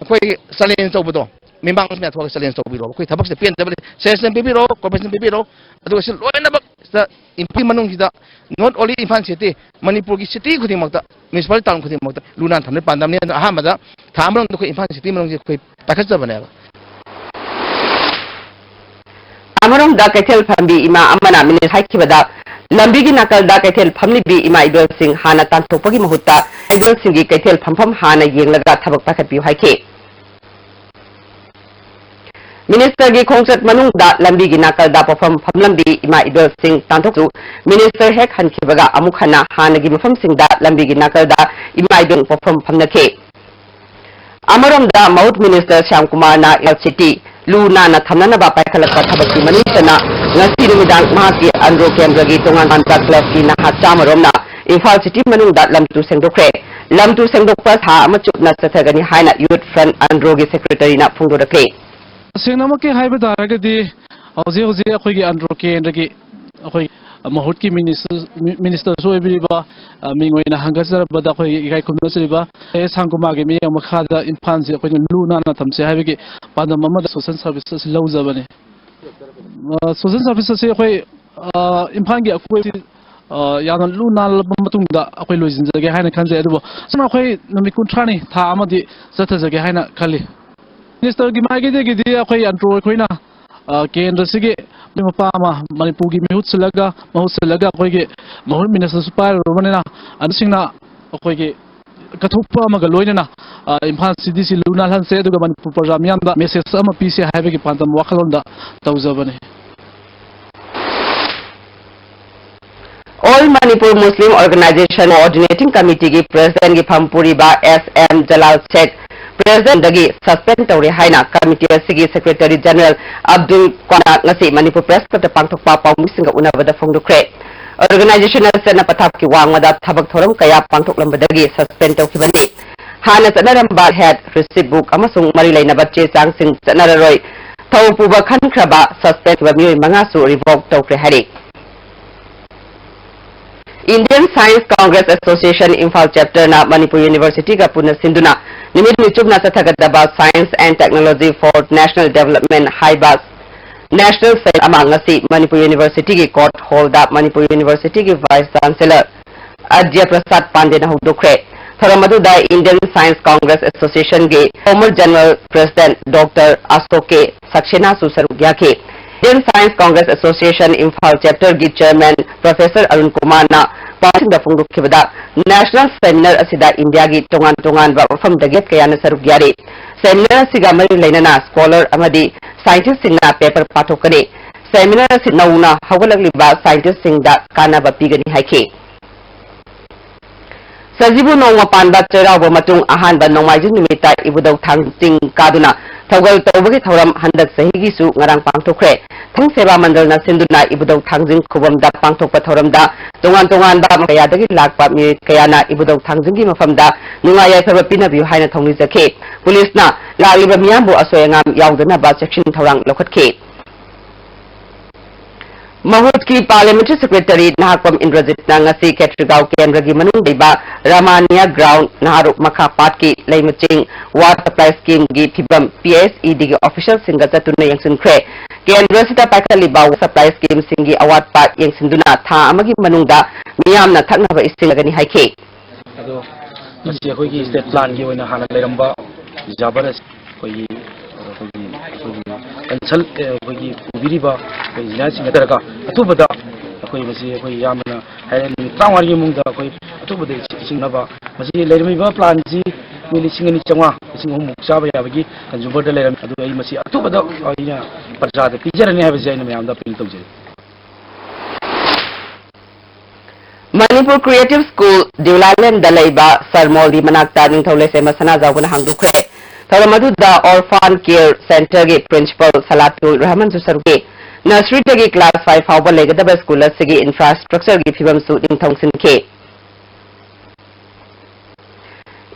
ꯑꯩꯈꯣꯏꯒꯤ ꯆꯦꯂꯦꯟꯖ ꯇꯧꯕꯗꯣ, ꯃꯤꯃꯥꯡ ꯃꯌꯥ ꯊꯣꯛꯑꯒ ꯆꯦꯂꯦꯟꯖ ꯇꯧꯕꯤꯔꯣ, ꯑꯩꯈꯣꯏ ꯊꯕꯛꯁꯤꯗ ꯄꯦꯟꯗꯕ ꯂꯩ, ꯁꯦꯟꯁꯟ ꯄꯤꯕꯤꯔꯣ, ꯀꯣꯔꯄꯣꯔꯦꯁꯟ ꯄꯤꯕꯤꯔꯣ, ꯑꯗꯨꯒ ꯁꯤ ꯂꯣꯏꯅꯃꯛ ꯁꯤꯗ ꯏꯝꯐꯥꯜ ꯃꯅꯨꯡꯁꯤꯗ, ꯅꯣꯠ ꯑꯣꯟꯂꯤ ꯏꯝꯐꯥꯜ ꯁꯤꯇꯤ, ꯃꯅꯤꯄꯨꯔꯒꯤ ꯁꯤꯇꯤ ꯈꯨꯗꯤꯡꯃꯛꯇ, ꯃ꯭ꯌꯨꯅꯤꯁꯤꯄꯥꯂꯤꯇꯤ ꯇꯥꯎꯟ ꯈꯨꯗꯤꯡꯃꯛꯇ ꯂꯨ ꯅꯥꯟꯅ ꯊꯝꯅꯕꯒꯤ ꯄꯥꯟꯗꯝꯅꯤ꯫ ꯑꯗꯨꯅ ꯑꯍꯥꯟꯕꯗ ꯊꯥ ꯑꯃ ꯃꯅꯨꯡꯗ ꯑꯩꯈꯣꯏ ꯏꯝꯐꯥꯜ ꯁꯤꯇꯤ ꯃꯅꯨꯡꯁꯤ ꯑꯩꯈꯣꯏ ꯄꯥꯏꯈꯠꯆꯕꯅꯦꯕ꯫ ꯑꯃꯔꯣꯝꯗ ꯀꯩꯊꯦꯜ ꯐꯝꯕꯤ ꯏꯃꯥ ꯑꯃꯅ ꯃꯤꯅꯤꯁꯇꯔ ꯍꯥꯏꯈꯤꯕꯗ, ꯂꯝꯕꯤꯒꯤ ꯅꯥꯀꯜꯗ ꯀꯩꯊꯦꯜ ꯐꯝꯂꯤꯕꯤ ꯏꯃꯥ ꯏꯕꯦꯜꯁꯤꯡ ꯍꯥꯟꯅ ꯇꯥꯟꯊꯣꯛꯄꯒꯤ ꯃꯍꯨꯠꯇ ꯏꯕꯦꯜꯁꯤꯡꯒꯤ ꯀꯩꯊꯦꯜ ꯐꯝꯐꯝ ꯍꯥꯟꯅ ꯌꯦꯡꯂꯒ ꯊꯕꯛ ꯄꯥꯏꯈꯠꯄꯤꯌꯨ ꯍꯥꯏꯈꯤ꯫ ꯃꯤꯅꯤꯁꯇꯔꯒꯤ ꯈꯣꯡꯆꯠ ꯃꯅꯨꯡꯗ ꯂꯝꯕꯤꯒꯤ ꯅꯥꯀꯜꯗ ꯄꯣꯠꯐꯝ ꯐꯝꯂꯝꯕꯤ ꯏꯃꯥ ꯏꯕꯦꯜꯁꯤꯡ ꯇꯥꯟꯊꯣꯛꯇꯨ ꯃꯤꯅꯤꯁꯇꯔ ꯍꯦꯛ ꯍꯟꯈꯤꯕꯒ ꯑꯃꯨꯛ ꯍꯟꯅ ꯍꯥꯟꯅꯒꯤ ꯃꯐꯝꯁꯤꯡꯗ ꯂꯝꯕꯤꯒꯤ ꯅꯥꯀꯜꯗ ꯏꯃꯥ ꯏꯕꯦꯜ ꯄꯣꯠꯐꯝ ꯐꯝꯅꯈꯤ꯫ ꯑꯃꯔꯣꯝꯗ ꯃꯍꯨꯠ ꯃꯤꯅꯤꯁꯇꯔ ꯁ꯭ꯌꯥꯝꯀꯨꯃꯥꯔꯅ ꯏꯝꯐꯥꯜ ꯁꯤꯇꯤ ꯂꯨ ꯅꯥꯟꯅ ꯊꯝꯅꯅꯕ ꯄꯥꯏꯈꯠꯂꯛꯄ ꯊꯕꯛꯀꯤ ꯃꯅꯨꯡ ꯆꯟꯅ ꯉꯁꯤ ꯅꯨꯃꯤꯗꯥꯡ ꯃꯍꯥꯛꯀꯤ ꯑꯟꯗ꯭ꯔꯣ ꯀꯦꯟꯗ꯭ꯔꯒꯤ ꯇꯣꯉꯥꯟ ꯇꯣꯉꯥꯟꯕ clubꯀꯤ ꯅꯍꯥ ꯆꯥꯝꯃ ꯔꯣꯝꯅ ꯏꯝꯐꯥꯜ city ꯃꯅꯨꯡꯗ ꯂꯝ ꯇꯨ ꯁꯦꯡꯗꯣꯛꯈ꯭ꯔꯦ꯫ ꯂꯝ ꯇꯨ ꯁꯦꯡꯗꯣꯛꯄ ꯊꯥ ꯑꯃ ꯆꯨꯞꯅ ꯆꯠꯊꯒꯅꯤ ꯍꯥꯏꯅ Youth Front ꯑꯟꯗ꯭ꯔꯣꯒꯤ secretaryꯅ ꯐꯣꯡꯗꯣꯔꯛꯈꯤ꯫ ꯇꯁꯦꯡꯅꯃꯛꯀꯤ ꯍꯥꯏꯕ ꯇꯥꯔꯒꯗꯤ ꯍꯧꯖꯤꯛ ꯍꯧꯖꯤꯛ ꯑꯩꯈꯣꯏꯒꯤ ꯑꯟꯗ꯭ꯔꯣ ꯀꯦꯟꯗ꯭ꯔꯒꯤ ꯑꯩꯈꯣꯏ ꯃꯍꯨꯠꯀꯤ minister, minister ꯁꯨ ꯑꯣꯏꯕꯤꯔꯤꯕ, ꯑ, ꯃꯤꯡ ꯑꯣꯏꯅ ꯍꯪꯒꯠꯆꯔꯕꯗ ꯑꯩꯈꯣꯏꯒꯤ ꯏꯀꯥꯏ ꯈꯨꯝꯅꯖꯔꯤꯕ ꯑꯦ ꯁꯥꯡꯀꯨꯃꯥꯔꯒꯤ ꯃꯤꯠꯌꯦꯡ ꯃꯈꯥꯗ ꯏꯝꯐꯥꯜꯁꯦ ꯑꯩꯈꯣꯏꯅ ꯂꯨ ꯅꯥꯟꯅ ꯊꯝꯁꯦ ꯍꯥꯏꯕꯒꯤ ꯄꯥꯟꯗꯝ ꯑꯃꯗ social service ꯑꯁꯤ ꯂꯧꯖꯕꯅꯤ꯫ ꯑ, social service ꯑꯁꯤ ꯑꯩꯈꯣꯏ, ꯑ, ꯏꯝꯐꯥꯜꯒꯤ ꯑꯀꯣꯏꯕꯁꯤ, ꯑ, ꯌꯥꯝꯅ ꯂꯨ ꯅꯥꯜꯂꯕ ꯃꯇꯨꯡꯗ ꯑꯩꯈꯣꯏ ꯂꯣꯏꯁꯤꯟꯖꯒꯦ ꯍꯥꯏꯅ ꯈꯟꯖꯩ꯫ ꯑꯗꯨꯕꯨ ꯁꯨꯝ ꯑꯩꯈꯣꯏ ꯅꯨꯃꯤꯠ ꯀꯨꯟꯊ꯭ꯔꯥꯅꯤ, ꯊꯥ ꯑꯃꯗꯤ ꯆꯠꯊꯖꯒꯦ ꯍꯥꯏꯅ ꯈꯜꯂꯤ꯫ Minister ꯒꯤ ꯃꯥꯏꯀꯩꯗꯒꯤꯗꯤ ꯑꯩꯈꯣꯏ ꯑꯟꯗ꯭ꯔꯣ ꯑꯩꯈꯣꯏꯅ, ꯑ, ꯀꯦꯟꯗ꯭ꯔꯁꯤꯒꯤ ꯃꯄꯥ ꯑꯃ ꯃꯅꯤꯄꯨꯔꯒꯤ ꯃꯤꯍꯨꯠ ꯁꯤꯜꯂꯒ, ꯃꯍꯨꯠ ꯁꯤꯜꯂꯒ ꯑꯩꯈꯣꯏꯒꯤ ꯃꯍꯨꯠ minister ꯁꯨ ꯄꯥꯏꯔꯨꯔꯕꯅꯤꯅ, ꯑꯗꯨꯁꯤꯡꯅ ꯑꯩꯈꯣꯏꯒꯤ ꯀꯠꯊꯣꯛꯄ ꯑꯃꯒ ꯂꯣꯏꯅꯅ, ꯑ, ꯏꯝꯐꯥꯜ city ꯁꯤ ꯂꯨ ꯅꯥꯜꯍꯟꯁꯦ, ꯑꯗꯨꯒ ꯃꯅꯤꯄꯨꯔ ꯄ꯭ꯔꯖꯥ ꯃꯤꯌꯥꯝꯗ message ꯑꯃ ꯄꯤꯁꯦ ꯍꯥꯏꯕꯒꯤ ꯄꯥꯟꯗꯝ ꯋꯥꯈꯜꯂꯣꯟꯗ ꯇꯧꯖꯕꯅꯤ꯫ All Manipur Muslim Organization Coordinating Committee ꯒꯤ president ꯀꯤ ꯐꯝ ꯄꯨꯔꯤꯕ S M Jalal Sheikh president ꯗꯒꯤ suspend ꯇꯧꯔꯦ ꯍꯥꯏꯅ committee ꯑꯁꯤꯒꯤ secretary general ꯑꯕꯗꯨꯜ ꯀ꯭ꯋꯥꯅ ꯉꯁꯤ Manipur Press Club ꯇ ꯄꯥꯡꯊꯣꯛꯄ ꯄꯥꯎꯃꯤꯁꯤꯡꯒ ꯎꯅꯕꯗ ꯐꯣꯡꯗꯣꯛꯈ꯭ꯔꯦ꯫ Organization ꯑꯁꯤ ꯆꯠꯅ ꯄꯊꯥꯞꯀꯤ ꯋꯥꯡꯃꯗ ꯊꯕꯛ ꯊꯧꯔꯝ ꯀꯌꯥ ꯄꯥꯡꯊꯣꯛꯂꯝꯕꯗꯒꯤ suspend ꯇꯧꯈꯤꯕꯅꯤ꯫ ꯍꯥꯟꯅ ꯆꯠꯅꯔꯝꯕ head, receipt book ꯑꯃꯁꯨꯡ ꯃꯔꯤ ꯂꯩꯅꯕ ꯆꯦ ꯆꯥꯡꯁꯤꯡ ꯆꯠꯅꯔꯔꯣꯏ꯫ ꯊꯧ ꯄꯨꯕ ꯈꯟꯈ꯭ꯔꯕ suspend ꯇꯧꯈꯤꯕ ꯃꯤꯑꯣꯏ ꯃꯉꯥꯁꯨ revoke ꯇꯧꯈ꯭ꯔꯦ ꯍꯥꯏꯔꯤ꯫ Indian Science Congress Association Imphal chapter ꯅ ꯃꯅꯤꯄꯨꯔ University ꯒ ꯄꯨꯟꯅ ꯁꯤꯟꯗꯨꯅ ꯅꯨꯃꯤꯠ ꯍꯨꯝꯅꯤ ꯆꯨꯞꯅ ꯆꯠꯊꯒꯗꯕ Science and Technology for National Development ꯍꯥꯏꯕ national seminar ꯑꯃ ꯉꯁꯤ ꯃꯅꯤꯄꯨꯔ University ꯒꯤ court hall ꯗ ꯃꯅꯤꯄꯨꯔ University ꯒꯤ Vice Chancellor ꯑꯖꯌ ꯄ꯭ꯔꯁꯥꯗ ꯄꯥꯟꯗꯦꯅ ꯍꯧꯗꯣꯛꯈ꯭ꯔꯦ꯫ ꯊꯧꯔꯝ ꯑꯗꯨꯗ Indian Science Congress Association ꯒꯤ former general president Doctor ꯑꯁꯣꯛ ꯀꯦ ꯁꯛꯁꯦꯅꯥꯁꯨ ꯁꯔꯨꯛ ꯌꯥꯈꯤ꯫ Indian Science Congress Association Imphal chapter ꯒꯤ chairman Professor ꯑꯔꯨꯟ ꯀꯨꯃꯥꯔꯅ ꯄꯥꯎꯃꯤꯁꯤꯡꯗ ꯐꯣꯡꯗꯣꯛꯈꯤꯕꯗ, national seminar ꯑꯁꯤꯗ ꯏꯟꯗꯤꯌꯥꯒꯤ ꯇꯣꯉꯥꯟ ꯇꯣꯉꯥꯟꯕ ꯃꯐꯝꯗꯒꯤ ꯀꯌꯥꯅ ꯁꯔꯨꯛ ꯌꯥꯔꯤ꯫ Seminar ꯑꯁꯤꯒ ꯃꯔꯤ ꯂꯩꯅꯅ scholar ꯑꯃꯗꯤ scientist ꯁꯤꯡꯅ paper ꯄꯥꯊꯣꯛꯀꯅꯤ꯫ Seminar ꯑꯁꯤ ꯅꯧꯅ ꯍꯧꯒꯠꯂꯛꯂꯤꯕ scientist ꯁꯤꯡꯗ ꯀꯥꯟꯅꯕ ꯄꯤꯒꯅꯤ ꯍꯥꯏꯈꯤ꯫ ꯁꯖꯤꯕꯨ ꯅꯣꯡꯃ ꯄꯥꯟꯕ ꯆꯩꯔꯥꯎꯕ ꯃꯇꯨꯡ ꯑꯍꯥꯟꯕ ꯅꯣꯡꯃꯥꯏꯖꯤꯡ ꯅꯨꯃꯤꯠꯇ ꯏꯕꯨꯙꯧ ꯊꯥꯡ ꯆꯤꯡ ꯀꯥꯗꯨꯅ ꯊꯧꯒꯜ ꯇꯧꯕꯒꯤ ꯊꯧꯔꯝ ꯍꯟꯗꯛ ꯆꯍꯤꯒꯤꯁꯨ ꯉꯔꯥꯡ ꯄꯥꯡꯊꯣꯛꯈ꯭ꯔꯦ꯫ ꯊꯥꯡ ꯁꯦꯕꯥ ꯃꯟꯗꯜꯅ ꯁꯤꯟꯗꯨꯅ ꯏꯕꯨꯙꯧ ꯊꯥꯡꯖꯤꯡ ꯈꯨꯕꯝꯗ ꯄꯥꯡꯊꯣꯛꯄ ꯊꯧꯔꯝꯗ ꯇꯣꯉꯥꯟ ꯇꯣꯉꯥꯟꯕ ꯀꯌꯥꯗꯒꯤ ꯂꯥꯛꯄ ꯃꯤꯑꯣꯏ ꯀꯌꯥꯅ ꯏꯕꯨꯙꯧ ꯊꯥꯡꯖꯤꯡꯒꯤ ꯃꯐꯝꯗ ꯅꯨꯡꯉꯥꯏ ꯌꯥꯏꯐꯕ ꯄꯤꯅꯕꯤꯌꯨ ꯍꯥꯏꯅ ꯊꯧꯅꯤꯖꯈꯤ꯫ ꯄꯨꯂꯤꯁꯅ ꯂꯥꯛꯂꯤꯕ ꯃꯤꯌꯥꯝꯕꯨ ꯑꯁꯣꯏ ꯑꯉꯥꯝ ꯌꯥꯎꯗꯅꯕ ꯆꯦꯛꯁꯤꯟ ꯊꯧꯔꯥꯡ ꯂꯧꯈꯠꯈꯤ꯫ ꯃꯍꯨꯠꯀꯤ Parliamentary Secretary ꯅꯍꯥꯛꯄꯝ ꯏꯟꯗ꯭ꯔꯖꯤꯠꯅ ꯉꯁꯤ ꯈꯦꯇ꯭ꯔꯤꯒꯥꯎ ꯀꯦꯟꯗ꯭ꯔꯒꯤ ꯃꯅꯨꯡ ꯂꯩꯕ ꯔꯥꯃꯥꯅꯤꯌꯥ Ground ꯅꯍꯥꯔꯨꯞ ꯃꯈꯥ ꯄꯥꯠꯀꯤ ꯂꯩꯃꯆꯤꯡ Water Supply Scheme ꯒꯤ ꯐꯤꯚꯝ P S E D ꯒꯤ official ꯁꯤꯡꯒ ꯆꯠꯇꯨꯅ ꯌꯦꯡꯁꯤꯟꯈ꯭ꯔꯦ꯫ ꯀꯦꯟꯗ꯭ꯔ ꯑꯁꯤꯗ ꯄꯥꯏꯈꯠꯂꯤꯕ Water Supply Scheme ꯁꯤꯡꯒꯤ ꯑꯋꯥꯠꯄ ꯌꯦꯡꯁꯤꯟꯗꯨꯅ ꯊꯥ ꯑꯃꯒꯤ ꯃꯅꯨꯡꯗ ꯃꯤꯌꯥꯝꯅ ꯊꯛꯅꯕ ꯏꯁꯤꯡ ꯂꯒꯅꯤ ꯍꯥꯏꯈꯤ꯫ ꯑꯗꯣ ꯃꯁꯤ ꯑꯩꯈꯣꯏꯒꯤ state plan ꯒꯤ ꯑꯣꯏꯅ ꯍꯥꯟꯅ ꯂꯩꯔꯝꯕ reservoir ꯑꯁꯤ ꯑꯩꯈꯣꯏꯒꯤ, ꯑꯩꯈꯣꯏꯒꯤ, ꯑꯩꯈꯣꯏꯒꯤ consult, ꯑꯩꯈꯣꯏꯒꯤ ꯄꯨꯕꯤꯔꯤꯕ ꯑꯩꯈꯣꯏ engineer ꯁꯤꯡ ꯅꯠꯇ꯭ꯔꯒ ꯑꯊꯨꯕꯗ ꯑꯩꯈꯣꯏ ꯃꯁꯤ ꯑꯩꯈꯣꯏ ꯏꯌꯥꯝꯕꯅ ꯍꯥꯏꯔꯦ, ꯅꯨꯃꯤꯠ ꯇꯔꯥꯃꯉꯥꯒꯤ ꯃꯅꯨꯡꯗ ꯑꯩꯈꯣꯏ ꯑꯊꯨꯕꯗ ꯏꯁꯤꯡꯅꯕ, ꯃꯁꯤ ꯂꯩꯔꯝꯃꯤꯕ plan ꯁꯤ ꯃꯤ ꯂꯤꯁꯤꯡ ꯑꯅꯤ ꯆꯥꯝꯃꯉꯥ, ꯂꯤꯁꯤꯡ ꯑꯍꯨꯝꯃꯨꯛ ꯆꯥꯕ ꯌꯥꯕꯒꯤ consumer ꯗ ꯂꯩꯔꯝꯃꯤ꯫ ꯑꯗꯨ ꯑꯩ ꯃꯁꯤ ꯑꯊꯨꯕꯗ ꯑꯩꯅ ꯄ꯭ꯔꯖꯥꯗ ꯄꯤꯖꯔꯅꯤ ꯍꯥꯏꯕꯁꯤ ꯑꯩꯅ ꯃꯌꯥꯝꯗ appeal ꯇꯧꯖꯔꯤ꯫ ꯃꯅꯤꯄꯨꯔ Creative School ꯗꯤꯎꯂꯥꯂꯦꯟꯗ ꯂꯩꯕ ꯁꯔ ꯃꯣꯜꯒꯤ ꯃꯅꯥꯛꯇ ꯅꯤꯡꯊꯧ ꯂꯩꯁꯦꯝꯕ ꯁꯅꯥꯖꯥꯎꯕꯅ ꯍꯥꯡꯗꯣꯛꯈ꯭ꯔꯦ꯫ ꯊꯧꯔꯝ ꯑꯗꯨꯗ Orphan Care Centre ꯒꯤ Principal ꯁꯂꯥꯇꯨꯜ ꯔꯍꯃꯟꯁꯨ ꯁꯔꯨꯛ ꯌꯥꯏ꯫ Nursery ꯗꯒꯤ class five ꯐꯥꯎꯕ ꯂꯩꯒꯗꯕ school ꯑꯁꯤꯒꯤ infrastructure ꯒꯤ ꯐꯤꯕꯝꯁꯨ ꯅꯤꯡꯊꯧ ꯁꯤꯟꯈꯤ꯫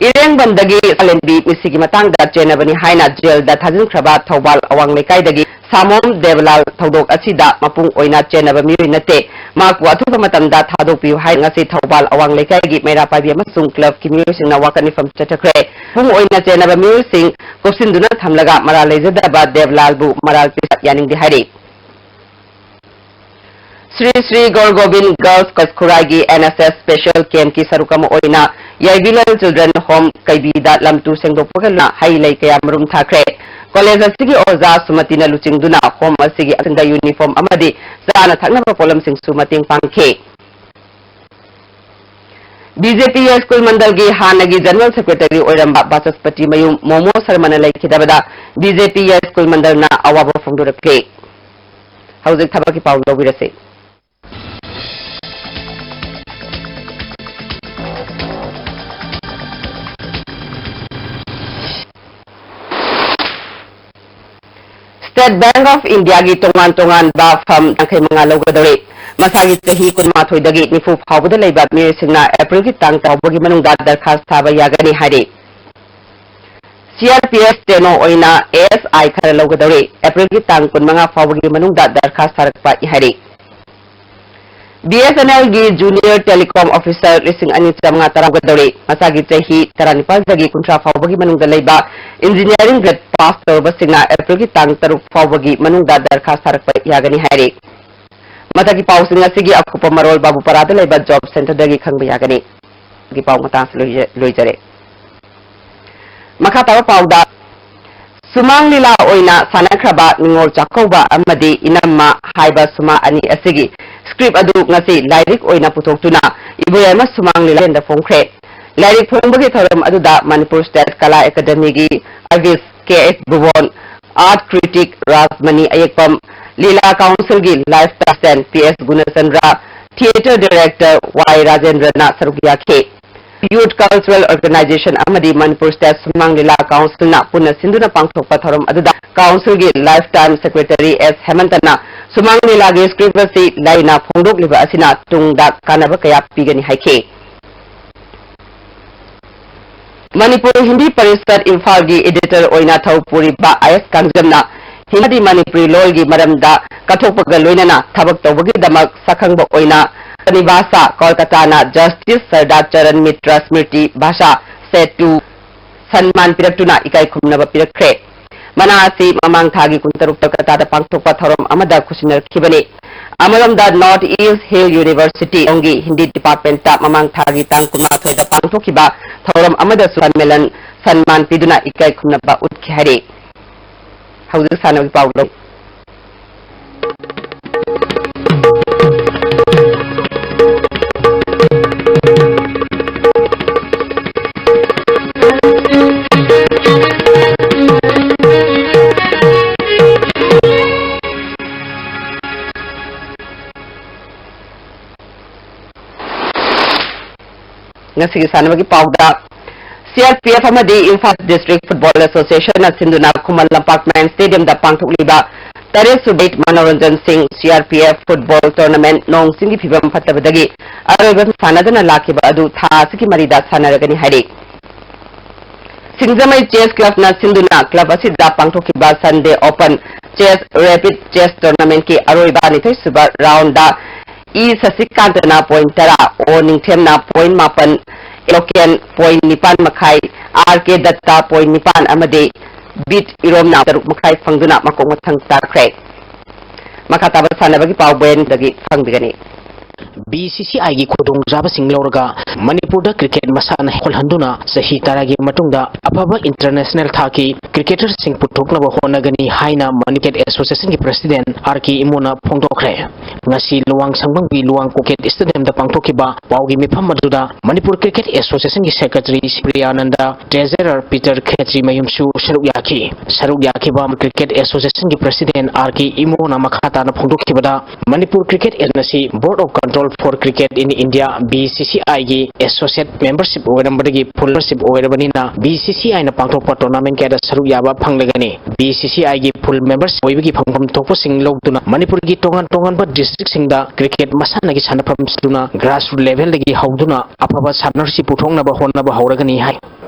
ꯏꯔꯦꯡꯕꯝꯗꯒꯤ ꯁꯥꯂꯦꯟꯕꯤ ꯃꯤꯁꯤꯒꯤ ꯃꯇꯥꯡꯗ ꯆꯦꯟꯅꯕꯅꯤ ꯍꯥꯏꯅ ꯖꯦꯜꯗ ꯊꯥꯖꯤꯟꯈ꯭ꯔꯕ ꯊꯧꯕꯥꯜ ꯑꯋꯥꯡ ꯂꯩꯀꯥꯏꯗꯒꯤ ꯁꯥꯃꯣꯝ ꯗꯦꯕꯂꯥꯜ ꯊꯧꯗꯣꯛ ꯑꯁꯤꯗ ꯃꯄꯨꯡ ꯑꯣꯏꯅ ꯆꯦꯟꯅꯕ ꯃꯤꯑꯣꯏ ꯅꯠꯇꯦ꯫ ꯃꯍꯥꯛꯄꯨ ꯑꯊꯨꯕ ꯃꯇꯝꯗ ꯊꯥꯗꯣꯛꯄꯤꯌꯨ ꯍꯥꯏꯅ ꯉꯁꯤ ꯊꯧꯕꯥꯜ ꯑꯋꯥꯡ ꯂꯩꯀꯥꯏꯒꯤ ꯃꯩꯔꯥ ꯄꯥꯏꯕꯤ ꯑꯃꯁꯨꯡ club ꯀꯤ ꯃꯤꯑꯣꯏꯁꯤꯡꯅ ꯋꯥꯀꯠ ꯃꯤꯐꯝ ꯆꯠꯊꯈ꯭ꯔꯦ꯫ ꯃꯄꯨꯡ ꯑꯣꯏꯅ ꯆꯦꯟꯅꯕ ꯃꯤꯑꯣꯏꯁꯤꯡ ꯀꯨꯞꯁꯤꯟꯗꯨꯅ ꯊꯝꯂꯒ ꯃꯔꯥꯜ ꯂꯩꯖꯗꯕ ꯗꯦꯕꯂꯥꯜꯕꯨ ꯃꯔꯥꯜ ꯄꯤꯕ ꯌꯥꯅꯤꯡꯗꯦ ꯍꯥꯏꯔꯤ꯫ ꯁ꯭ꯔꯤ ꯁ꯭ꯔꯤ ꯒꯧꯔ Gobin Girls College ꯈꯨꯔꯥꯏꯒꯤ N S S Special Camp ꯀꯤ ꯁꯔꯨꯛ ꯑꯃ ꯑꯣꯏꯅ ꯌꯥꯏꯕꯤꯂꯜ Children Home ꯀꯩꯕꯤꯗ ꯂꯝ ꯇꯨ ꯁꯦꯡꯗꯣꯛꯄꯒ ꯂꯣꯏꯅꯅ ꯍꯩ ꯂꯩ ꯀꯌꯥ ꯃꯔꯨꯝ ꯊꯥꯈ꯭ꯔꯦ꯫ College ꯑꯁꯤꯒꯤ ꯑꯣꯖꯥ ꯁꯨꯃꯇꯤꯅ ꯂꯨꯆꯤꯡꯗꯨꯅ home ꯑꯁꯤꯒꯤ ꯑꯉꯥꯡꯁꯤꯡꯗ uniform ꯑꯃꯗꯤ ꯆꯥꯅ ꯊꯛꯅꯕ ꯄꯣꯠꯂꯝꯁꯤꯡꯁꯨ ꯃꯇꯦꯡ ꯄꯥꯡꯈꯤ꯫ B J P ꯌꯥꯏꯁ꯭ꯀꯨꯜ ꯃꯟꯗꯜꯒꯤ ꯍꯥꯟꯅꯒꯤ General Secretary ꯑꯣꯏꯔꯝꯕ ꯕꯥꯆꯁꯄꯇꯤ ꯃꯌꯨꯝ ꯃꯣꯃꯣ ꯁꯔꯃꯅ ꯂꯩꯈꯤꯗꯕꯗ B J P ꯌꯥꯏꯁ꯭ꯀꯨꯜ ꯃꯟꯗꯜꯅ ꯑꯋꯥꯕ ꯐꯣꯡꯗꯣꯔꯛꯂꯤ꯫ ꯍꯧꯖꯤꯛ ꯊꯕꯛꯀꯤ ꯄꯥꯎ ꯂꯧꯕꯤꯔꯁꯤ꯫ State Bank of Indiaꯒꯤ ꯇꯣꯉꯥꯟ ꯇꯣꯉꯥꯟꯕ firm ꯌꯥꯡꯈꯩ ꯃꯉꯥ ꯂꯧꯒꯗꯧꯔꯤ꯫ ꯃꯁꯥꯒꯤ ꯆꯍꯤ ꯀꯨꯟꯃꯥꯊꯣꯏꯗꯒꯤ ꯅꯤꯐꯨ ꯐꯥꯎꯕꯗ ꯂꯩꯕ ꯃꯤꯑꯣꯏꯁꯤꯡꯅ Aprilꯒꯤ ꯇꯥꯡ ꯐꯥꯎꯕꯒꯤ ꯃꯅꯨꯡꯗ ꯗꯔꯈꯥꯁ ꯊꯥꯕ ꯌꯥꯒꯅꯤ ꯍꯥꯏꯔꯤ꯫ CRPF steno ꯑꯣꯏꯅ ASI ꯈꯔ ꯂꯧꯒꯗꯧꯔꯤ꯫ Aprilꯒꯤ ꯇꯥꯡ ꯀꯨꯟꯃꯉꯥ ꯐꯥꯎꯕꯒꯤ ꯃꯅꯨꯡꯗ ꯗꯔꯈꯥꯁ ꯊꯥꯔꯛꯄ ꯍꯥꯏꯔꯤ꯫ BSNLꯒꯤ junior telecom officer ꯂꯤꯁꯤꯡ ꯑꯅꯤ ꯆꯥꯝꯃꯉꯥ ꯇꯔꯥ ꯂꯧꯒꯗꯧꯔꯤ꯫ ꯃꯁꯥꯒꯤ ꯆꯍꯤ ꯇꯔꯥꯅꯤꯄꯥꯜꯗꯒꯤ ꯀꯨꯟꯊ꯭ꯔꯥ ꯐꯥꯎꯕꯒꯤ ꯃꯅꯨꯡꯗ ꯂꯩꯕ engineering grade pass ꯇꯧꯔꯕꯁꯤꯡꯅ Aprilꯒꯤ ꯇꯥꯡ ꯇꯔꯨꯛ ꯐꯥꯎꯕꯒꯤ ꯃꯅꯨꯡꯗ ꯗꯔꯈꯥꯁ ꯊꯥꯔꯛꯄ ꯌꯥꯒꯅꯤ ꯍꯥꯏꯔꯤ꯫ ꯃꯊꯛꯀꯤ ꯄꯥꯎꯁꯤꯡ ꯑꯁꯤꯒꯤ ꯑꯀꯨꯞꯄ ꯃꯔꯣꯜ ꯕꯥꯕꯨꯄꯥꯔꯥꯗ ꯂꯩꯕ job centreꯗꯒꯤ ꯈꯪꯕ ꯌꯥꯒꯅꯤ꯫ ꯒꯤ ꯄꯥꯎ ꯃꯇꯥꯡꯁꯤ ꯂꯣꯏꯖ-, ꯂꯣꯏꯖꯔꯦ꯫ ꯃꯈꯥ ꯇꯥꯕ ꯄꯥꯎꯗ, ꯁꯨꯃꯥꯡ ꯂꯤꯂꯥ ꯑꯣꯏꯅ ꯁꯥꯟꯅꯈ꯭ꯔꯕ ꯅꯤꯉꯣꯜ ꯆꯥꯛꯀꯧꯕ ꯑꯃꯗꯤ ꯏꯅꯝꯃ ꯍꯥꯏꯕ ꯁꯨꯃꯥꯡ ꯑꯅꯤ ꯑꯁꯤꯒꯤ script ꯑꯗꯨ ꯉꯁꯤ ꯂꯥꯏꯔꯤꯛ ꯑꯣꯏꯅ ꯄꯨꯊꯣꯛꯇꯨꯅ ꯏꯕꯣꯌꯥꯏꯃ ꯁꯨꯃꯥꯡ ꯂꯤꯂꯥ ꯀꯦꯟꯗ ꯐꯣꯡꯈ꯭ꯔꯦ꯫ ꯂꯥꯏꯔꯤꯛ ꯐꯣꯡꯕꯒꯤ ꯊꯧꯔꯝ ꯑꯗꯨꯗ ꯃꯅꯤꯄꯨꯔ State ꯀꯂꯥ ꯑꯦꯀꯥꯗꯃꯤꯒꯤ artist K S ꯕꯨꯕꯣꯟ, art critic Rajmani ꯑꯌꯦꯛꯄꯝ, ꯂꯤꯂꯥ councilꯒꯤ lifetime president P S ꯒꯨꯅꯆꯟꯗ꯭ꯔ, theatre director Y ꯔꯥꯖꯦꯟꯗ꯭ꯔꯅ ꯁꯔꯨꯛ ꯌꯥꯈꯤ꯫ Youth Cultural Organization ꯑꯃꯗꯤ ꯃꯅꯤꯄꯨꯔ State ꯁꯨꯃꯥꯡ ꯂꯤꯂꯥ councilꯅ ꯄꯨꯟꯅ ꯁꯤꯟꯗꯨꯅ ꯄꯥꯡꯊꯣꯛꯄ ꯊꯧꯔꯝ ꯑꯗꯨꯗ councilꯒꯤ lifetime secretary S ꯍꯦꯃꯟꯇꯅ ꯁꯨꯃꯥꯡ ꯂꯤꯂꯥꯒꯤ script ꯑꯁꯤ ꯂꯥꯏꯅ ꯐꯣꯡꯗꯣꯛꯂꯤꯕ ꯑꯁꯤꯅ ꯇꯨꯡꯗ ꯀꯥꯟꯅꯕ ꯀꯌꯥ ꯄꯤꯒꯅꯤ ꯍꯥꯏꯈꯤ꯫ ꯃꯅꯤꯄꯨꯔ ꯍꯤꯟꯗꯤ ꯄꯔꯤꯁꯠ ꯏꯝꯐꯥꯜꯒꯤ editor ꯑꯣꯏꯅ ꯊꯧ ꯄꯨꯔꯤꯕ ꯑꯥꯏ ꯑꯦꯁ ꯀꯥꯡꯖꯝꯅ ꯍꯤꯟꯗꯤ ꯃꯅꯤꯄꯨꯔꯤ ꯂꯣꯜꯒꯤ ꯃꯔꯝꯗ ꯀꯠꯊꯣꯛꯄꯒ ꯂꯣꯏꯅꯅ ꯊꯕꯛ ꯇꯧꯕꯒꯤꯗꯃꯛ ꯁꯛꯈꯪꯕ ꯑꯣꯏꯅ ꯁ꯭ꯔꯤꯅꯤꯕꯥꯁꯥ ꯀꯣꯜꯀꯇꯥꯅ Justice Sardar Charan Mitra Smriti Bhasha Setu ꯁꯟꯃꯥꯟ ꯄꯤꯔꯛꯇꯨꯅ ꯏꯀꯥꯏ ꯈꯨꯝꯅꯕ ꯄꯤꯔꯛꯈ꯭ꯔꯦ꯫ ꯃꯅꯥ ꯑꯁꯤ ꯃꯃꯥꯡ ꯊꯥꯒꯤ ꯀꯨꯟꯇꯔꯨꯛ ꯀꯣꯜꯀꯇꯥꯗ ꯄꯥꯡꯊꯣꯛꯄ ꯊꯧꯔꯝ ꯑꯃꯗ ꯈꯨꯠꯁꯤꯟꯅꯔꯛꯈꯤꯕꯅꯤ꯫ ꯑꯃꯔꯣꯝꯗ North East Hill Universityꯒꯤ ꯍꯤꯟꯗꯤ departmentꯇ ꯃꯃꯥꯡ ꯊꯥꯒꯤ ꯇꯥꯡ ꯀꯨꯟꯃꯥꯊꯣꯏꯗ ꯄꯥꯡꯊꯣꯛꯈꯤꯕ ꯊꯧꯔꯝ ꯑꯃꯗꯁꯨ ꯁꯟꯃꯦꯂꯟ ꯁꯟꯃꯥꯟ ꯄꯤꯗꯨꯅ ꯏꯀꯥꯏ ꯈꯨꯝꯅꯕ ꯎꯠꯈꯤ ꯍꯥꯏꯔꯤ꯫ ꯍꯧꯖꯤꯛ ꯁꯥꯟꯅꯕꯒꯤ ꯄꯥꯎ ꯂꯧ꯫ ꯉꯁꯤꯒꯤ ꯁꯥꯟꯅꯕꯒꯤ ꯄꯥꯎꯗ, ꯁꯤ ꯑꯥꯔ ꯄꯤ ꯑꯦꯐ ꯑꯃꯗꯤ ꯏꯝꯐꯥꯜ ꯗꯤꯁꯇ꯭ꯔꯤꯛ ꯐꯨꯠꯕꯣꯜ ꯑꯦꯁꯣꯁꯤꯌꯦꯁꯟꯅ ꯁꯤꯟꯗꯨꯅ ꯈꯨꯃꯟ ꯂꯝꯄꯥꯛ ꯃꯌꯥꯟ ꯁ꯭ꯇꯦꯗꯤꯌꯝꯗ ꯄꯥꯡꯊꯣꯛꯂꯤꯕ ꯇꯔꯦꯠ ꯁꯨꯕ ꯃꯅꯣꯔꯟꯖꯟ ꯁꯤꯡ C R P F football tournament ꯅꯣꯡ ꯆꯤꯡꯒꯤ ꯐꯤꯕꯝ ꯐꯠꯇꯕꯗꯒꯤ ꯑꯔꯣꯏꯕ ꯁꯥꯟꯅꯗꯨꯅ ꯂꯥꯛꯈꯤꯕ ꯑꯗꯨ ꯊꯥ ꯑꯁꯤꯒꯤ ꯃꯔꯤꯗ ꯁꯥꯟꯅꯔꯒꯅꯤ ꯍꯥꯏꯔꯤ꯫ ꯁꯤꯡꯖꯃꯩ ꯆꯦꯁ ꯀ꯭ꯂꯕꯅ ꯁꯤꯟꯗꯨꯅ ꯀ꯭ꯂꯕ ꯑꯁꯤꯗ ꯄꯥꯡꯊꯣꯛꯈꯤꯕ ꯁꯟꯗꯦ ꯑꯣꯄꯟ ꯆꯦꯁ ꯔꯦꯄꯤꯗ ꯆꯦꯁ ꯇꯣꯔꯅꯥꯃꯦꯟꯠꯀꯤ ꯑꯔꯣꯏꯕ ꯅꯤꯊꯣꯏꯁꯨꯕ ꯔꯥꯎꯟꯗ ꯏ ꯁꯁꯤꯀꯥꯟꯇꯅ ꯄꯣꯏꯟꯠ ꯇꯔꯥ, ꯑꯣ ꯅꯤꯡꯊꯦꯝꯅ ꯄꯣꯏꯟꯠ ꯃꯥꯄꯟ, ꯑꯦꯂꯣꯀꯦꯟ ꯄꯣꯏꯟꯠ ꯅꯤꯄꯥꯟ ꯃꯈꯥꯏ, ꯑꯥꯔ ꯀꯦ ꯗꯠꯇ ꯄꯣꯏꯟꯠ ꯅꯤꯄꯥꯟ ꯑꯃꯗꯤ ꯕꯤꯠ ꯏꯔꯣꯝꯅ ꯇꯔꯨꯛ ꯃꯈꯥꯏ ꯐꯪꯗꯨꯅ ꯃꯀꯣꯛ ꯃꯊꯪ ꯇꯥꯈ꯭ꯔꯦ꯫ ꯃꯈꯥ ꯇꯥꯕ ꯁꯥꯟꯅꯕꯒꯤ ꯄꯥꯎ ꯕꯣꯌꯦꯟꯗꯒꯤ ꯐꯪꯕꯤꯒꯅꯤ꯫ ꯕꯤ ꯁꯤ ꯁꯤ ꯑꯥꯏꯒꯤ ꯈꯨꯗꯣꯡꯆꯥꯕꯁꯤꯡ ꯂꯧꯔꯒ ꯃꯅꯤꯄꯨꯔꯗ ꯀ꯭ꯔꯤꯀꯦꯠ ꯃꯁꯥꯟꯅ ꯍꯧꯍꯟꯗꯨꯅ ꯆꯍꯤ ꯇꯔꯥꯒꯤ ꯃꯇꯨꯡꯗ ꯑꯐꯕ ꯏꯟꯇꯔꯅꯦꯁꯅꯦꯜ ꯊꯥꯛꯀꯤ ꯀ꯭ꯔꯤꯀꯦꯇꯔꯁꯤꯡ ꯄꯨꯊꯣꯛꯅꯕ ꯍꯣꯠꯅꯒꯅꯤ ꯍꯥꯏꯅ ꯃꯅꯤꯄꯨꯔ ꯀ꯭ꯔꯤꯀꯦꯠ ꯑꯦꯁꯣꯁꯤꯌꯦꯁꯟꯒꯤ ꯄ꯭ꯔꯁꯤꯗꯦꯟ ꯑꯥꯔ ꯀꯦ ꯏꯃꯣꯅ ꯐꯣꯡꯗꯣꯛꯈ꯭ꯔꯦ꯫ ꯉꯁꯤ ꯂꯨꯋꯥꯡ ꯁꯪꯕꯝꯒꯤ ꯂꯨꯋꯥꯡ ꯀ꯭ꯔꯤꯀꯦꯠ ꯁ꯭ꯇꯦꯗꯤꯌꯝꯗ ꯄꯥꯡꯊꯣꯛꯈꯤꯕ ꯄꯥꯎꯒꯤ ꯃꯤꯐꯝ ꯑꯗꯨꯗ ꯃꯅꯤꯄꯨꯔ ꯀ꯭ꯔꯤꯀꯦꯠ ꯑꯦꯁꯣꯁꯤꯌꯦꯁꯟꯒꯤ ꯁꯦꯀ꯭ꯔꯦꯇꯔꯤ ꯁꯨꯄ꯭ꯔꯤꯌꯥꯅꯟꯗ, ꯇ꯭ꯔꯦꯖꯔꯔ ꯄꯤꯇꯔ ꯈꯦꯇ꯭ꯔꯤꯃꯌꯨꯝꯁꯨ ꯁꯔꯨꯛ ꯌꯥꯈꯤ꯫ ꯁꯔꯨꯛ ꯌꯥꯈꯤꯕ ꯀ꯭ꯔꯤꯀꯦꯠ ꯑꯦꯁꯣꯁꯤꯌꯦꯁꯟꯒꯤ ꯄ꯭ꯔꯁꯤꯗꯦꯟ ꯑꯥꯔ ꯀꯦ ꯏꯃꯣꯅ ꯃꯈꯥ ꯇꯥꯅ ꯐꯣꯡꯗꯣꯛꯈꯤꯕꯗ, ꯃꯅꯤꯄꯨꯔ ꯀ꯭ꯔꯤꯀꯦꯠ ꯑꯦꯁꯣꯁꯤꯌꯦꯁꯟ ꯑꯁꯤ Board of Control for Cricket in India, B C C I ꯒꯤ ꯑꯦꯁꯣꯁꯤꯌꯦꯠ ꯃꯦꯝꯕꯔꯁꯤꯞ ꯑꯣꯏꯔꯝꯕꯗꯒꯤ ꯐꯨꯜ ꯃꯦꯝꯕꯔꯁꯤꯞ ꯑꯣꯏꯔꯕꯅꯤꯅ, B C C I ꯅ ꯄꯥꯡꯊꯣꯛꯄ ꯇꯣꯔꯅꯥꯃꯦꯟꯠ ꯀꯌꯥꯗ ꯁꯔꯨꯛ ꯌꯥꯕ ꯐꯪꯂꯒꯅꯤ꯫ B C C I ꯒꯤ ꯐꯨꯜ ꯃꯦꯝꯕꯔꯁꯤꯞ ꯑꯣꯏꯕꯒꯤ ꯐꯪꯐꯝ ꯊꯣꯛꯄꯁꯤꯡ ꯂꯧꯗꯨꯅ ꯃꯅꯤꯄꯨꯔꯒꯤ ꯇꯣꯉꯥꯟ ꯇꯣꯉꯥꯟꯕ ꯗꯤꯁꯇ꯭ꯔꯤꯛꯁꯤꯡꯗ ꯀ꯭ꯔꯤꯀꯦꯠ ꯃꯁꯥꯟꯅꯒꯤ ꯁꯥꯟꯅꯐꯝ ꯁꯤꯟꯗꯨꯅ ꯒ꯭ꯔꯥꯁꯔꯨꯠ ꯂꯦꯚꯦꯜꯗꯒꯤ ꯍꯧꯗꯨꯅ ꯑꯐꯕ ꯁꯥꯟꯅꯔꯣꯏꯁꯤꯡ ꯄꯨꯊꯣꯛꯅꯕ ꯍꯣꯠꯅꯕ ꯍꯧꯔꯒꯅꯤ ꯍꯥꯏ꯫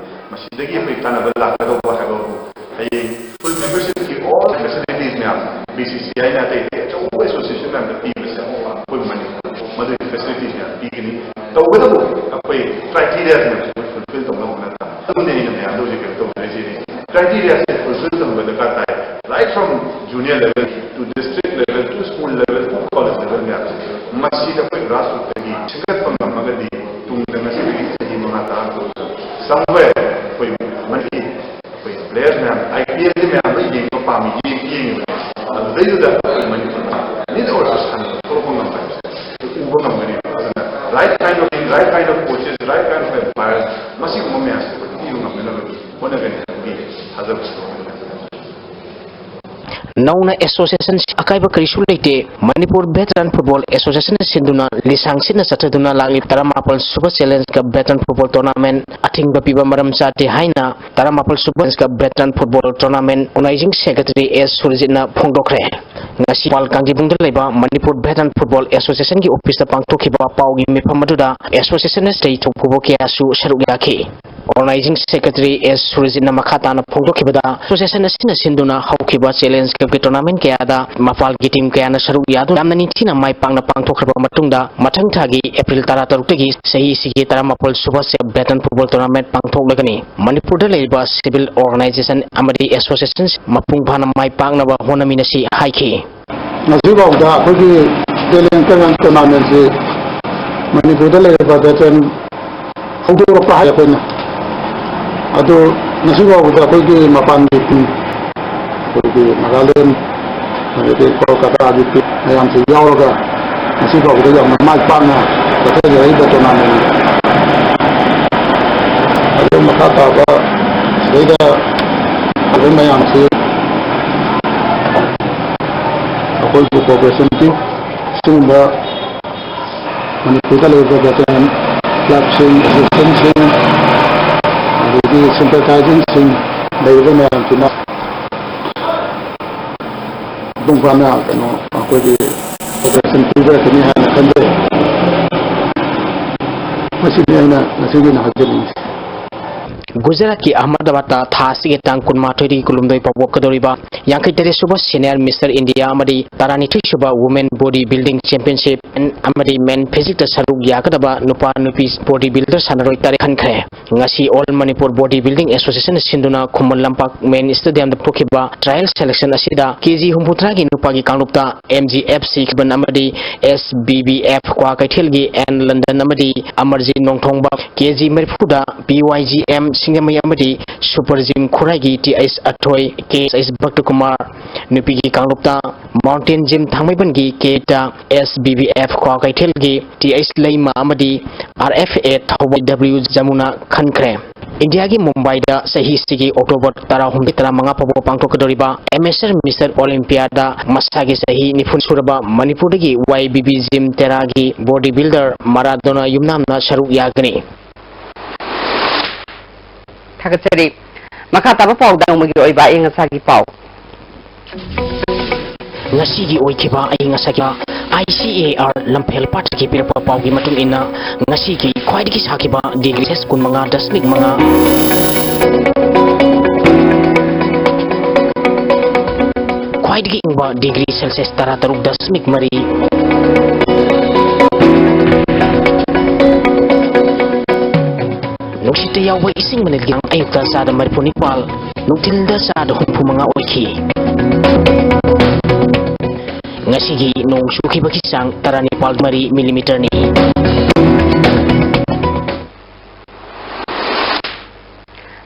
ꯃꯁꯤꯗꯒꯤ ꯑꯩꯈꯣꯏ ꯀꯥꯟꯅꯕ ꯂꯥꯛꯀꯗꯧꯕ ꯍꯥꯏꯕꯕꯨ, ꯍꯌꯦꯡ ꯐꯨꯜ ꯃꯦꯝꯕꯔꯁꯤꯞꯀꯤ ꯑꯣꯜ ꯐꯦꯁꯤꯂꯤꯇꯤꯁ ꯃꯌꯥꯝ, ꯕꯤ ꯁꯤ ꯁꯤ ꯑꯥꯏꯅ ꯑꯇꯩ ꯑꯇꯩ ꯑꯆꯧꯕ ꯑꯦꯁꯣꯁꯤꯌꯦꯁꯟ ꯃꯌꯥꯝꯗ ꯄꯤꯕꯁꯦ ꯑꯩꯈꯣꯏ ꯃꯅꯤꯄꯨꯔ ꯃꯗꯨꯒꯤ ꯐꯦꯁꯤꯂꯤꯇꯤꯁ ꯃꯌꯥꯝ ꯄꯤꯒꯅꯤ꯫ ꯇꯧꯕꯇꯕꯨ ꯑꯩꯈꯣꯏ ꯀ꯭ꯔꯥꯏꯇꯦꯔꯤꯌꯥꯁꯤꯡ ꯑꯩꯈꯣꯏ ꯐꯨꯜꯐꯤꯜ ꯇꯧꯅꯕ ꯍꯣꯠꯅꯕ, ꯑꯗꯨꯅꯤ ꯑꯩꯅ ꯃꯌꯥꯝꯗ ꯍꯧꯖꯤꯛ ꯀꯩꯅꯣ ꯇꯧꯖꯔꯤꯁꯦ꯫ ꯀ꯭ꯔꯥꯏꯇꯦꯔꯤꯌꯥꯁꯦ ꯐꯨꯜꯐꯤꯜ ꯇꯧꯕ ꯗꯔꯀꯥꯔ ꯇꯥꯏ꯫ Right from junior level to district level to school level to college level ꯃꯌꯥꯝꯁꯦ, ꯃꯁꯤꯗ ꯑꯩꯈꯣꯏ ꯒ꯭ꯔꯥꯁꯔꯨꯠꯇꯒꯤ ꯁꯦꯝꯒꯠꯄ ꯉꯝꯃꯒꯗꯤ, ꯇꯨꯡꯗ ꯉꯁꯤꯗꯒꯤ ꯆꯍꯤ ꯃꯉꯥ ꯇꯔꯥ ꯇꯧꯔꯁꯨ, somewhere ꯑꯩꯈꯣꯏ ꯃꯅꯤꯄꯨꯔꯒꯤ ꯑꯩꯈꯣꯏ ꯄ꯭ꯂꯦꯌꯔ ꯃꯌꯥꯝ, ꯑꯥꯏ ꯄꯤ ꯑꯦꯜꯒꯤ ꯃꯌꯥꯝ ꯂꯣꯏ ꯌꯦꯡꯕ ꯄꯥꯝꯃꯤ, ꯌꯦꯡ-, ꯌꯦꯡꯉꯤꯕꯅꯤ꯫ ꯑꯗꯨꯗꯩꯗꯨꯗ ꯑꯩꯈꯣꯏ ꯃꯅꯤꯄꯨꯔ ꯃꯤꯠ ꯑꯣꯏꯔꯁꯨ ꯁꯥꯟꯅꯕ ꯊꯣꯛꯂꯛꯄ ꯉꯝꯕ ꯍꯥꯏꯕꯁꯦ ꯎꯕ ꯉꯝꯒꯅꯤ꯫ ꯑꯗꯨꯅ right kind of team, right kind of coaches, right kind of umpires, ꯃꯁꯤꯒꯨꯝꯕ ꯃꯌꯥꯝꯁꯦ ꯑꯩꯈꯣꯏ ꯄꯤꯕ ꯉꯝꯅꯅꯕꯒꯤ ꯍꯣꯠꯅꯒꯅꯤ ꯍꯥꯏꯕꯒꯤ ꯊꯥꯖꯕꯁꯨ ꯂꯩ꯫ ꯅꯧꯅ association ꯑꯀꯥꯏꯕ ꯀꯔꯤꯁꯨ ꯂꯩꯇꯦ꯫ ꯃꯅꯤꯄꯨꯔ Veteran Football Association ꯁꯤꯟꯗꯨꯅ ꯂꯤꯁꯥꯡ ꯁꯤꯠꯅ ꯆꯠꯊꯗꯨꯅ ꯂꯥꯛꯂꯤꯕ ꯇꯔꯥꯃꯥꯄꯜ ꯁꯨꯕ Challenge Cup Veteran Football Tournament ꯑꯊꯤꯡꯕ ꯄꯤꯕ ꯃꯔꯝ ꯆꯥꯗꯦ ꯍꯥꯏꯅ ꯇꯔꯥꯃꯥꯄꯜ ꯁꯨꯕ Challenge Cup Veteran Football Tournament Organizing Secretary S ꯁꯨꯔꯖꯤꯠꯅ ꯐꯣꯡꯗꯣꯛꯈ꯭ꯔꯦ꯫ ꯉꯁꯤ ꯏꯝꯐꯥꯜ ꯀꯥꯡꯖꯩꯕꯨꯡꯗ ꯂꯩꯕ ꯃꯅꯤꯄꯨꯔ Veteran Football Association ꯒꯤ office ꯇ ꯄꯥꯡꯊꯣꯛꯈꯤꯕ ꯄꯥꯎꯒꯤ ꯃꯤꯐꯝ ꯑꯗꯨꯗ association ꯑꯁꯤꯗꯒꯤ ꯊꯣꯛꯄ ꯀꯌꯥꯁꯨ ꯁꯔꯨꯛ ꯌꯥꯈꯤ꯫ Organizing Secretary S ꯁꯨꯔꯖꯤꯠꯅ ꯃꯈꯥ ꯇꯥꯅ ꯐꯣꯡꯗꯣꯛꯈꯤꯕꯗ, association ꯑꯁꯤꯅ ꯁꯤꯟꯗꯨꯅ ꯍꯧꯈꯤꯕ Challenge Cup ꯀꯤ tournament ꯀꯌꯥꯗ ꯃꯄꯥꯜꯒꯤ team ꯀꯌꯥꯅ ꯁꯔꯨꯛ ꯌꯥꯗꯨꯅ ꯌꯥꯝꯅ ꯅꯤꯡꯊꯤꯅ ꯃꯥꯏ ꯄꯥꯛꯅ ꯄꯥꯡꯊꯣꯛꯈ꯭ꯔꯕ ꯃꯇꯨꯡꯗ, ꯃꯊꯪ ꯊꯥꯒꯤ April ꯇꯔꯥꯇꯔꯨꯛꯇꯒꯤ ꯆꯍꯤ ꯑꯁꯤꯒꯤ ꯇꯔꯥꯃꯥꯄꯜ ꯁꯨꯕ Veteran Football Tournament ꯄꯥꯡꯊꯣꯛꯂꯒꯅꯤ꯫ ꯃꯅꯤꯄꯨꯔꯗ ꯂꯩꯔꯤꯕ civil organization ꯑꯃꯗꯤ association ꯃꯄꯨꯡ ꯐꯥꯅ ꯃꯥꯏ ꯄꯥꯛꯅꯕ ꯍꯣꯠꯅꯃꯤꯟꯅꯁꯤ ꯍꯥꯏꯈꯤ꯫ ꯉꯁꯤꯐꯥꯎꯗ ꯑꯩꯈꯣꯏꯒꯤ Challenge Cup tournamentꯁꯤ ꯃꯅꯤꯄꯨꯔꯗ ꯂꯩꯔꯤꯕ veteran ꯍꯧꯗꯣꯔꯛꯄ ꯍꯥꯏ ꯑꯩꯈꯣꯏꯅ꯫ ꯑꯗꯨ ꯉꯁꯤꯐꯥꯎꯕꯗ ꯑꯩꯈꯣꯏꯒꯤ ꯃꯄꯥꯟꯒꯤ team, ꯑꯩꯈꯣꯏꯒꯤ ꯅꯥꯒꯥꯂꯦꯟ, ꯑꯗꯒꯤ ꯀꯣꯜꯀꯇꯥꯒꯤ team ꯃꯌꯥꯝꯁꯤ ꯌꯥꯎꯔꯒ ꯉꯁꯤꯐꯥꯎꯕꯗ ꯌꯥꯝꯅ ꯃꯥꯏ ꯄꯥꯛꯅ ꯆꯠꯊꯖꯔꯛꯏꯕ tournamentꯅꯤ꯫ ꯑꯗꯨ ꯃꯈꯥ ꯇꯥꯕ ꯁꯤꯗꯩꯗ ꯑꯗꯨ ꯃꯌꯥꯝꯁꯤ ꯑꯩꯈꯣꯏꯒꯤ cooperation team ꯁꯤꯒꯨꯝꯕ ꯃꯅꯤꯄꯨꯔꯗ ꯂꯩꯔꯤꯕ veteran clubꯁꯤꯡ, associationꯁꯤꯡ, ꯑꯗꯒꯤ sympathizingꯁꯤꯡ ꯂꯩꯔꯤꯕ ꯃꯌꯥꯝꯁꯤꯅ ꯃꯄꯨꯡ ꯐꯥꯅ ꯀꯩꯅꯣ ꯑꯩꯈꯣꯏꯒꯤ cooperation ꯄꯤꯕꯤꯔꯛꯀꯅꯤ ꯍꯥꯏꯅ ꯈꯟꯖꯩ꯫ ꯃꯁꯤꯅꯤ ꯑꯩꯅ ꯉꯁꯤꯒꯤ ꯑꯣꯏꯅ ꯍꯥꯏꯖꯅꯤꯡꯉꯤꯁꯤ꯫ ꯒꯨꯖꯔꯥꯠꯀꯤ ꯑꯍꯃꯗꯥꯕꯥꯗꯇ ꯊꯥ ꯑꯁꯤꯒꯤ ꯇꯥꯡ ꯀꯨꯟꯃꯥꯊꯣꯏꯗꯒꯤ ꯀꯨꯟꯍꯨꯝꯗꯣꯏ ꯐꯥꯎꯕ ꯑꯣꯛꯀꯗꯧꯔꯤꯕ ꯌꯥꯡꯈꯩ ꯇꯔꯦꯠ ꯁꯨꯕ Senior Mister India ꯑꯃꯗꯤ ꯇꯔꯥꯅꯤꯊꯣꯏ ꯁꯨꯕ Women Body Building Championship ꯑꯃꯗꯤ Men Physiqueꯇ ꯁꯔꯨꯛ ꯌꯥꯒꯗꯕ ꯅꯨꯄꯥ ꯅꯨꯄꯤ body builder ꯁꯥꯟꯅꯔꯣꯏ ꯇꯔꯦꯠ ꯈꯟꯈ꯭ꯔꯦ꯫ ꯉꯁꯤ All Manipur Body Building Association ꯁꯤꯟꯗꯨꯅ ꯈꯨꯃꯟ ꯂꯝꯄꯥꯛ main stadiumꯗ ꯊꯣꯛꯈꯤꯕ trial selection ꯑꯁꯤꯗ KG ꯍꯨꯝꯐꯨꯇꯔꯥꯒꯤ ꯅꯨꯄꯥꯒꯤ ꯀꯥꯡꯂꯨꯞꯇ MGFC ꯈꯤꯕꯟ ꯑꯃꯗꯤ SBBF ꯀ꯭ꯋꯥꯀꯩꯊꯦꯜꯒꯤ N ꯂꯟꯗꯟ ꯑꯃꯗꯤ ꯑꯃꯔꯖꯤꯠ ꯅꯣꯡꯊꯣꯡꯕ, KG ꯃꯔꯤꯐꯨꯗ PYGM ꯁꯤꯡꯖꯃꯩ ꯑꯃꯗꯤ Super Gym ꯈꯨꯔꯥꯏꯒꯤ TH ꯑꯊꯣꯏ, KH ꯚꯛꯇꯀꯨꯃꯥꯔ, ꯅꯨꯄꯤꯒꯤ ꯀꯥꯡꯂꯨꯞꯇ Mountain Gym ꯊꯥꯡꯃꯩꯕꯟꯒꯤ Kꯇ, SBBF ꯀ꯭ꯋꯥꯀꯩꯊꯦꯜꯒꯤ TH ꯂꯩꯃ ꯑꯃꯗꯤ RFA ꯊꯧꯕꯥꯜ W ꯖꯃꯨꯅꯥ ꯈꯟꯈ꯭ꯔꯦ꯫ ꯏꯟꯗꯤꯌꯥꯒꯤ ꯃꯨꯝꯕꯥꯏꯗ ꯆꯍꯤꯁꯤꯒꯤ ꯑꯣꯛꯇꯣꯕꯔ ꯇꯔꯥꯍꯨꯝꯗꯣꯏ, ꯇꯔꯥꯃꯉꯥ ꯐꯥꯎꯕ ꯄꯥꯡꯊꯣꯛꯀꯗꯧꯔꯤꯕ ꯑꯦꯃꯦꯆꯔ ꯃꯤꯁꯇꯔ ꯑꯣꯂꯤꯝꯄꯤꯌꯥꯗ ꯃꯁꯥꯒꯤ ꯆꯍꯤ ꯅꯤꯐꯨ ꯁꯨꯔꯕ ꯃꯅꯤꯄꯨꯔꯗꯒꯤ ꯋꯥꯏ ꯕꯤ ꯕꯤ ꯖꯤꯝ ꯇꯦꯔꯥꯒꯤ ꯕꯣꯗꯤ ꯕꯤꯜꯗꯔ ꯃꯔꯥꯗꯣꯅꯥ ꯌꯨꯝꯅꯥꯝꯅ ꯁꯔꯨꯛ ꯌꯥꯒꯅꯤ꯫ ꯊꯥꯒꯠꯆꯔꯤ꯫ ꯃꯈꯥ ꯇꯥꯕ ꯄꯥꯎꯗ ꯅꯣꯡꯃꯒꯤ ꯑꯣꯏꯕ ꯑꯏꯪ ꯑꯁꯥꯒꯤ ꯄꯥꯎ꯫ ꯉꯁꯤꯒꯤ ꯑꯣꯏꯈꯤꯕ ꯑꯏꯪ ꯑꯁꯥꯒꯤ ꯑꯥꯏ ꯁꯤ ꯑꯦ ꯑꯥꯔ ꯂꯝꯐꯦꯜ ꯄꯥꯠꯇꯒꯤ ꯄꯤꯔꯛꯄ ꯄꯥꯎꯒꯤ ꯃꯇꯨꯡ ꯏꯟꯅ, ꯉꯁꯤꯒꯤ ꯈ꯭ꯋꯥꯏꯗꯒꯤ ꯁꯥꯈꯤꯕ ꯗꯤꯒ꯭ꯔꯤ ꯁꯦꯜꯁꯤꯌꯁ ꯀꯨꯟꯃꯉꯥ ꯗꯁꯃꯤꯛ ꯃꯉꯥ, ꯈ꯭ꯋꯥꯏꯗꯒꯤ ꯏꯪꯕ ꯗꯤꯒ꯭ꯔꯤ ꯁꯦꯜꯁꯤꯌꯁ ꯇꯔꯥꯇꯔꯨꯛ ꯗꯁꯃꯤꯛ ꯃꯔꯤ, ꯅꯨꯡꯁꯤꯠꯇ ꯌꯥꯎꯕ ꯏꯁꯤꯡ ꯃꯅꯤꯜꯒꯤ ꯆꯥꯡ ꯑꯌꯨꯛꯇ ꯆꯥꯗ ꯃꯔꯤꯐꯨ ꯅꯤꯄꯥꯜ, ꯅꯨꯡꯊꯤꯜꯗ ꯆꯥꯗ ꯍꯨꯝꯐꯨ ꯃꯉꯥ ꯑꯣꯏꯈꯤ꯫ ꯉꯁꯤꯒꯤ ꯅꯣꯡ ꯆꯨꯈꯤꯕꯒꯤ ꯆꯥꯡ ꯇꯔꯥꯅꯤꯄꯥꯜ ꯃꯔꯤ ꯃꯤꯂꯤꯃꯤꯇꯔꯅꯤ꯫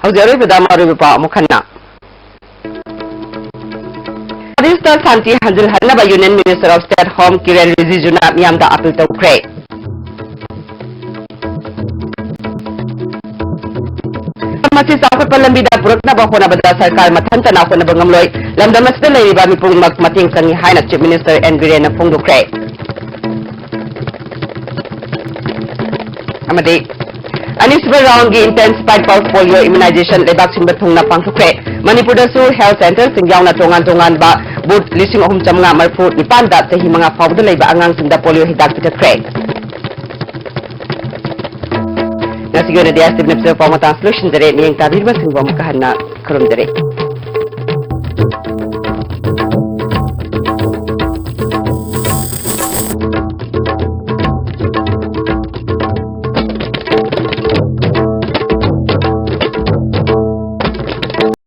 ꯍꯧꯖꯤꯛ ꯑꯔꯣꯏꯕꯗ ꯃꯔꯨꯑꯣꯏꯕ ꯄꯥꯎ ꯑꯃꯨꯛ ꯍꯟꯅ꯫ ꯅꯣꯔꯠ ꯏꯁꯇ ꯁꯥꯟꯇꯤ ꯍꯟꯖꯤꯜꯍꯟꯅꯕ Union Minister of State Home Kiren ꯔꯤꯖꯤꯖꯨꯅ ꯃꯤꯌꯥꯝꯗ ꯑꯄꯤꯜ ꯇꯧꯈ꯭ꯔꯦ꯫ ꯂꯝꯗꯝ ꯑꯁꯤ ꯆꯥꯎꯈꯠꯄ ꯂꯝꯕꯤꯗ ꯄꯨꯔꯛꯅꯕ ꯍꯣꯠꯅꯕꯗ ꯁꯔꯀꯥꯔ ꯃꯊꯟꯇꯅ ꯍꯣꯠꯅꯕ ꯉꯝꯂꯣꯏ꯫ ꯂꯝꯗꯝ ꯑꯁꯤꯗ ꯂꯩꯔꯤꯕ ꯃꯤꯄꯨꯝꯅꯃꯛ ꯃꯇꯦꯡ ꯆꯪꯏ ꯍꯥꯏꯅ Chief Minister ꯑꯦꯟ ꯕꯤꯔꯦꯟꯅ ꯐꯣꯡꯗꯣꯛꯈ꯭ꯔꯦ꯫ ꯑꯃꯗꯤ ꯑꯅꯤꯁꯨꯕ round ꯒꯤ Intensified Pulse Polio Immunization ꯂꯩꯕꯥꯛ ꯁꯤꯟꯕ ꯊꯨꯡꯅ ꯄꯥꯡꯊꯣꯛꯈ꯭ꯔꯦ꯫ ꯃꯅꯤꯄꯨꯔꯗꯁꯨ health centre ꯁꯤꯡ ꯌꯥꯎꯅ ꯇꯣꯉꯥꯟ ꯇꯣꯉꯥꯟꯕ booth ꯂꯤꯁꯤꯡ ꯑꯍꯨꯝ ꯆꯥꯝꯃꯉꯥ ꯃꯔꯤꯐꯨ ꯅꯤꯄꯥꯟꯗ ꯆꯍꯤ ꯃꯉꯥ ꯐꯥꯎꯕꯗ ꯂꯩꯕ ꯑꯉꯥꯡꯁꯤꯡꯗ polio ꯍꯤꯗꯥꯛ ꯄꯤꯊꯛꯈ꯭ꯔꯦ꯫ ꯉꯁꯤꯒꯤ ꯑꯣꯏꯅꯗꯤ ꯑꯁꯤꯕꯅ ꯄꯥꯎ ꯃꯇꯥꯡ ꯂꯣꯏꯁꯤꯟꯖꯔꯦ꯫ ꯃꯤꯠꯌꯦꯡ ꯇꯥꯕꯤꯔꯤꯕꯁꯤꯡꯕꯨ ꯑꯃꯨꯛꯀ ꯍꯟꯅ ꯈꯨꯔꯨꯝꯖꯔꯤ꯫